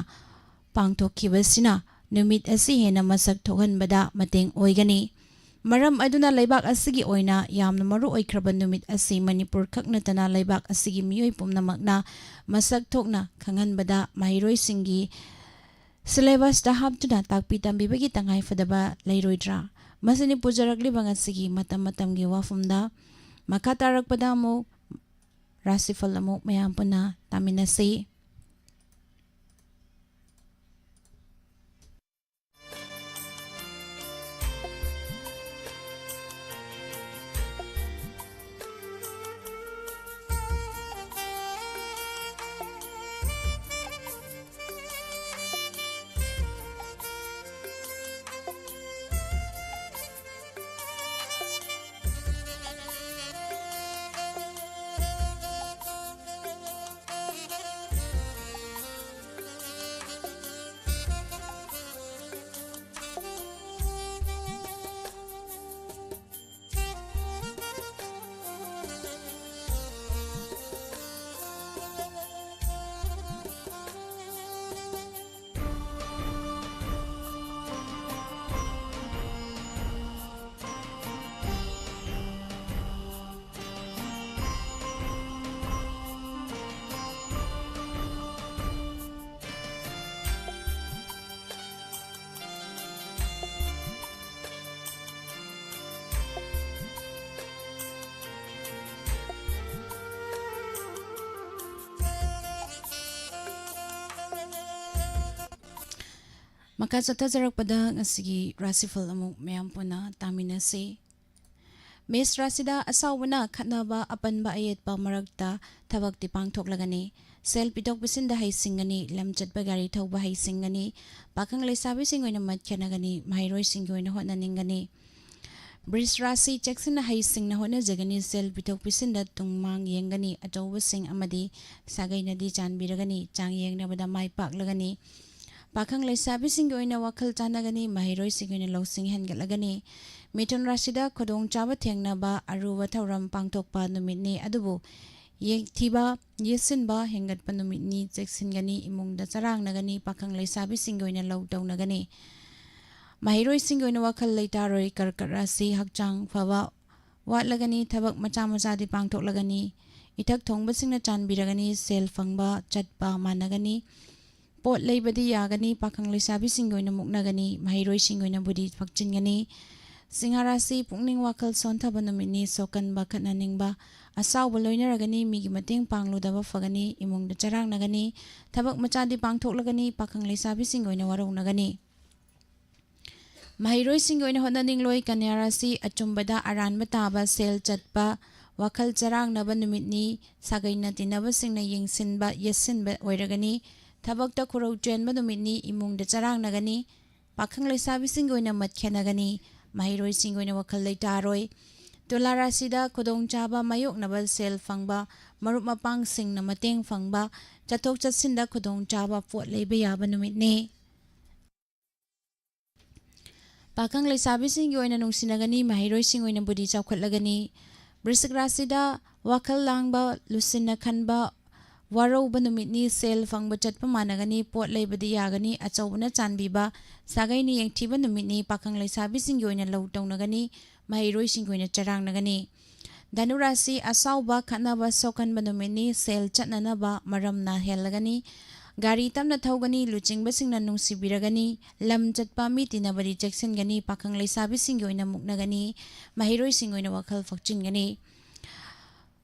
ꯄꯥꯡꯊꯣꯛꯈꯤꯕꯁꯤꯅ ꯅꯨꯃꯤꯠ ꯑꯁꯤ ꯍꯦꯟꯅ ꯃꯁꯛ ꯊꯣꯛꯍꯟꯕꯗ ꯃꯇꯦꯡ ꯑꯣꯏꯒꯅꯤ꯫ ꯃꯔꯝ ꯑꯗꯨꯅ ꯂꯩꯕꯥꯛ ꯑꯁꯤꯒꯤ ꯑꯣꯏꯅ ꯌꯥꯝꯅ ꯃꯔꯨ ꯑꯣꯏꯈ꯭ꯔꯕ ꯅꯨꯃꯤꯠ ꯑꯁꯤ ꯃꯅꯤꯄꯨꯔ ꯈꯛ ꯅꯠꯇꯅ ꯂꯩꯕꯥꯛ ꯑꯁꯤꯒꯤ ꯃꯤꯑꯣꯏ ꯄꯨꯝꯅꯃꯛꯅ ꯃꯁꯛ ꯊꯣꯛꯅ ꯈꯪꯍꯟꯕꯗ ꯃꯍꯩꯔꯣꯏꯁꯤꯡꯒꯤ ꯁꯤꯂꯦꯕꯁꯇ ꯍꯥꯞꯇꯨꯅ ꯇꯥꯛꯄꯤ ꯇꯝꯕꯤꯕꯒꯤ ꯇꯉꯥꯏꯐꯗꯕ ꯂꯩꯔꯣꯏꯗ꯭ꯔꯥ? ꯃꯁꯤꯅꯤ ꯄꯨꯖꯔꯛꯂꯤꯕ ꯉꯁꯤꯒꯤ ꯃꯇꯝ ꯃꯇꯝꯒꯤ ꯋꯥꯐꯝꯗ꯫ ꯃꯈꯥ ꯇꯥꯔꯛꯄꯗ ꯑꯃꯨꯛ ꯔꯥꯁꯤꯐꯜ ꯑꯃꯨꯛ ꯃꯌꯥꯝ ꯄꯨꯟꯅ ꯇꯥꯃꯤꯟꯅꯁꯤ꯫ ꯃꯈꯥ ꯆꯠꯊꯖꯔꯛꯄꯗ ꯉꯁꯤꯒꯤ ꯔꯥꯁꯤꯐꯜ ꯑꯃꯨꯛ ꯃꯌꯥꯝ ꯄꯨꯟꯅ ꯇꯥꯃꯤꯟꯅꯁꯤ꯫ ꯃꯦꯁ ꯔꯥꯁꯤꯗ ꯑꯁꯥꯎꯕꯅ ꯈꯠꯅꯕ, ꯑꯄꯟꯕ ꯑꯌꯦꯠꯄ ꯃꯔꯛꯇ ꯊꯕꯛꯇꯤ ꯄꯥꯡꯊꯣꯛꯂꯒꯅꯤ꯫ ꯁꯦꯜ ꯄꯤꯊꯣꯛ ꯄꯤꯁꯤꯟꯗ ꯍꯩꯁꯤꯡꯒꯅꯤ, ꯂꯝ ꯆꯠꯄ ꯒꯥꯔꯤ ꯊꯧꯕ ꯍꯩꯁꯤꯡꯒꯅꯤ, ꯄꯥꯈꯪ ꯂꯩꯁꯥꯕꯤꯁꯤꯡ ꯑꯣꯏꯅ ꯃꯠ ꯈꯦꯠꯅꯒꯅꯤ, ꯃꯍꯩꯔꯣꯏꯁꯤꯡꯒꯤ ꯑꯣꯏꯅ ꯍꯣꯠꯅꯅꯤꯡꯒꯅꯤ꯫ ꯕ꯭ꯔꯤꯖ ꯔꯥꯁꯤ ꯆꯦꯛꯁꯤꯟꯅ ꯍꯩꯁꯤꯡꯅ ꯍꯣꯠꯅꯖꯒꯅꯤ, ꯁꯦꯜ ꯄꯤꯊꯣꯛ ꯄꯤꯁꯤꯟꯗ ꯇꯨꯡ ꯃꯥꯡ ꯌꯦꯡꯒꯅꯤ, ꯑꯆꯧꯕꯁꯤꯡ ꯑꯃꯗꯤ ꯁꯥꯒꯩꯅꯗꯤ ꯆꯥꯟꯕꯤꯔꯒꯅꯤ, ꯆꯥꯡ ꯌꯦꯡꯅꯕꯗ ꯃꯥꯏ ꯄꯥꯛꯂꯒꯅꯤ꯫ ꯄꯥꯈꯪ ꯂꯩꯁꯥꯕꯤꯁꯤꯡꯒꯤ ꯑꯣꯏꯅ ꯋꯥꯈꯜ ꯆꯥꯟꯅꯒꯅꯤ, ꯃꯍꯩꯔꯣꯏꯁꯤꯡꯒꯤ ꯑꯣꯏꯅ ꯂꯧꯁꯤꯡ ꯍꯦꯟꯒꯠꯂꯒꯅꯤ꯫ ꯃꯤꯊꯨꯟ ꯔꯥꯁꯤꯗ ꯈꯨꯗꯣꯡꯆꯥꯕ ꯊꯦꯡꯅꯕ ꯑꯔꯨꯕ ꯊꯧꯔꯝ ꯄꯥꯡꯊꯣꯛꯄ ꯅꯨꯃꯤꯠꯅꯤ, ꯑꯗꯨꯕꯨ ꯌꯦꯡꯊꯤꯕ ꯌꯦꯠꯁꯤꯟꯕ ꯍꯦꯟꯒꯠꯄ ꯅꯨꯃꯤꯠꯅꯤ, ꯆꯦꯛꯁꯤꯟꯒꯅꯤ, ꯏꯃꯨꯡꯗ ꯆꯔꯥꯡꯅꯒꯅꯤ, ꯄꯥꯈꯪ ꯂꯩꯁꯥꯕꯤꯁꯤꯡꯒꯤ ꯑꯣꯏꯅ ꯂꯧ ꯇꯧꯅꯒꯅꯤ꯫ ꯃꯍꯩꯔꯣꯏꯁꯤꯡꯒꯤ ꯑꯣꯏꯅ ꯋꯥꯈꯜ ꯂꯩꯇꯥꯔꯣꯏ꯫ ꯀꯔꯀꯠ ꯔꯥꯁꯤ ꯍꯛꯆꯥꯡ ꯐꯕ ꯋꯥꯠꯂꯒꯅꯤ, ꯊꯕꯛ ꯃꯆꯥ ꯃꯆꯥꯗꯤ ꯄꯥꯡꯊꯣꯛꯂꯒꯅꯤ, ꯏꯊꯛ ꯊꯣꯡꯕꯁꯤꯡꯅ ꯆꯥꯟꯕꯤꯔꯒꯅꯤ, ꯁꯦꯜ ꯐꯪꯕ ꯆꯠꯄ ꯃꯥꯟꯅꯒꯅꯤ, ꯄꯣꯠ ꯂꯩꯕꯗꯤ ꯌꯥꯒꯅꯤ, ꯄꯥꯈꯪ ꯂꯩꯁꯥꯕꯤꯁꯤꯡꯒꯤ ꯑꯣꯏꯅ ꯃꯨꯛꯅꯒꯅꯤ, ꯃꯍꯩꯔꯣꯏꯁꯤꯡꯒꯤ ꯑꯣꯏꯅ ꯕꯨꯗꯤ ꯐꯛꯆꯤꯟꯒꯅꯤ꯫ ꯁꯤꯡꯍ ꯔꯥꯁꯤ ꯄꯨꯛꯅꯤꯡ ꯋꯥꯈꯜ ꯁꯣꯟꯊꯕ ꯅꯨꯃꯤꯠꯅꯤ, ꯁꯣꯛꯀꯟꯕ ꯈꯠꯅꯅꯤꯡꯕ ꯑꯁꯥꯎꯕ ꯂꯣꯏꯅꯔꯒꯅꯤ, ꯃꯤꯒꯤ ꯃꯇꯦꯡ ꯄꯥꯡꯂꯨꯗꯕ ꯐꯒꯅꯤ, ꯏꯃꯨꯡꯗ ꯆꯔꯥꯡꯅꯒꯅꯤ, ꯊꯕꯛ ꯃꯆꯥꯗꯤ ꯄꯥꯡꯊꯣꯛꯂꯒꯅꯤ, ꯄꯥꯈꯪ ꯂꯩꯁꯥꯕꯤꯁꯤꯡꯒꯤ ꯑꯣꯏꯅ ꯋꯥꯔꯧꯅꯒꯅꯤ꯫ ꯃꯍꯩꯔꯣꯏꯁꯤꯡꯒꯤ ꯑꯣꯏꯅ ꯍꯣꯠꯅꯅꯤꯡꯂꯣꯏ꯫ ꯀꯟꯌꯥ ꯔꯥꯁꯤ ꯑꯆꯨꯝꯕꯗ ꯑꯔꯥꯟꯕ ꯇꯥꯕ, ꯁꯦꯜ ꯆꯠꯄ, ꯋꯥꯈꯜ ꯆꯔꯥꯡꯅꯕ ꯅꯨꯃꯤꯠꯅꯤ꯫ ꯁꯥꯒꯩꯅ ꯇꯤꯟꯅꯕꯁꯤꯡꯅ ꯌꯦꯡꯁꯤꯟꯕ ꯌꯦꯠꯁꯤꯟꯕ ꯑꯣꯏꯔꯒꯅꯤ꯫ ꯊꯕꯛꯇ ꯈꯨꯔꯧ ꯆꯦꯟꯕ ꯅꯨꯃꯤꯠꯅꯤ꯫ ꯏꯃꯨꯡꯗ ꯆꯔꯥꯡꯅꯒꯅꯤ꯫ ꯄꯥꯈꯪ ꯂꯩꯁꯥꯕꯤꯁꯤꯡꯒꯤ ꯑꯣꯏꯅ ꯃꯠ ꯈꯦꯠꯅꯒꯅꯤ꯫ ꯃꯍꯩꯔꯣꯏꯁꯤꯡꯒꯤ ꯑꯣꯏꯅ ꯋꯥꯈꯜ ꯂꯩꯇꯥꯔꯣꯏ꯫ ꯇꯨꯂꯥ ꯔꯥꯁꯤꯗ ꯈꯨꯗꯣꯡꯆꯥꯕ ꯃꯥꯌꯣꯛꯅꯕ, ꯁꯦꯜ ꯐꯪꯕ, ꯃꯔꯨꯞ ꯃꯄꯥꯡꯁꯤꯡꯅ ꯃꯇꯦꯡ ꯐꯪꯕ, ꯆꯠꯊꯣꯛ ꯆꯠꯁꯤꯟꯗ ꯈꯨꯗꯣꯡꯆꯥꯕ, ꯄꯣꯠ ꯂꯩꯕ ꯌꯥꯕ ꯅꯨꯃꯤꯠꯅꯤ꯫ ꯄꯥꯈꯪ ꯂꯩꯁꯥꯕꯤꯁꯤꯡꯒꯤ ꯑꯣꯏꯅ ꯅꯨꯡꯁꯤꯅꯒꯅꯤ, ꯃꯍꯩꯔꯣꯏꯁꯤꯡ ꯑꯣꯏꯅ ꯕꯨꯗꯤ ꯆꯥꯎꯈꯠꯂꯒꯅꯤ꯫ ꯕ꯭ꯔꯤꯁꯤꯛ ꯔꯥꯁꯤꯗ ꯋꯥꯈꯜ ꯂꯥꯡꯕ, ꯂꯨꯁꯤꯟꯅ ꯈꯟꯕ, ꯋꯥꯔꯧꯕ ꯅꯨꯃꯤꯠꯅꯤ꯫ ꯁꯦꯜ ꯐꯪꯕ ꯆꯠꯄ ꯃꯥꯟꯅꯒꯅꯤ, ꯄꯣꯠ ꯂꯩꯕꯗꯤ ꯌꯥꯒꯅꯤ, ꯑꯆꯧꯕꯅ ꯆꯥꯟꯕꯤꯕ, ꯁꯥꯒꯩꯅ ꯌꯦꯡꯊꯤꯕ ꯅꯨꯃꯤꯠꯅꯤ꯫ ꯄꯥꯈꯪ ꯂꯩꯁꯥꯕꯤꯁꯤꯡꯒꯤ ꯑꯣꯏꯅ ꯂꯧ ꯇꯧꯅꯒꯅꯤ, ꯃꯍꯩꯔꯣꯏꯁꯤꯡꯒꯤ ꯑꯣꯏꯅ ꯆꯔꯥꯡꯅꯒꯅꯤ꯫ ꯙꯅꯨ ꯔꯥꯁꯤ ꯑꯁꯥꯎꯕ, ꯈꯠꯅꯕ, ꯁꯣꯛꯍꯟꯕ ꯅꯨꯃꯤꯠꯅꯤ꯫ ꯁꯦꯜ ꯆꯠꯅꯅꯕ ꯃꯔꯝꯅ ꯍꯦꯜꯂꯒꯅꯤ꯫ ꯒꯥꯔꯤ ꯇꯞꯅ ꯊꯧꯒꯅꯤ, ꯂꯨꯆꯤꯡꯕꯁꯤꯡꯅ ꯅꯨꯡꯁꯤꯕꯤꯔꯒꯅꯤ꯫ ꯂꯝ ꯆꯠꯄ, ꯃꯤ ꯇꯤꯟꯅꯕꯗꯤ ꯆꯦꯛꯁꯤꯟꯒꯅꯤ꯫ ꯄꯥꯈꯪ ꯂꯩꯁꯥꯕꯤꯁꯤꯡꯒꯤ ꯑꯣꯏꯅ ꯃꯨꯛꯅꯒꯅꯤ, ꯃꯍꯩꯔꯣꯏꯁꯤꯡꯒꯤ ꯑꯣꯏꯅ ꯋꯥꯈꯜ ꯐꯛꯆꯤꯟꯒꯅꯤ꯫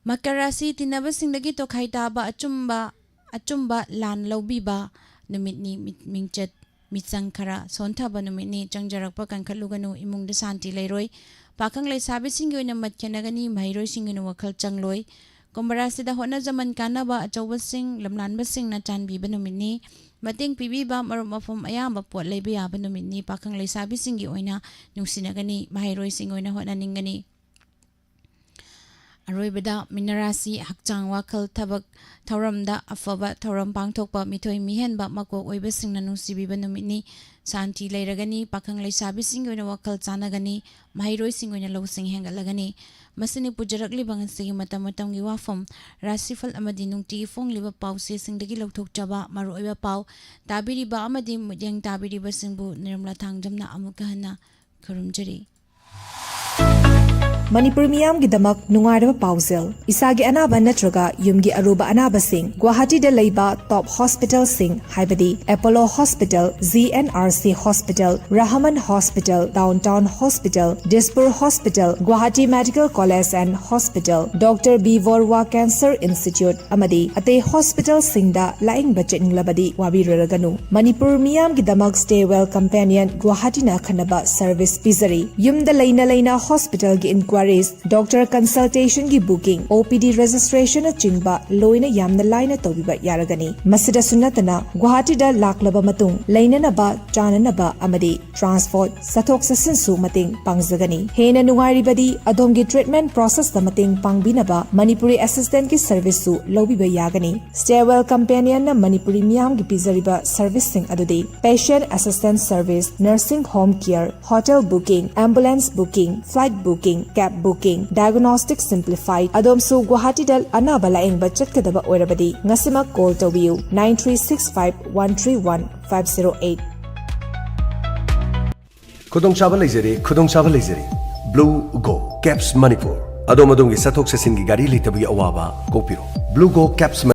ꯃꯀꯔ ꯔꯥꯁꯤ ꯇꯤꯟꯅꯕꯁꯤꯡꯗꯒꯤ ꯇꯣꯈꯥꯏ ꯇꯥꯕ, ꯑꯆꯨꯝꯕ, ꯑꯆꯨꯝꯕ ꯂꯥꯟ ꯂꯧꯕꯤꯕ ꯅꯨꯃꯤꯠꯅꯤ꯫ ꯃꯤ-, ꯃꯤꯡꯆꯠ, ꯃꯤꯆꯪ ꯈꯔ ꯁꯣꯟꯊꯕ ꯅꯨꯃꯤꯠꯅꯤ꯫ ꯆꯪꯖꯔꯛꯄ ꯀꯟꯈꯠꯂꯨꯒꯅꯨ, ꯏꯃꯨꯡꯗ ꯁꯥꯟꯇꯤ ꯂꯩꯔꯣꯏ꯫ ꯄꯥꯈꯪ ꯂꯩꯁꯥꯕꯤꯁꯤꯡꯒꯤ ꯑꯣꯏꯅ ꯃꯠ ꯈꯦꯠꯅꯒꯅꯤ, ꯃꯍꯩꯔꯣꯏꯁꯤꯡꯒꯤ ꯑꯣꯏꯅ ꯋꯥꯈꯜ ꯆꯪꯂꯣꯏ꯫ ꯀꯨꯝꯚ ꯔꯥꯁꯤꯗ ꯍꯣꯠꯅꯖꯃꯟ ꯀꯥꯟꯅꯕ, ꯑꯆꯧꯕꯁꯤꯡ, ꯂꯝꯂꯥꯟꯕꯁꯤꯡꯅ ꯆꯥꯟꯕꯤꯕ ꯅꯨꯃꯤꯠꯅꯤ꯫ ꯃꯇꯦꯡ ꯄꯤꯕꯤꯕ, ꯃꯔꯨꯞ ꯃꯐꯝ ꯑꯌꯥꯝꯕ ꯄꯣꯠ ꯂꯩꯕ ꯌꯥꯕ ꯅꯨꯃꯤꯠꯅꯤ꯫ ꯄꯥꯈꯪ ꯂꯩꯁꯥꯕꯤꯁꯤꯡꯒꯤ ꯑꯣꯏꯅ ꯅꯨꯡꯁꯤꯅꯒꯅꯤ, ꯃꯍꯩꯔꯣꯏꯁꯤꯡ ꯑꯣꯏꯅ ꯍꯣꯠꯅꯅꯤꯡꯒꯅꯤ꯫ ꯑꯔꯣꯏꯕꯗ, ꯃꯤꯅꯔꯥꯁꯤ ꯍꯛꯆꯥꯡ ꯋꯥꯈꯜ ꯊꯕꯛ ꯊꯧꯔꯝꯗ ꯑꯐꯕ ꯊꯧꯔꯝ ꯄꯥꯡꯊꯣꯛꯄ ꯃꯤꯊꯣꯏ ꯃꯤꯍꯦꯟꯕ ꯃꯀꯣꯛ ꯑꯣꯏꯕꯁꯤꯡꯅ ꯅꯨꯡꯁꯤꯕꯤꯕ ꯅꯨꯃꯤꯠꯅꯤ꯫ ꯁꯥꯟꯇꯤ ꯂꯩꯔꯒꯅꯤ, ꯄꯥꯈꯪ ꯂꯩꯁꯥꯕꯤꯁꯤꯡꯒꯤ ꯑꯣꯏꯅ ꯋꯥꯈꯜ ꯆꯥꯟꯅꯒꯅꯤ, ꯃꯍꯩꯔꯣꯏꯁꯤꯡꯒꯤ ꯑꯣꯏꯅ ꯂꯧꯁꯤꯡ ꯍꯦꯟꯒꯠꯂꯒꯅꯤ꯫ ꯃꯁꯤꯅꯤ ꯄꯨꯖꯔꯛꯂꯤꯕ ꯉꯁꯤꯒꯤ ꯃꯇꯝ ꯃꯇꯝꯒꯤ ꯋꯥꯐꯝ, ꯔꯥꯁꯤꯐꯜ ꯑꯃꯗꯤ ꯅꯨꯡꯇꯤꯒꯤ ꯐꯣꯡꯂꯤꯕ ꯄꯥꯎꯆꯦꯁꯤꯡꯗꯒꯤ ꯂꯧꯊꯣꯛꯆꯕ ꯃꯔꯨꯑꯣꯏꯕ ꯄꯥꯎ꯫ ꯇꯥꯕꯤꯔꯤꯕ ꯑꯃꯗꯤ ꯃꯤꯠꯌꯦꯡ ꯇꯥꯕꯤꯔꯤꯕꯁꯤꯡꯕꯨ ꯅꯤꯔꯃꯂꯥ ꯊꯥꯡꯖꯝꯅ ꯑꯃꯨꯛꯀ ꯍꯟꯅ ꯈꯨꯔꯨꯝꯖꯔꯤ꯫ ꯃꯅꯤꯄꯨꯔ ꯃꯤꯌꯥꯝꯒꯤꯗꯃꯛ ꯅꯨꯡꯉꯥꯏꯔꯕ ꯄꯥꯎꯖꯦꯜ꯫ ꯏꯁꯥꯒꯤ ꯑꯅꯥꯕ ꯅꯠꯇ꯭ꯔꯒ ꯌꯨꯝꯒꯤ ꯑꯔꯨꯕ ꯑꯅꯥꯕꯁꯤꯡ ꯒꯨꯋꯥꯍꯥꯇꯤꯗ ꯂꯩꯕ ꯇꯣꯞ ꯍꯣꯁꯄꯤꯇꯥꯜꯁꯤꯡ, ꯍꯥꯏꯕꯗꯤ Apollo hospital, G N R C hospital, Rahman hospital, Downtown hospital, Dispur hospital, Guwahati medical college and hospital, doctor B Borooah cancer institute ꯑꯃꯗꯤ ꯑꯇꯩ ꯍꯣꯁꯄꯤꯇꯥꯜꯁꯤꯡꯗ ꯂꯥꯌꯦꯡꯕ ꯆꯠꯅꯤꯡꯂꯕꯗꯤ ꯋꯥꯕꯤꯔꯨꯔꯒꯅꯨ꯫ ꯃꯅꯤꯄꯨꯔ ꯃꯤꯌꯥꯝꯒꯤꯗꯃꯛ Stay Well Companion ꯒꯨꯋꯥꯍꯥꯇꯤꯅ ꯑꯈꯟꯅꯕ ꯁꯔꯚꯤꯁ ꯄꯤꯖꯔꯤ꯫ ꯌꯨꯝꯗ ꯂꯩꯅ ꯂꯩꯅ ꯍꯣꯁꯄꯤꯇꯥꯜꯒꯤ ꯏꯟꯀ꯭ꯋꯥꯏꯔꯤꯁ, ꯗꯣꯛꯇꯔ ꯀꯟꯁꯜꯇꯦꯁꯟꯒꯤ ꯕꯨꯀꯤꯡ, ꯑꯣ ꯄꯤ ꯗꯤ ꯔꯦꯖꯤꯁꯇ꯭ꯔꯦꯁꯟꯅꯆꯤꯡꯕ ꯂꯣꯏꯅ ꯌꯥꯝꯅ ꯂꯥꯏꯅ ꯇꯧꯕꯤꯕ ꯌꯥꯔꯒꯅꯤ꯫ ꯃꯁꯤꯗꯁꯨ ꯅꯠꯇꯅ, ꯒꯨꯋꯥꯍꯥꯇꯤꯗ ꯂꯥꯛꯂꯕ ꯃꯇꯨꯡ ꯂꯩꯅꯅꯕ, ꯆꯥꯅꯅꯕ ꯑꯃꯗꯤ ꯇ꯭ꯔꯥꯟꯁꯄꯣꯔꯠ, ꯆꯠꯊꯣꯛ ꯆꯠꯁꯤꯟꯁꯨ ꯃꯇꯦꯡ ꯄꯥꯡꯖꯒꯅꯤ꯫ ꯍꯦꯟꯅ ꯅꯨꯡꯉꯥꯏꯔꯤꯕꯗꯤ, ꯑꯗꯣꯝꯒꯤ ꯇ꯭ꯔꯤꯠꯃꯦꯟ ꯄ꯭ꯔꯣꯁꯦꯁꯇ ꯃꯇꯦꯡ ꯄꯥꯡꯕꯤꯅꯕ ꯃꯅꯤꯄꯨꯔꯤ ꯑꯦꯁꯤꯁꯇꯦꯟꯠꯀꯤ ꯁꯔꯚꯤꯁꯁꯨ ꯂꯧꯕꯤꯕ ꯌꯥꯒꯅꯤ꯫ Stay Well Companionꯅ ꯃꯅꯤꯄꯨꯔꯤ ꯃꯤꯌꯥꯝꯒꯤ ꯄꯤꯖꯔꯤꯕ ꯁꯔꯚꯤꯁꯁꯤꯡ ꯑꯗꯨꯗꯤ: Patient Assistance Service, Nursing Home Care, Hotel Booking, Ambulance Booking, Flight Booking, Cab Booking, Diagnostic Simplified꯫ ꯑꯗꯣꯝꯁꯨ ꯒꯨꯋꯥꯍꯥꯇꯤꯗ ꯑꯅꯥꯕ ꯂꯥꯌꯦꯡꯕ ꯆꯠꯀꯗꯕ ꯑꯣꯏꯔꯕꯗꯤ ꯉꯁꯤꯃꯛ ꯀꯣꯜ ꯇꯧꯕꯤꯌꯨ, nine three six five one three one five zero eight꯫ ꯈꯨꯗꯣꯡꯆꯥꯕ ꯂꯩꯖꯔꯦ, ꯈꯨꯗꯣꯡꯆꯥꯕ ꯂꯩꯖꯔꯦ꯫ Blue GO cabs Manipur. ꯑꯗꯣꯝ ꯑꯗꯣꯝꯒꯤ ꯆꯠꯊꯣꯛ ꯆꯠꯁꯤꯟꯒꯤ ꯒꯥꯔꯤ ꯂꯩꯇꯕꯒꯤ ꯑꯋꯥꯕ ꯀꯣꯛꯄꯤꯔꯣ꯫ Blue GO cabs